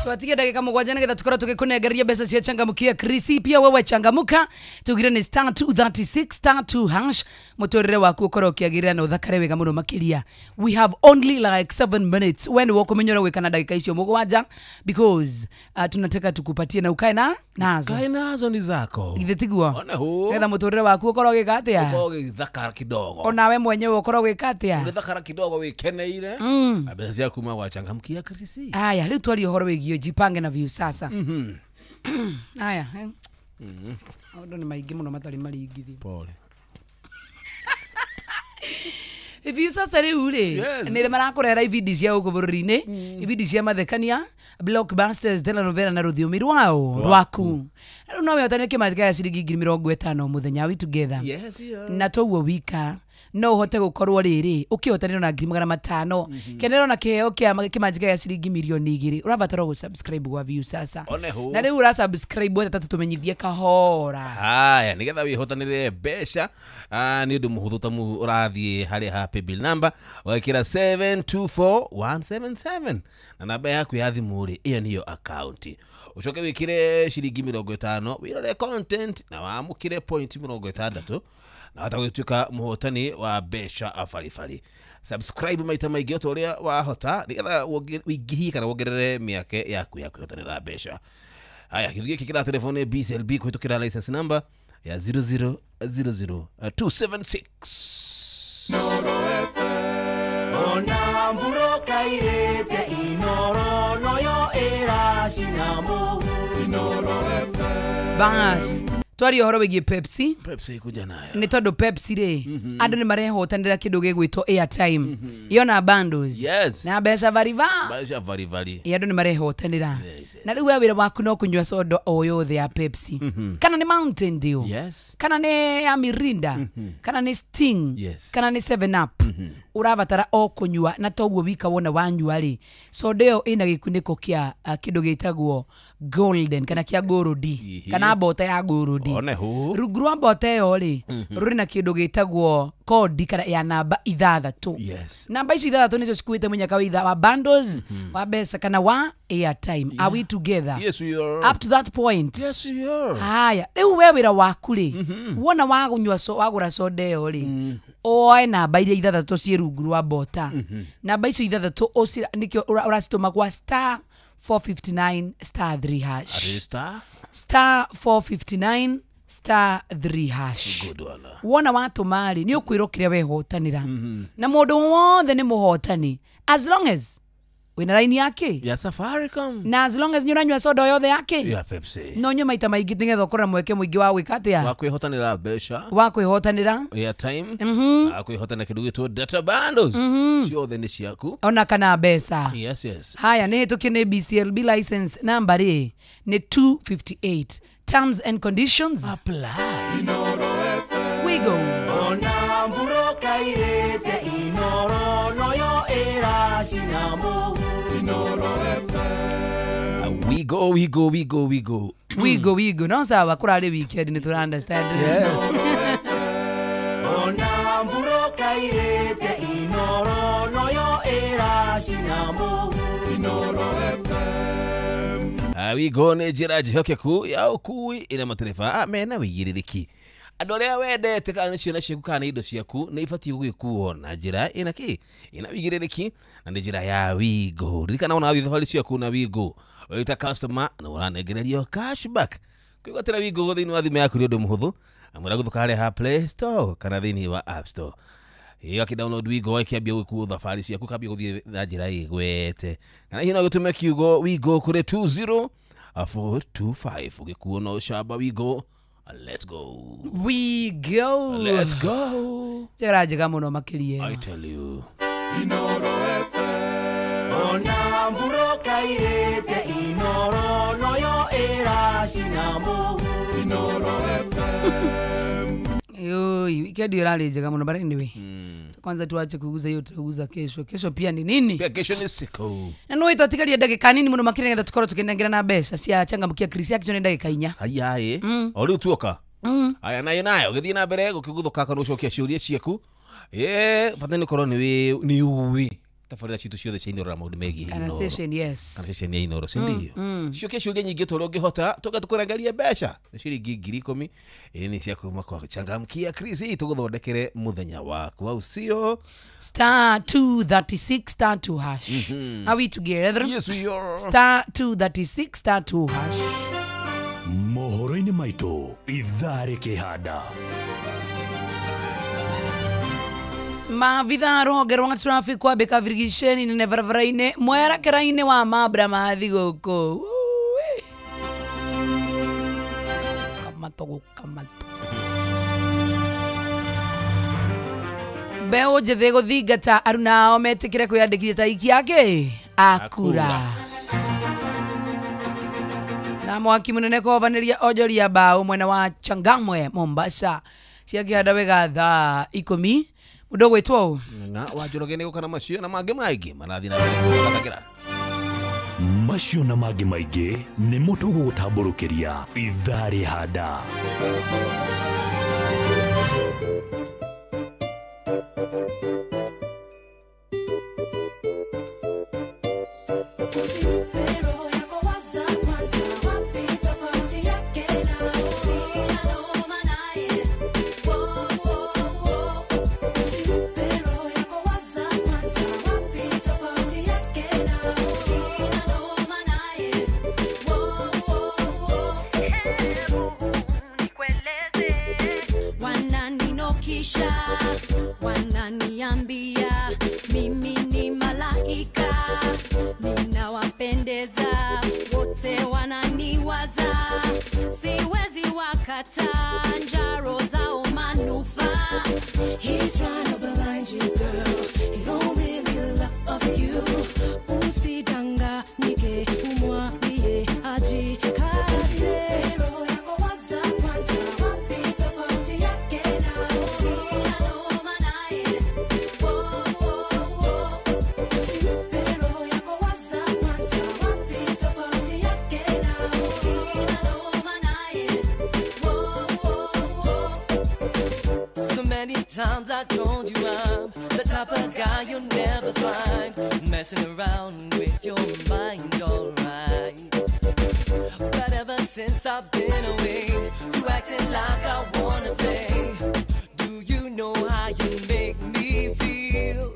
Twatigia ndagika mugwanja nigetha tukorwo tugikunengereria mbeca cia changamukia Krisi. Pia wewe changamuka, tugire ni star 236 star 2 hash, muturire waku ukorwo ukiagirira na uthakare wega muno makiria. We have only like 7 minutes we ni wokumenya uria gwika na ndagika icio mugwanja, because tunataka tukupatie na ukae na nazo. Kae nazo ni zako. Githĩ tiguo? Ona hũ. Nigetha muturire waku ukorwo ugika atia, Ũkorwo ũgĩthakara kidogo. onawe mwenyewe ukorwo ugika atia. Ũgĩthakara kidogo wĩkeneire. Na mbeca ciaku kuma gwachangamkia Krisi. Aya, rĩu twarie ũhoro wĩgiĩ jipange na Viusasa. Aya, maũndũ nĩ maingĩ mũno matarĩ maringithi. Pole. Viusasa rĩu rĩ Yes. nĩ marakũrehera ibindi cia gũkũ bũrũri-inĩ, ibindi cia mathekania, blockbusters, telenovela na rũthiomi rwao rwaku. Rĩu no wĩhotane kĩmanjĩka gĩa ciringi 50,000 mũthenya, we together. Yes, yeah. Na toguo wika no uhote gukorwo riri ukihotanĩrwo na 500,000 kenero na kiheo kia kĩmanjĩka gĩa ciringi 2 milioni urabatara gũ subscribe gwa Viusasa. One hũ. Na rĩu ura subscribe wetatu tumenyithie kahora. Haya, nigetha wĩhotanĩre mbeca, nĩ ũndũ mũhũthũ ta mu ũrathiĩ harĩa ha paybill number ũgekĩra 724177 na namba yaku ya thimũ rĩ, ĩyo nĩyo akaunti. Ũcoke wĩkĩre ciringi 50 wĩrore content na wamũkĩre point 60 na wahota gũtuĩka mũhotani wa mbeca baribari. Subscribe maita maingĩ o ta ũrĩa wahota nĩgetha wĩingĩhie kana wongerere mĩake yaku ya kwĩhotanĩra mbeca. Haya, kĩndũ gĩkĩ kĩra telefoni BCLB kũhĩtũkĩra license number ya 0000276. Ona mburoka irĩte inoro noyo ĩracina mũhu. Bas, twarie ũhoro wĩgiĩ Pepsi. Pepsi kuja nayo. Nĩ tondũ Pepsi rĩ, andũ nĩ marehotanĩra kĩndũ gĩgwĩtwo airtime yona bundles Yes. na mbeca variva. Mbeca baribari. Ĩ, andũ nĩ marehotanĩra na rĩu we wĩra waku no kũnyua soda o yothe ya Pepsi, kana nĩ Mountain Dew, Yes. kana nĩ ya Mirinda, kana nĩ Sting, Yes. kana nĩ 7 Up. Ũrabatara o kũnyua na toguo wika wona wanyua rĩ, soda ĩyo ĩna gĩkunĩko kĩa kĩndũ gĩtagwo golden kana kĩa ngũrũndi kana mbota ya ngũrũndi. One hũ. Rungu rwa mbota ĩyo rĩ, rũrĩ na kĩndũ gĩtagwo kodi kana ya namba ithathatũ. Yes. Namba icio ithathatũ nĩcio cikuĩte mũnyaka wa itha wa bundles, wa mbeca kana wa airtime. Are we together? Yes, we are. Up to that point? Yes, we are. Haya, rĩu we wĩra waku rĩ, wona wagũnyua wagũra soda ĩyo rĩ, oe namba iria ithathatũ ciĩ rungu rwa mbota. Namba icio ithathatũ nĩkĩo ũracitũma kwa star 459 star 3 hash. Atĩ star? Star 459 star 3 hash. Good one. Wona watũma rĩ nĩ ũkwĩrwo kĩrĩa wehotanĩra na mũndũ wothe nĩ mũhotani as long as wĩna raini yake ya Safaricom na as long as nĩ ũranyua soda o yothe yake ya Pepsi no nyue maita maingĩ nĩgetha ũkorwo na mweke mũingĩ wa gwĩka atĩa wa kwĩhotanĩra mbeca wa kwĩhotanĩra airtime wa kwĩhotanĩra kĩndũ gĩtwo data bundles ciothe nĩ ciaku ona kana mbeca. Yes, yes. Haya nĩ hĩtũkie nĩ BCLB license namba rĩ nĩ 258. Terms and conditions apply. We go. Ona mburoka irete inoro noyo eracina mũhu Inoro FM. We go, we go, we go, we go. We go, we go. No sawa kurarĩ weekend nĩ tũra understand. Ona mburoka irete inoro noyo eracina mũhu Inoro FM. Wigo nĩ njĩra njĩhokeku ya ũkui ĩna matereba mena wĩigĩrĩrĩki. Andũ arĩa wendete kana nĩ ciana ciaku kana nĩ indo ciaku nĩ ibatiĩ gũgĩkuo na njĩra ĩna kĩ ĩna wĩigĩrĩrĩki na nĩ njĩra ya Wigo. Ririkana ona wathiĩ thabarĩ ciaku na Wigo wĩta customer na ũranengererio cashback. Kwĩgwatĩra Wigo thĩinĩ wa thimũ yaku nĩ ũndũ mũhũthũ amwĩra gũthũka harĩa ha Play Store kana thĩinĩ wa App Store. Ĩyo akĩ-download Wigo akĩambia gũkuo thabarĩ ciaku kambia gũthiĩ na njĩra ĩgwete. Kana hihi no gũtũme kiugo Wigo kũrĩ 20425 ũgĩkuo na ũcamba Wigo. Let's go. We go. Let's go. Njĩra njega mũno makĩria. I tell you. Inoro FM. Ona mburoka irete inoro noyo eracina mũhu Inoro FM. Yoi, weekend ĩrarĩ njega mũno but anyway. Kwanza tuache kuguza hiyo, tutaguza kesho. Kesho pia ni nini? Pia kesho ni siku. Na no twatigaria ndagĩka nini mũno makĩria nĩgetha tũkorwo tũkĩnengera na mbeca cia changamkia Chris yake nĩ ndagĩka inya. Haya ĩ. O rĩu tuoka. Aya nayo nayo gĩthiĩ na mbere gũkĩguthũka kana ũcokia ciũria ciaku. Bata nĩ ũkorwo nĩ ũĩ tabarĩra citũ ciothe cia Inoro na maũndũ megiĩ Kana Inoro. station, yes. Kana station ya Inoro, si ndio? Ciokia ciũria nyingĩ ta ũrĩa ũngĩhota tũka tũkũrengerie mbeca ciringi 10,000 ĩ nĩ cia kuma kwa changamkia Chris tũgũthondekere mũthenya waku au sio? Star 236 star 2 hash. Are we together? Yes, we are. Star 236 star 2 hash. Mohoro-inĩ maitũ ithaa rĩkĩhanda. Maabitha rũhonge rwa traffic kwambĩka virigiceni nene barabara-inĩ mwerekera-inĩ wa mambura ma thigũkũ. Kamato gũkamato. Mbeũ njĩthĩ gũthingata aruna ao metĩkĩre kwĩyandĩkithia ta aikia ake a kura. Na mwaki mũnene kũhovanĩria onjoria mbaũ mwena wa Changamwe Mombasa ciakĩhanda wega thaa 10. Mũndũ ũgwĩtwo ũ? Na wa Njoroge nĩ gũka na macio na mangĩ maingĩ marathiĩ na mbere gũthathagĩra. Macio na mangĩ maingĩ nĩmo tũgũgũtambũrũkĩria ithaa rĩhanda. Wananiambia mimi ni malaika, ninawapendeza wote, wananiwaza, siwezi wakata njaro zao manufaa. He's trying to blind you girl, he don't really love you. Usidanganyike, umwambie ajikate. Times I told you I'm the type of guy you'll never find messing around with your mind, alright. But ever since I've been away, you acting like I wanna play. Do you know how you make me feel?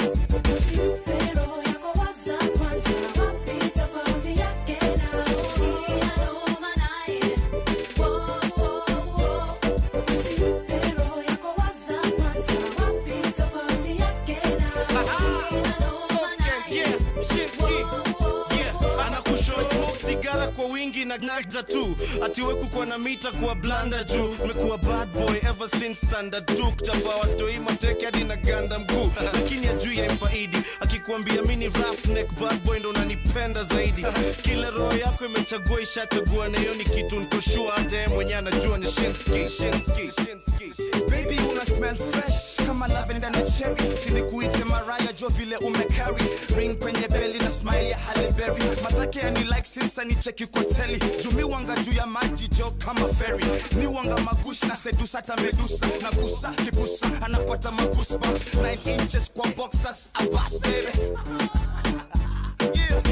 kwa wingi na nagda tu. Ati we kukuwa na mita kuwa blanda juu. Nimekuwa bad boy ever since standard 2. Kuchapa watoi mateke hadi na ganda mguu. Lakini ajui ya mfaidi. Akikuambia mimi ni rough neck bad boy ndo unanipenda zaidi. Kila roho yako imechagua ishachagua na hiyo ni kitu nikoshua hata yeye mwenyewe anajua ni Shinski. Shinski. Baby una smell fresh kama lavender na cherry. Sinikuite Mariah jo vile umecarry. Ring kwenye belly na smile ya Halle Berry. Matake yani like since anicheki kwa teli. Jumi wanga juu ya maji jo kama ferry. Ni wanga magush na sedusa hata medusa. Nagusa kibusa anapata magoosebumps. 9 inches kwa boxers abas baby. Yeah.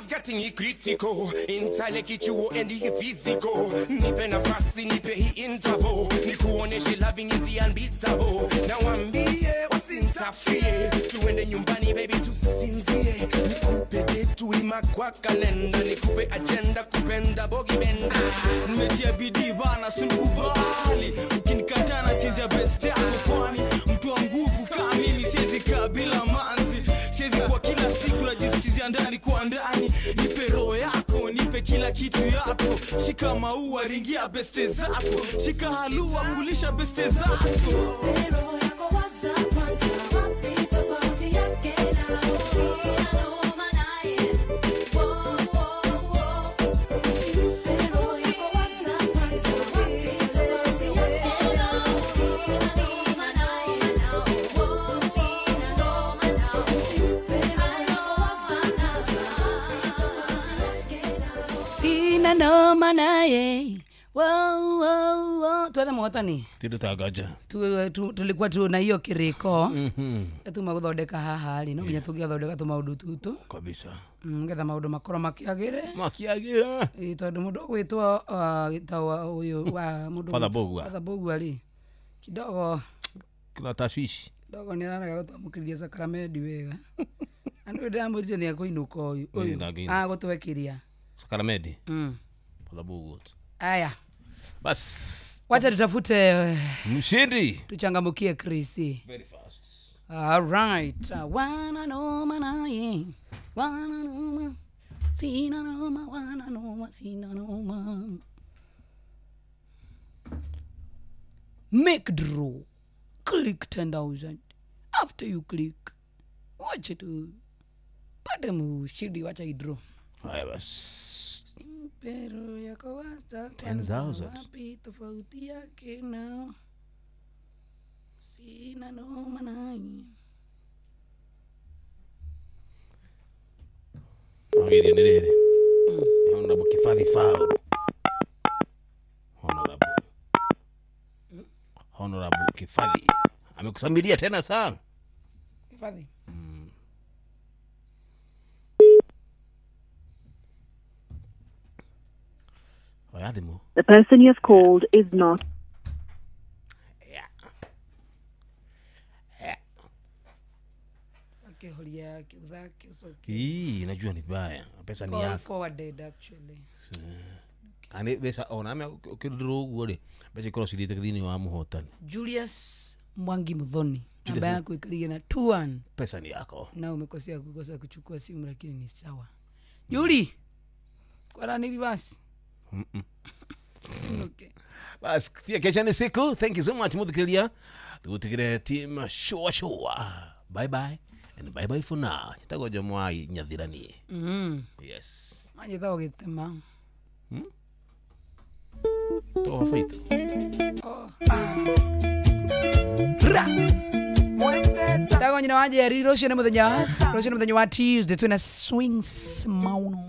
Getting critical, intellectual and physical. Nipe nafasi, nipe hii interval. Nikuoneshe loving is unbeatable. Nawambie wasintafie, tuende nyumbani baby tusinzie. Nikupe detu ima kwa kalenda, nikupe agenda kupenda bogi benda. Nimetia bidii bana sinikubali, ukinikataa na chinja best yako kwani mtu wa nguvu kama mimi siwezi kaa bila manzi. Siwezi kwa kila siku najisikizia ndani kwa ndani. Nipe roho yako, nipe kila kitu yako. Shika maua, ringia beste zako. Shika halua, kulisha beste zako. Roho yako waza kwanza, wapi tofauti yake na sina noma naye. Wo wo wo. Roho yako waza kwanza, wapi tofauti yake na sina noma naye. Wo sina noma Sina noma naye. Wow, wow, wow. Twethe muhotani Tindu tangaja. Tulikuwa tu na hiyo kiriko tuma guthondeka haha ri no nginya tungĩathondeka tũmaũndũ tutu kabisa ngetha maũndũ makorwo makiagĩre makiagĩra ĩ tondũ mũndũ ũgwĩtwo ta ũyũ wa mũndũ Father Bogwa. Father Bogwa rĩ kidogo kuna tashwishi kidogo nĩ ararega gũtwamũkĩria sakramendi wega andũ ndĩramwĩrire nĩ ekũinũka ũyũ Ĩ, ũyũ ndangĩinũka. agũtũhe kĩrĩa Sakramenti. Father Bogwa. Aya bas wacha tutafute mshindi tuchangamukie Chris. Very fast. All right. Wana noma naye. Wana noma. Sina noma, wana noma, sina noma. Make draw. Click 10,000. After you click, watch it. Pate mshindi, wacha i draw. Haya bas. Pero yako wasta 10,000. Wapi tofauti yake na sina noma naye. Wagĩria nĩ rĩrĩ Honorable Kifathi Faulu. Honorable Kifathi amekusamilia tena sana Kifathi. Oya thimũ. The person you have called is not. Akihoria kiuthake ucoke. Ii, najua ni baya. Pesa ni Call yako. forwarded actually. Ani mbeca ona me ũkĩrwo ũguo rĩ mbeca ikorwo cithiĩte thĩinĩ wa mũhotani. Julius Mwangi Muthoni. Julius Namba yako ikalige na 21. Pesa ni yako. Na umekosea kukosa kuchukua simu lakini ni sawa. Yuli. Kwa nini basi? Okay. Bas pia kesho ni siku. Thank you so much muthikĩrĩria. Tũgũtigĩre team shua shua. Bye bye and bye bye for now. Njĩtagwo Jomo wa Nyathiranie. Yes. Manjĩtagwo Gĩtema. Toa faith. Oh. Ra. Ndagwo nyina wa Njeri rũciũ nĩ mũthenya. Rũciũ nĩ mũthenya wa Tuesday twĩna Swings Mauno.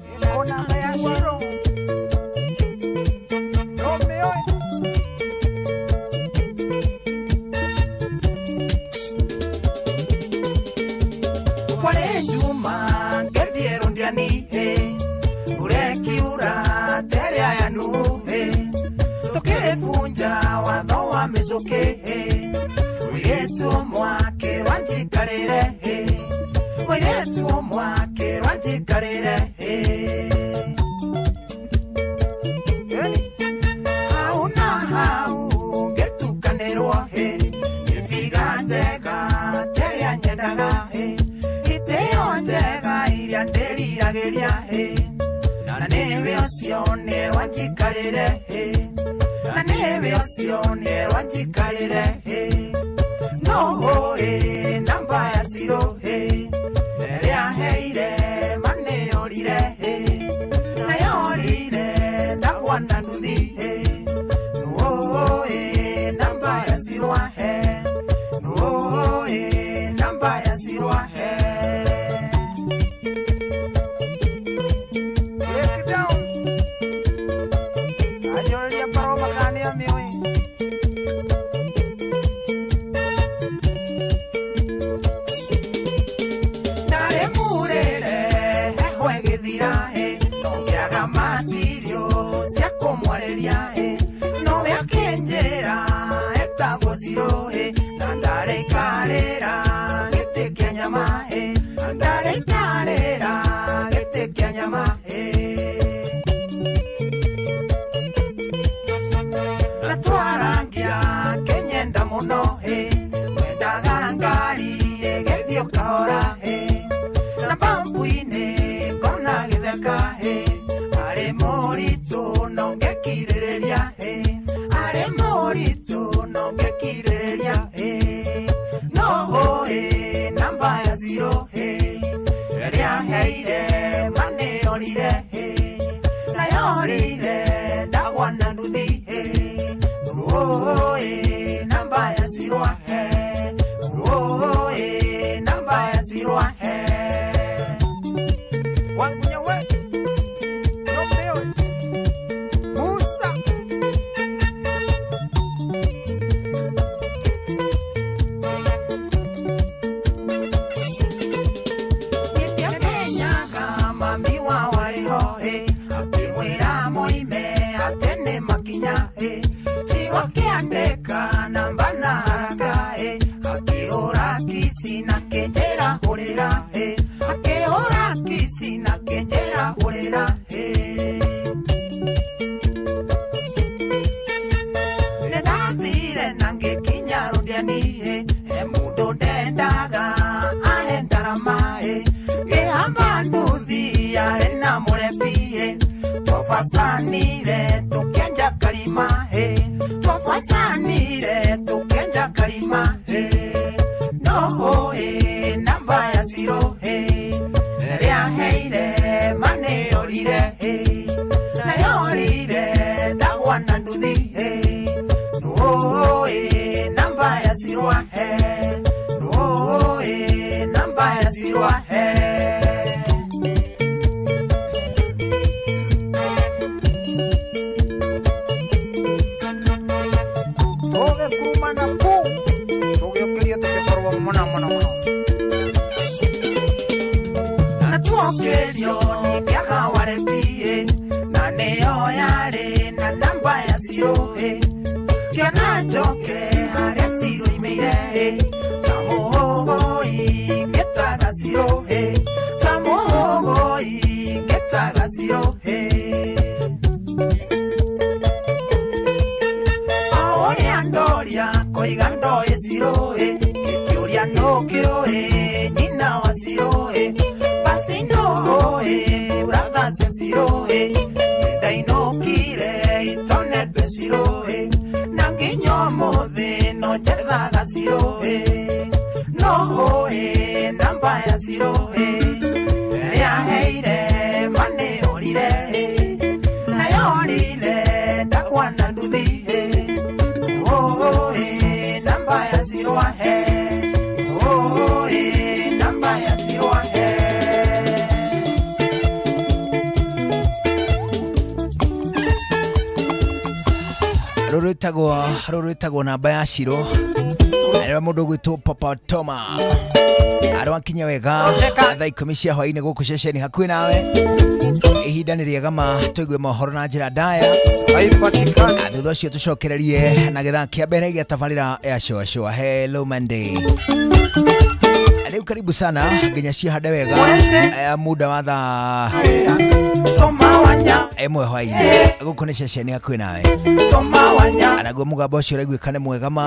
Mizuke, mwiretu mwake wanjikarire, mwiretu njikarĩre na nĩwe ũcio nĩerwo njikarĩre no ũĩ namba ya ciro ĩrĩa heire manĩorire na yorire ndagwa na nduthi nũĩ namba ya ciro ahe nũĩ namba ya ciro ahe. Break down. Anyoreria paroma kana nĩ amĩũĩ. Ndarĩ mũrĩre heho ĩgĩthira no ngĩaga matirio cia kũmwarĩria nowe akĩnjĩra etagwo Ciro na ndarĩikarĩra gĩtĩ kĩa nyama na ndarĩikarĩra gĩtĩ kĩa nyama. Na twarangia kĩnyenda mũno mwendaga ngari ĩgĩthiĩ kahora na bambu-inĩ ngona gĩtheka arĩ mũritũ no ngĩkirĩrĩria arĩ mũritũ no ngĩkirĩrĩria no ũĩ namba ya Ciro ĩrĩa heire manĩorire na yorire ndagwa na nduthi nũĩ namba ya Ciro ahe nũĩ namba ya Ciro ahe. Wangunya we no mĩũĩ Musa. Nĩndĩamenyaga mami wao arĩ ho akĩmwĩra moime atĩ nĩ makinya Ciro akĩandĩka namba na haraka akĩhũra kici na kĩnjĩra hũrĩra akĩhũra kici na kĩnjĩra hũrĩra. Nĩndathire na ngĩkinya rũdiani he mũndũ ndendaga ahe ndarama ngĩhamba nduthi yarĩ na mũrebi twabacanire tũkĩenja karima twabacanire tũkĩenja karima no ũĩ namba ya Ciro ĩrĩa heire manĩorire na yorire ndagwa na nduthi nũĩ namba ya Ciro ahe nũĩ namba ya Ciro ahe. Tũgĩkurumana kũ tũgĩũkĩria tũgĩkorwo mũno mũno mũno. Na tuokĩrio ningĩaga wareti na nĩyo yarĩ na namba ya Ciro kĩona njoke harĩa Ciro imĩire ta mũhũgũi ngĩtaga Ciro ta mũhũgũi ngĩtaga Ciro. O ũrĩa ndoria koiga ndoĩ Ciro ngĩkĩũria nũkĩũĩ nyina wa Ciro basi nũĩ uratha cia Ciro nĩndainũkire itonetwe Ciro na nginya ũmũthĩ no njethaga Ciro no ũĩ namba ya Ciro ĩrĩa heire manĩorire na yorire ndagwa na nduthi nũĩ namba ya Ciro ahe nũĩ namba ya Ciro ahe. Rũrũ rwĩtagwo namba ya Ciro arĩa mũndũ ũgwĩtwo Papa Toma arwakinya wega thaa 10 cia hwaĩ-inĩ gũkũ ceceni hakuhĩ nawe. Ihinda nĩ rĩega ma tũigue mohoro na njĩra ndaya na thutha ũcio tũcokererie na gĩthaa kĩa mbere gĩa tabarĩra ya Shua Shua. Hello Monday. Rĩu karibu sana nginya cihande wega muda wa thaa 1 hwaĩ-inĩ gũkũ nĩ ceceni hakuhĩ nawe anaguo mũgambo ũcio ũraiguĩka nĩ mwega ma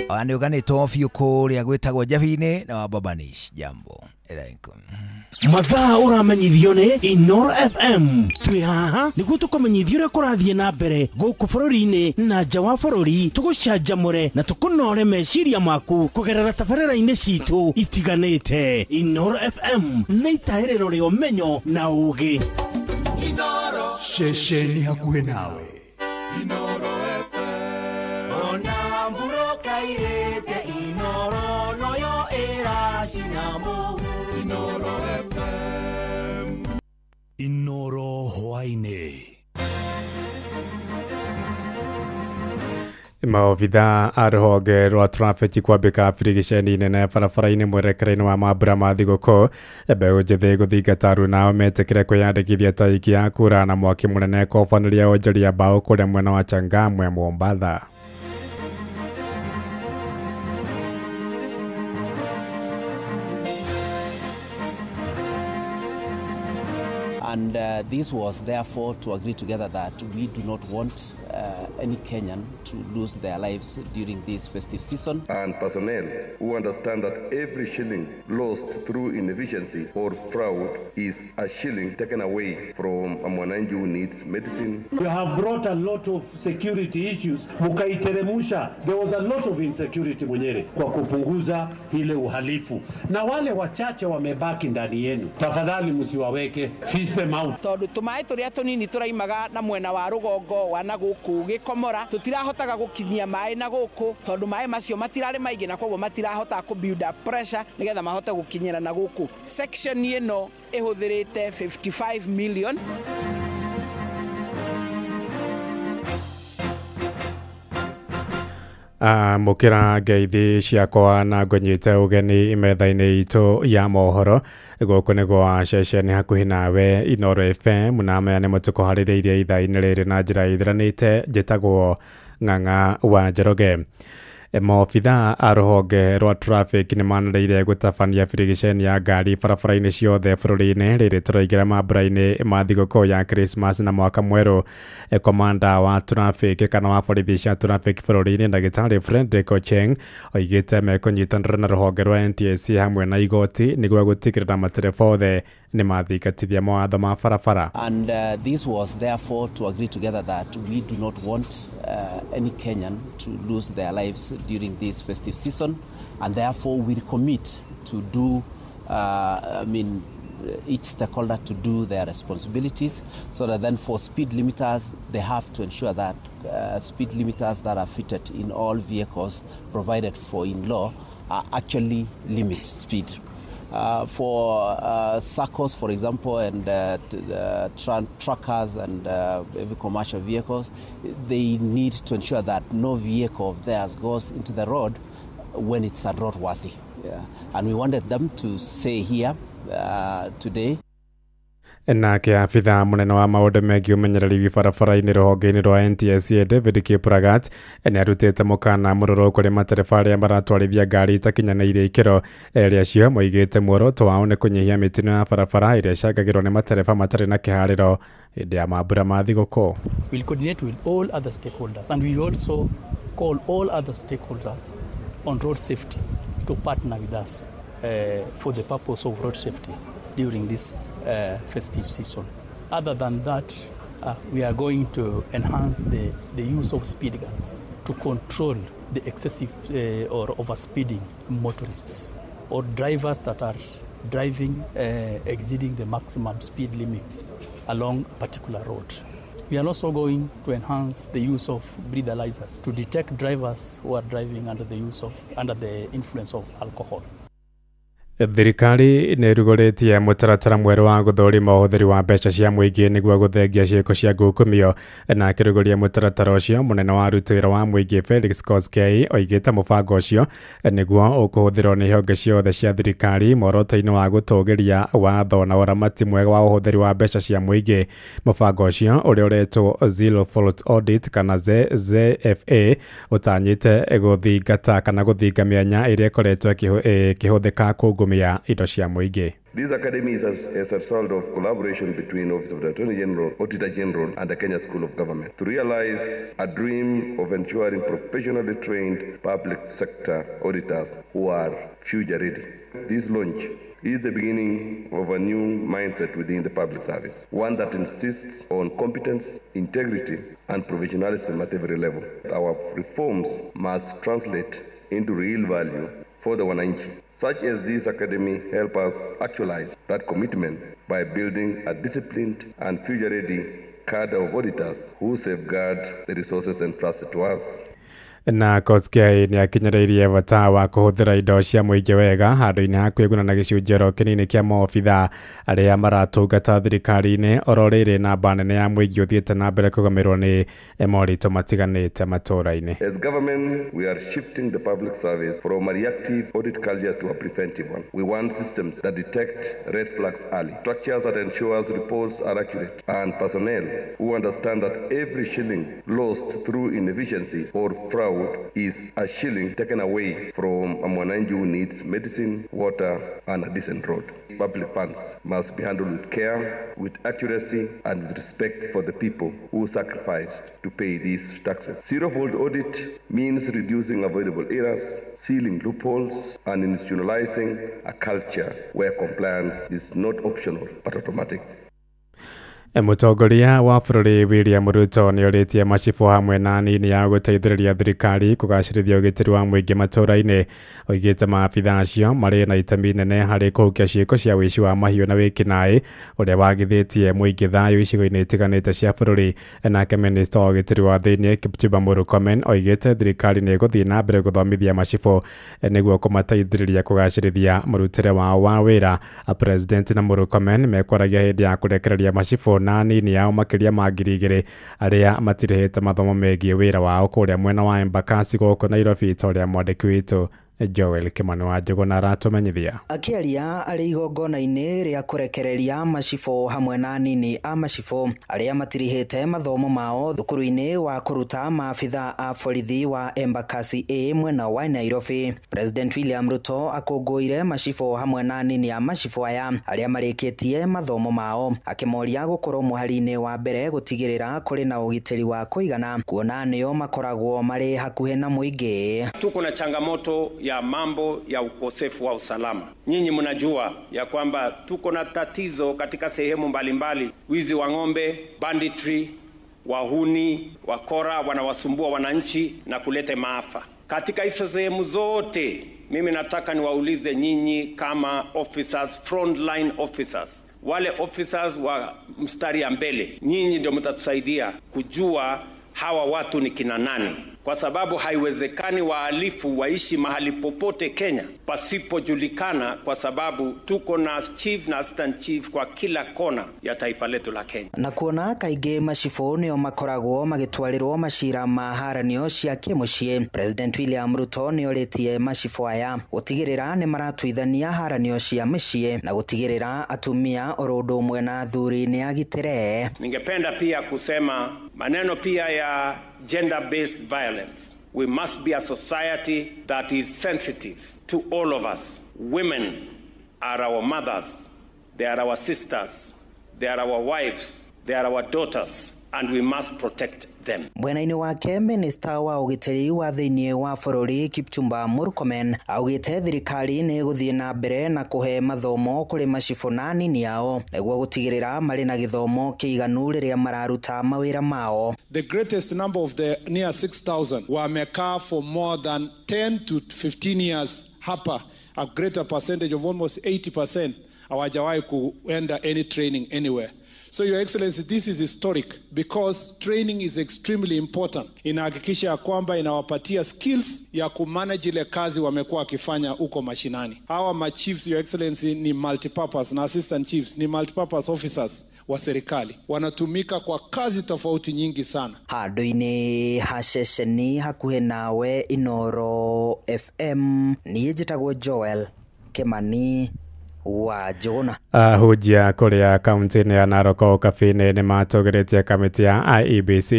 ona nĩ ũganĩtwo biũ kũrĩa gwĩtagwo Njabi-inĩ na wa Babanish. Jambo. Thaa 10. Mathaa ũramenyithio nĩ Inoro FM. Twĩ haha nĩguo tũkũmenyithia ũrĩa kũrathiĩ na mbere gũkũ bũrũri-inĩ na nja wa bũrũri, tũgũcanjamũre na tũkũnore meciria maku kũgerera tabarĩra-inĩ citũ itiganĩte. Inoro FM nĩ itahĩrĩro rĩa ũmenyo na ũũgĩ. Inoro ceceni hakuhĩ nawe. Inoro FM. Ona mburoka irĩte Inoro noyo ĩracina mũhu. Inoro FM. Inoro hwaĩ-inĩ. Maobitha a rũhonge rwa traffic kwambĩka birigiceni nene barabara-inĩ mwerekera-inĩ wa mambura ma thigũkũ. Mbeũ njĩthĩ gũthingata aruna metĩkĩre kwĩyandĩkithia ta aikia a kura na mwaki mũnene kũbanĩria wonjoria mbaũ kũrĩa mwena wa Changamwe Mombatha. And this was therefore to agree together that we do not want any Kenyan to lose their lives during this festive season. And personnel who understand that every shilling lost through inefficiency or fraud is a shilling taken away from a mwananchi who needs medicine. You have brought a lot of security issues, mukaiteremusha. There was a lot of insecurity Munyere kwa kupunguza ile uhalifu. Na wale wachache wamebaki ndani yenu, tafadhali msiwaweke, fish them out. Tondu tumaĩ tũrĩa tũnini tũraimaga na mwena wa rũgongo wa na gũkũ Gĩkomora tũtirahotaga gũkinyia maĩ na gũkũ tondu maĩ macio matirarĩ maingĩ na koguo matirahota kũ build up pressure nĩgetha mahote gũkinyĩra na gũkũ. Section ĩno ĩhũthĩrĩte 55 million. Mukira ngeithi ciakwa na ngũnyite ũgeni metha-inĩ itũ ya mohoro gũkũ nĩ gwa ceceni hakuhĩ nawe Inoro FM na maya nĩmo tũkũharĩrĩirie ithaa-inĩ rĩrĩ na njĩra ĩthiranĩte. Njĩtagwo Ng'ang'a wa Njoroge. Maobitha a rũhonge rwa traffic nĩ manĩrĩire gũtabania birigiceni ya ngari barabara-inĩ ciothe bũrũri-inĩ rĩrĩ tũraingĩra mambura-inĩ ma thigũkũ ya Christmas na mwaka mwerũ. Komanda wa traffic kana wa borithi cia traffic bũrũri-inĩ ndagĩtarĩ Frederick Ochieng oigĩte mekũnyitanĩra na rũhonge rwa NTSA hamwe na igoti nĩguo gũtigĩrĩra matereba othe nĩ mathingatithia mawatho ma barabara. And this was therefore to agree together that we do not want any Kenyan to lose their lives during this festive season, and therefore we commit to do, each stakeholder to do their responsibilities, so that then for speed limiters, they have to ensure that speed limiters that are fitted in all vehicles provided for in law are actually limit speed. For SACCOs, for example, and truckers and heavy commercial vehicles, they need to ensure that no vehicle of theirs goes into the road when it's unroadworthy. Yeah. And we wanted them to say here today. Nake abitha munene wa maundu megiĩ ũmenyereri barabara-inĩ rũhonge-inĩ rwa NTSA David Kiplagat nĩ arutĩte mũkana mũrũrũ kũrĩ matereba arĩa maratwarithia ngari itakinyanĩirie ikĩro. Erĩ acio moigĩte muoroto wao nĩ kũnyihia mĩtino ya barabara ĩrĩa ĩcangagĩrwo nĩ matereba matarĩ na kĩharĩro hĩndĩ ya mambura ma thigũkũ. We'll coordinate with all other stakeholders, and we also call all other stakeholders on road safety to partner with us for the purpose of road safety during this festive season. Other than that, we are going to enhance the use of speed guns to control the excessive or overspeeding motorists or drivers that are driving exceeding the maximum speed limit along a particular road. We are also going to enhance the use of breathalyzers to detect drivers who are driving under the influence of alcohol. Thirikari nĩ ĩrugũrĩtie mũtaratara mwerũ wa gũthũrima ũhũthĩri wa mbeca cia mũingĩ nĩguo gũthengia ciĩko cia ngukumio. Na akĩrugũria mũtaratara ũcio, mũnene wa aruti wĩra wa mũingĩ Felix Koskei oigĩte mũbango ũcio nĩguo ũkũhũthĩrwo nĩ honge ciothe cia thirikari muoroto-inĩ wa gũtũgĩria watho na ũramati mwega wa ũhũthĩri wa mbeca cia mũingĩ. Mũbango ũcio ũrĩa ũretwo Zero Fault Audit kana ZFA ũtanyĩte gũthingata kana gũthinga mĩanya ĩrĩa ĩkoretwo ĩkĩhũthĩka kũngumia indo cia mũingĩ. This academy is as a result of collaboration between Office of the Attorney General, Auditor General, and the Kenya School of Government to realize a dream of ensuring professionally trained public sector auditors who are future ready. This launch is the beginning of a new mindset within the public service, one that insists on competence, integrity, and professionalism at every level. Our reforms must translate into real value for the wananchi, such as this academy help us actualize that commitment by building a disciplined and future-ready cadre of auditors who safeguard the resources entrusted to us. Na Kosgei nĩ akinyanĩirie bata wa kũhũthĩra indo cia mũingĩ wega handũ-inĩ ha kwĩguna na gĩcunjĩro kĩnini kĩa maobitha arĩa maratungata thirikari-inĩ oro rĩrĩ namba nene ya mũingĩ ũthiĩte na mbere kũgũmĩrwo nĩ moritũ matiganĩte matũũra-inĩ. As government, we are shifting the public service from a reactive audit culture to a preventive one. We want systems that detect red flags early, structures that ensure reports are accurate, and personnel who understand that every shilling lost through inefficiency or fraud is a shilling taken away from a mwananchi who needs medicine, water, and a decent road. Public funds must be handled with care, with accuracy, and with respect for the people who sacrificed to pay these taxes. Zero-fault audit means reducing avoidable errors, sealing loopholes, and institutionalizing a culture where compliance is not optional but automatic. Mũtongoria wa bũrũri William Ruto nĩ orĩtie macibũ hamwe na anini ya gũteithĩrĩria thirikari kũgacĩrithia ũgitĩri wa mũingĩ matũũra-inĩ. Oigĩte maabitha acio marĩ na itemi nene harĩ kũhukia ciĩko cia ũici wa mahiũ na wĩkinaĩ ũrĩa wagithĩtie mũingĩ thayũ icigo-inĩ itiganĩte cia bũrũri. Nake minista wa ũgitĩri wa thĩinĩ Kipchumba Murkomen oigĩte thirikari nĩ ĩgũthiĩ na mbere gũthomithia macibũ nĩguo kũmateithĩrĩria kũgacĩrithia mũrutĩre wao wa wĩra. President na Murkomen mekwaragia hĩndĩ ya kũrekereria macibũ na anini ao makĩria ma 2,000 arĩa matirĩhĩte mathomo megiĩ wĩra wao kũrĩa mwena wa Embakasi gũkũ Nairobi, ta ũrĩa mwandĩki witũ Joel Kimani wa Njũgũna aratũmenyithia. Akĩaria arĩ igongona-inĩ rĩa kũrekereria macibũ hamwe na anini a macibũ arĩa matirihĩte mathomo mao thukuru-inĩ wa kũruta maabitha a borithi wa Embakasi A mwena wa Nairobi, President William Ruto akũngũĩire macibũ hamwe na anini a macibũ aya arĩa marĩkĩtie mathomo mao, akĩmoria gũkorwo mũhari-inĩ wa mbere gũtigĩrĩra kũrĩ na ũgitĩri wa kũigana kuona nĩo makoragwo marĩ hakuhĩ na mũingĩ. Tuko na changamoto ya mambo ya ukosefu wa usalama. Nyinyi mnajua ya kwamba tuko na tatizo katika sehemu mbalimbali, wizi wa ng'ombe, banditry, wahuni, wakora wanawasumbua wananchi na kuleta maafa. Katika hizo sehemu zote, mimi nataka niwaulize nyinyi kama officers, frontline officers, wale officers wa mstari ya mbele, nyinyi ndio mtatusaidia kujua hawa watu ni kina nani, kwa sababu haiwezekani wahalifu waishi mahali popote Kenya pasipojulikana, kwa sababu tuko na chief na assistant chief kwa kila kona ya taifa letu la Kenya. Na kuona kaingĩ macibũ nĩo makoragwo magĩtwarĩrwo macira ma haranio cia kĩmũciĩ, President William Ruto nĩorĩtie macibũ aya gũtigĩrĩra nĩ maratuithania haranio cia mĩciĩ na gũtigĩrĩra atumia oro ũndũ ũmwe na athuri nĩ agitĩre. Ningependa pia kusema maneno pia ya gender-based violence. We must be a society that is sensitive to all of us. Women are our mothers, they are our sisters, they are our wives, they are our daughters, and we must protect them. Mwena-inĩ wake, minista wa ũgitĩri wa thĩinĩ wa bũrũri Kipchumba Murkomen augĩte thirikari nĩ ĩgũthiĩ na mbere na kũhe mathomo kũrĩ macibũ na anini ao nĩguo gũtigĩrĩra marĩ na gĩthomo kĩiganu rĩrĩa mararuta mawĩra mao. The greatest number of the near 6,000 wamekaa for more than 10 to 15 years hapa, a greater percentage of almost 80% hawajawahi kuenda any training anywhere. So Your Excellency, this is historic because training is extremely important. Inahakikisha kwamba inawapatia skills ya kumanage ile kazi wamekuwa wakifanya huko mashinani. Hawa ma chiefs, Your Excellency, ni multipurpose na assistant chiefs ni multipurpose officers wa serikali. Wanatumika kwa kazi tofauti nyingi sana. Handũ-inĩ ha ceceni hakuhĩ nawe Inoro FM, niĩ njĩtagwo Joel Kimani wa Njũgũna. Ahunjia kũrĩa kaunti-inĩ ya Narok Ũkabi-inĩ nĩ matũgĩrĩtie kamĩtĩ ya IEBC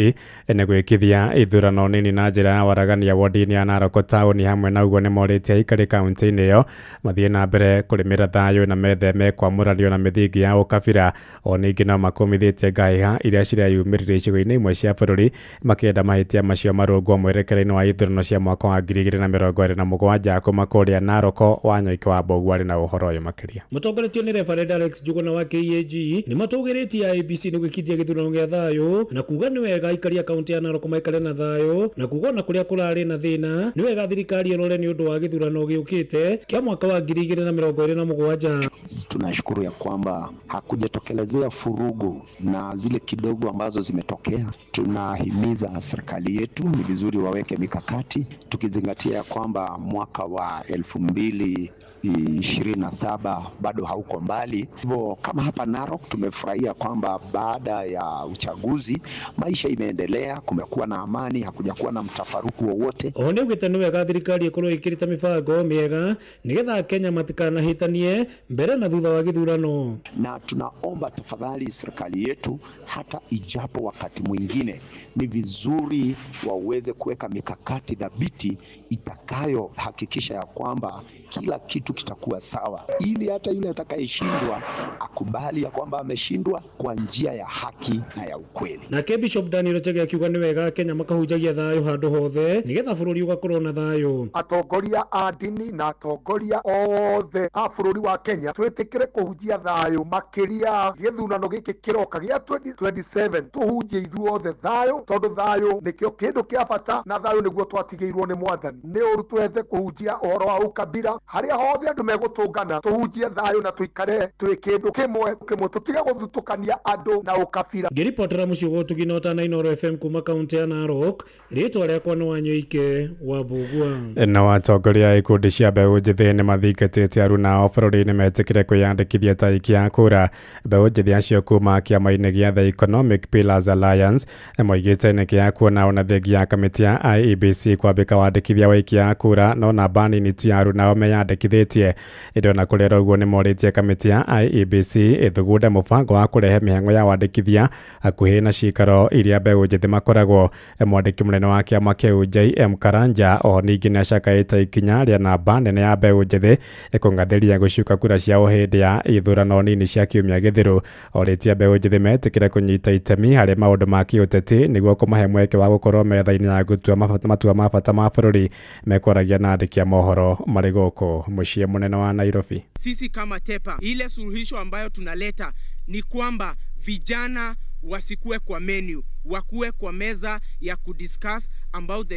nĩ gwĩkithia ithurano nini na njĩra ya waragania wodi-inĩ ya Narok taũni. Hamwe na ũguo nĩ morĩtie aikari kaunti-inĩ ĩyo mathiĩ na mbere kũrĩmĩra thayũ na metheme kwamũranio na mĩthingi ya ũkabira. O ningĩ no makũmithĩtie ngahĩha iria cireyumĩririe icigo-inĩ imwe cia bũrũri makĩenda mahĩtia macio marũngwo mwerekera-inĩ wa ithurano cia mwaka wa 2027. Kuma kũrĩa Narok, Wanyoike wa Mbogu arĩ na ũhoro ũyũ makĩria. Mũtongoretio nĩ Reverend Alex Njuguna wa KAG nĩ matũgĩrĩtie IEBC nĩ gwĩkithia gĩthurano gĩa thayũ na kuga nĩ wega aikari a kaunti ya Narok maikare na thayũ na kuga ona kũrĩa kũrarĩ na thĩna nĩ wega thirikari ĩrore nĩ ũndũ wa gĩthurano gĩũkĩte kĩa mwaka wa 2027. Tunashukuru ya kwamba hakujatokelezea furugu na zile kidogo ambazo zimetokea. Tunahimiza serikali yetu ni vizuri waweke mikakati tukizingatia ya kwamba mwaka wa 2027 bado hauko mbali. Hivyo kama hapa Narok tumefurahia kwamba baada ya uchaguzi maisha imeendelea, kumekuwa na amani, hakujakuwa na mtafaruku wowote. Oho nĩ nĩ wega thirikari ĩkorwo ĩkĩrĩte mĩbango mĩega nĩgetha Kenya matikanahĩtanie mbere na thutha wa gĩthurano. Na tunaomba tafadhali serikali yetu, hata ijapo wakati mwingine ni vizuri waweze kuweka mikakati thabiti itakayohakikisha ya kwamba kila kitu kitakuwa sawa, ili hata yule atakayeshindwa akubali ya kwamba ameshindwa kwa njia ya haki na ya ukweli. Nake Bishop Daniel Chege akiuga nĩ wega Kenya makahunjagia thayũ handũ hothe nĩgetha bũrũri ũgakorwo na thayũ. Atongoria a ndini na atongoria othe a bũrũri wa Kenya twĩtĩkĩre kũhunjia thayũ makĩria gĩthurano gĩkĩ kĩroka gĩa 2027, tũhunjie ithuothe thayũ tondũ thayũ nĩkĩo kĩndũ kĩa bata na thayũ nĩguo twatigĩirwo nĩ Mwathani. Nĩ ũru twethe kũhunjia ũhoro wa ũkabira harĩa hothe andũ megũtũngana, tũhunjie thayũ na tũikare twĩ kĩndũ kĩmwe kĩmwe, tũtige gũthutũkania andũ na ũkabira. Ngĩribotera mũciĩ wa Ũtugi na Ũtana Inooro FM kuma kaunti ya Narok, rĩtwa rĩakwa nĩ Wanyoike wa Mbũgua. Na atongoria a ikundi cia mbeũ njĩthĩ nĩ mathingatĩte aruna ao bũrũri-inĩ metĩkĩre kwĩyandĩkithia ta aikia a kura. Mbeũ njĩthĩ acio kuma kĩama-inĩ gĩa The Economic Pillars Alliance moigĩte nĩ kĩa kuona ona thengia ya kamĩtĩ ya IEBC kwambĩka wandĩkithia wa aikia a kura no namba nini tu ya aruna ao meyandĩkithĩtie. Ĩndĩ ona kũrĩ ũguo nĩ morĩtie kamĩtĩ ya IEBC ĩthugunde mũbango wa kũrehe mĩhang'o ya wandĩkithia hakuhĩ na cikaro iria mbeũ njĩthĩ makoragwo. Mwandĩki mũnene wa kĩama kĩu JM Karanja o ningĩ nĩacakaĩte ikinya rĩa namba nene ya mbeũ njĩthĩ ĩkũngathĩria gũcuka kura ciao hĩndĩ ya ithurano nini cia kiumia gĩthiru. Orĩtie mbeũ njĩthĩ metĩkĩre kũnyita itemi harĩ maũndũ ma kĩũteti nĩguo kũmahe mweke wa gũkorwo metha-inĩ ya gũtua matua ma bata ma bũrũri. Mekwaragia na andĩki a mohoro marĩ gũkũ mũciĩ mũnene wa Nairobi. Sisi kama TEPA, ile suluhisho ambayo tunaleta ni kwamba vijana wasikuwe kwa menu, wakuwe kwa meza ya kudiscuss about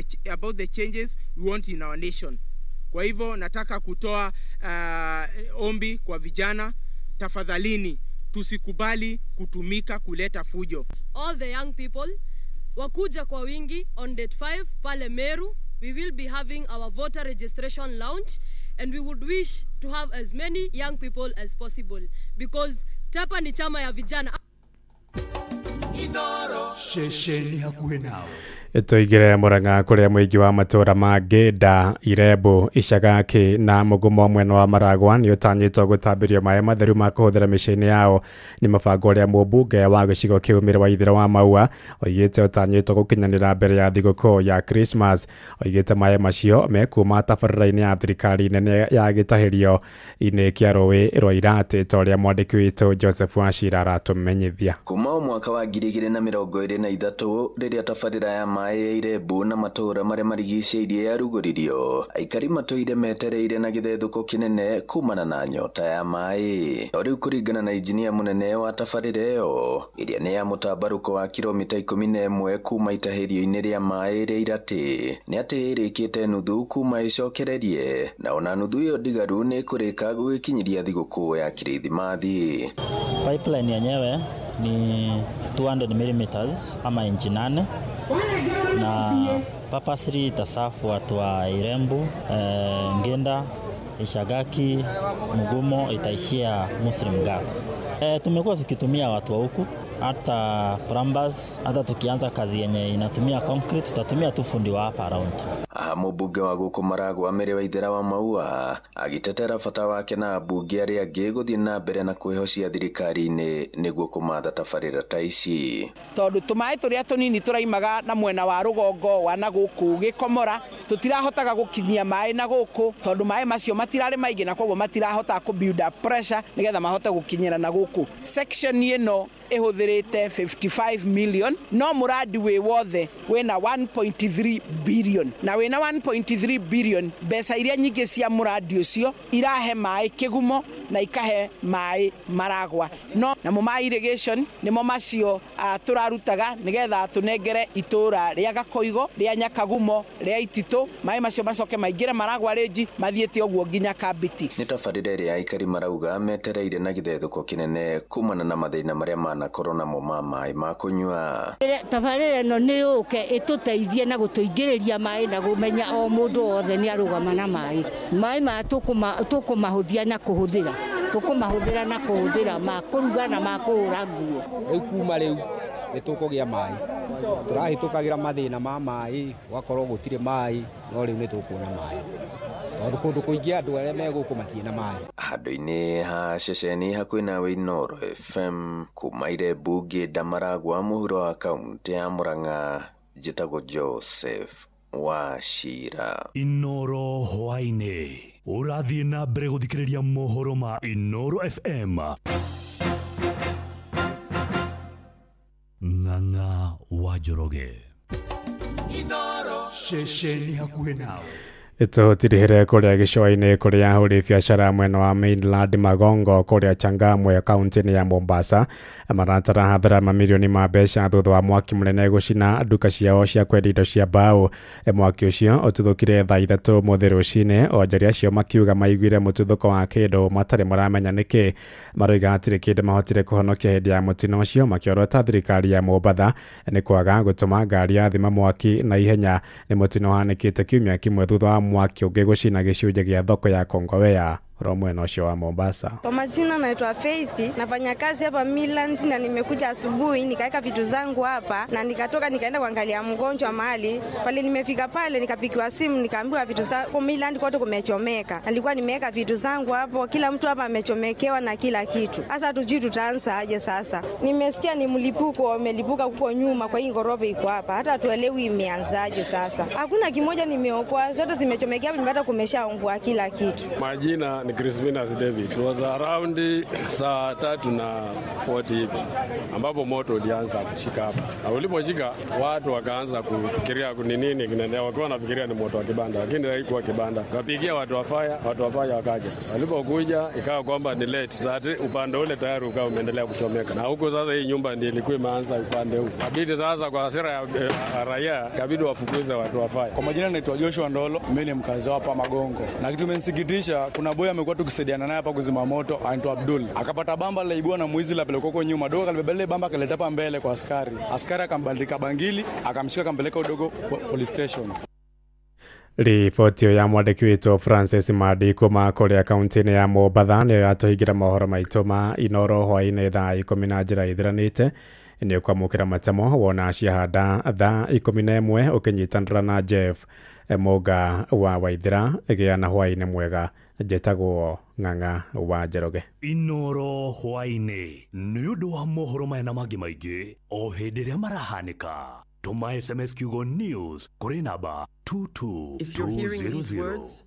the changes we want in our nation. Kwa hivyo nataka kutoa ombi kwa vijana, tafadhalini tusikubali kutumika kuleta fujo. All the young people wakuja kwa wingi on date 5 pale Meru. We will be having our voter registration launch and we would wish to have as many young people as possible because TEPA ni chama ya vijana. Ceceni hakuhĩ nawe. Tũingĩre Murang'a kũrĩa mũingĩ wa matũũra ma Ngĩnda, Irembo, Icagaki na Mũgumo mwena wa Maragwa nĩ ũtanyĩtwo gũtambĩrio maĩ matheru ma kũhũthĩra mĩciĩ-inĩ yao. Nĩ mũbango ũrĩa mũmbunge wa gĩcigo kĩu Mĩrĩ wa Ithĩro wa Maua oigĩte ũtanyĩtwo gũkinyanĩra mbere ya thigũkũ ya Christmas. Oigĩte maĩ macio mekuma tabarĩra-inĩ ya thirikari nene ya gĩtahĩrio-inĩ kĩa rũĩ rwa Iratĩ ta ũrĩa mwandĩki witũ Joseph Wachira aratũmenyithia. Kuma mwaka wa 2023 rĩrĩa tabarĩra ya maĩ ya Irembo na matũũra marĩa marigicĩirie yarugũririo, aikari matũire metereire na gĩthethũko kĩnene kumana na nyota ya maĩ. O rĩu kũringana na injinia mũnene wa tabarĩra ĩyo ĩrĩa nĩ ya mũtambarũko wa kilomita 11 kuma itahĩrio-inĩ rĩa maĩ rĩa Iratĩ, nĩ atĩ ĩrĩkĩte nuthu kuma ĩcokererie, na ona nuthu ĩyo ndigaru nĩ ĩkũrĩka gũgĩkinyĩria thigũkũ ya Kirithimathi. Pipeline yenyewe ni 200 mm ama inchi 8 na purposely itasafu watu wa Irembo, Ngenda, Ishagaki, Mugumo, itaishia Muslim Girls. Tumekuwa tukitumia watu wa huku Hata plumbers, hata tukianza kazi yenye inatumia concrete tutatumia tu fundi wa hapa around. Aha mũmbunge wa gũkũ Maragwa Mary Waithera wa Maua agĩtetera bata wake na ambunge arĩa angĩ gũthiĩ na mbere na kwĩhocia thirikari-inĩ nĩguo kũmatha tabarĩra ta ici. Tondũ tũmaĩ tũrĩa tũnini tũraimaga na mwena wa rũgongo wa na gũkũ Gĩkomora tũtirahotaga gũkinyia maĩ na gũkũ tondũ maĩ macio matirarĩ maingĩ na koguo matirahota kũ build up pressure nĩgetha mahote gũkinyĩra na gũkũ. Section ĩno ĩhũthĩrĩte 55 million no mũradi wĩ wothe wĩna 1.3 billion na wĩna 1.3 billion mbeca iria nyingĩ cia mũradi ũcio irahe maĩ Kĩgumo na ikahe maĩ Maragwa no namo ma irrigation nĩmo macio tũrarutaga nĩgetha tũnengere itũra rĩa Gakoigo, rĩa Nyakagumo, rĩa Ititũ, maĩ macio macoke maingĩre Maragwa rĩnji mathiĩte ũguo nginya Kambiti. Nĩ tabarĩra ĩrĩa aikari marauga metereire na gĩthethũko kĩnene kumana na mathĩna marĩa manakorwo namo ma maĩ ma kũnyua. Tabarĩra ĩno nĩ yũke ĩtũteithie na gũtũingĩrĩria maĩ na kũmenya o mũndũ wothe nĩ arũgama na maĩ. Maĩ maya tũkũmahũthia na kũhũthĩra tũkũmahũthĩra na kũhũthĩra ma kũruga na ma kũhũra nguo. Rĩu kuma rĩu nĩ tũkũgĩa maĩ, tũrahĩtũkagĩra mathĩna ma maĩ, gũgakorwo gũtirĩ maĩ, no rĩu nĩ tũkuona maĩ tondũ kũndũ kũingĩ andũ arĩa me gũkũ matirĩ na maĩ. Handũ-inĩ ha ceceni hakuhĩ nawe Inooro FM kuma Irembu Ngĩnda Maragwa mũhuro wa kaũntĩ ya Murang'a, njĩtagwo Joseph Wachira. Inooro hwaĩ-inĩ ũrathiĩ na mbere gũthikĩrĩria mohoro ma Inooro FM. Ng'ang'a wa Njoroge. Inooro ceceni hakuhĩ nawe. Tũtirihĩre kũrĩa gĩcũa-inĩ kũrĩa ahũri biacara mwena wa mainland Magongo kũrĩa Changamwe kaunti-inĩ ya Mombasa maratara hathara mamirioni ma mbeca thutha wa mwaki mũnene gũcina nduka ciao cia kwendia indo cia mbaũ. Mwaki ũcio ũtuthũkire thaa 3 ũmũthĩ rũcinĩ. Onjoria acio makiuga maiguire mũtuthũko wa kĩndũ matarĩ maramenya nĩkĩ. Maroiga hatirĩ kĩndũ mahotire kũhonokia hĩndĩ ya mũtino ũcio, makĩorota thirikari ya Mombatha nĩ kwaga gũtũma ngari ya thima mwaki na ihenya. Nĩ mũtino ũhanĩkĩte kiumia kĩmwe thutha wa mwaki ũngĩ gũcina gĩcunjĩ gĩa thoko ya Kongowea ro mwena ũcio wa Mombasa. Kwa majina naitwa Faith, nafanya kazi hapa Miland na nimekuja asubuhi nikaweka vitu zangu hapa na nikatoka nikaenda kuangalia mgonjwa mahali. Pale nimefika pale nikapigiwa simu nikaambiwa vitu zangu Miland kote kumechomeka. Nilikuwa nimeweka vitu zangu hapo, kila mtu hapa amechomekewa na kila kitu. Sasa hatujui tutaanza aje sasa. Nimesikia ni mlipuko umelipuka huko nyuma kwa hii ngorobe iko hapa. Hata hatuelewi imeanzaje sasa. Hakuna kimoja nimeokoa, zote zimechomekea, nimepata kumeshaungua kila kitu. Majina ni Crispinas David. It was around saa 3:40 hivi ambapo moto ulianza kushika hapa. Na uliposhika watu wakaanza kufikiria ni nini kinaendelea, wakiwa wanafikiria ni moto wa kibanda, lakini haikuwa kibanda. Wakapigia watu wa fire, watu wa fire wakaja. Walipokuja ikawa kwamba ni late. Sasa upande ule tayari ukawa umeendelea kuchomeka. Na huko sasa hii nyumba ndiyo ilikuwa imeanza upande huu. Kabidi sasa kwa hasira ya raia kabidi wafukuze watu wa fire. Kwa majina naitwa Joshua Ndolo, mimi ni mkazi hapa Magongo. Na kitu kimenisikitisha, kuna boy amekuwa tukisaidiana naye hapa kuzima moto, anaitwa Abdul. Akapata bamba laibiwa na mwizi la pelekwa huko nyuma. Dogo kalibeba ile bamba akaleta hapa mbele kwa askari. Askari akambandika bangili, akamshika akampeleka udogo police station. Riboti ya mwandĩki witũ Francis Madi kuma kũrĩa kaunti-inĩ ya Mombatha nĩyo yatũhingĩra mohoro maitũ ma Inooro hwaĩ-inĩ thaa 10 na njĩra ithiranĩte. Nĩ ũkwamũkĩra matemo wona ciahanda thaa 11 ũkĩnyitanĩra na Jeff Mũnga wa Waithera. Gĩa na hwaĩ-inĩ mwega. Njĩtagwo Ng'ang'a wa Njoroge. Inooro hwaĩ-inĩ nĩ ũndũ wa mohoro maya na mangĩ maingĩ o hĩndĩ ĩrĩa marahanĩka. Tũma SMS kiugo news kũrĩ namba If you're hearing these 22200. words,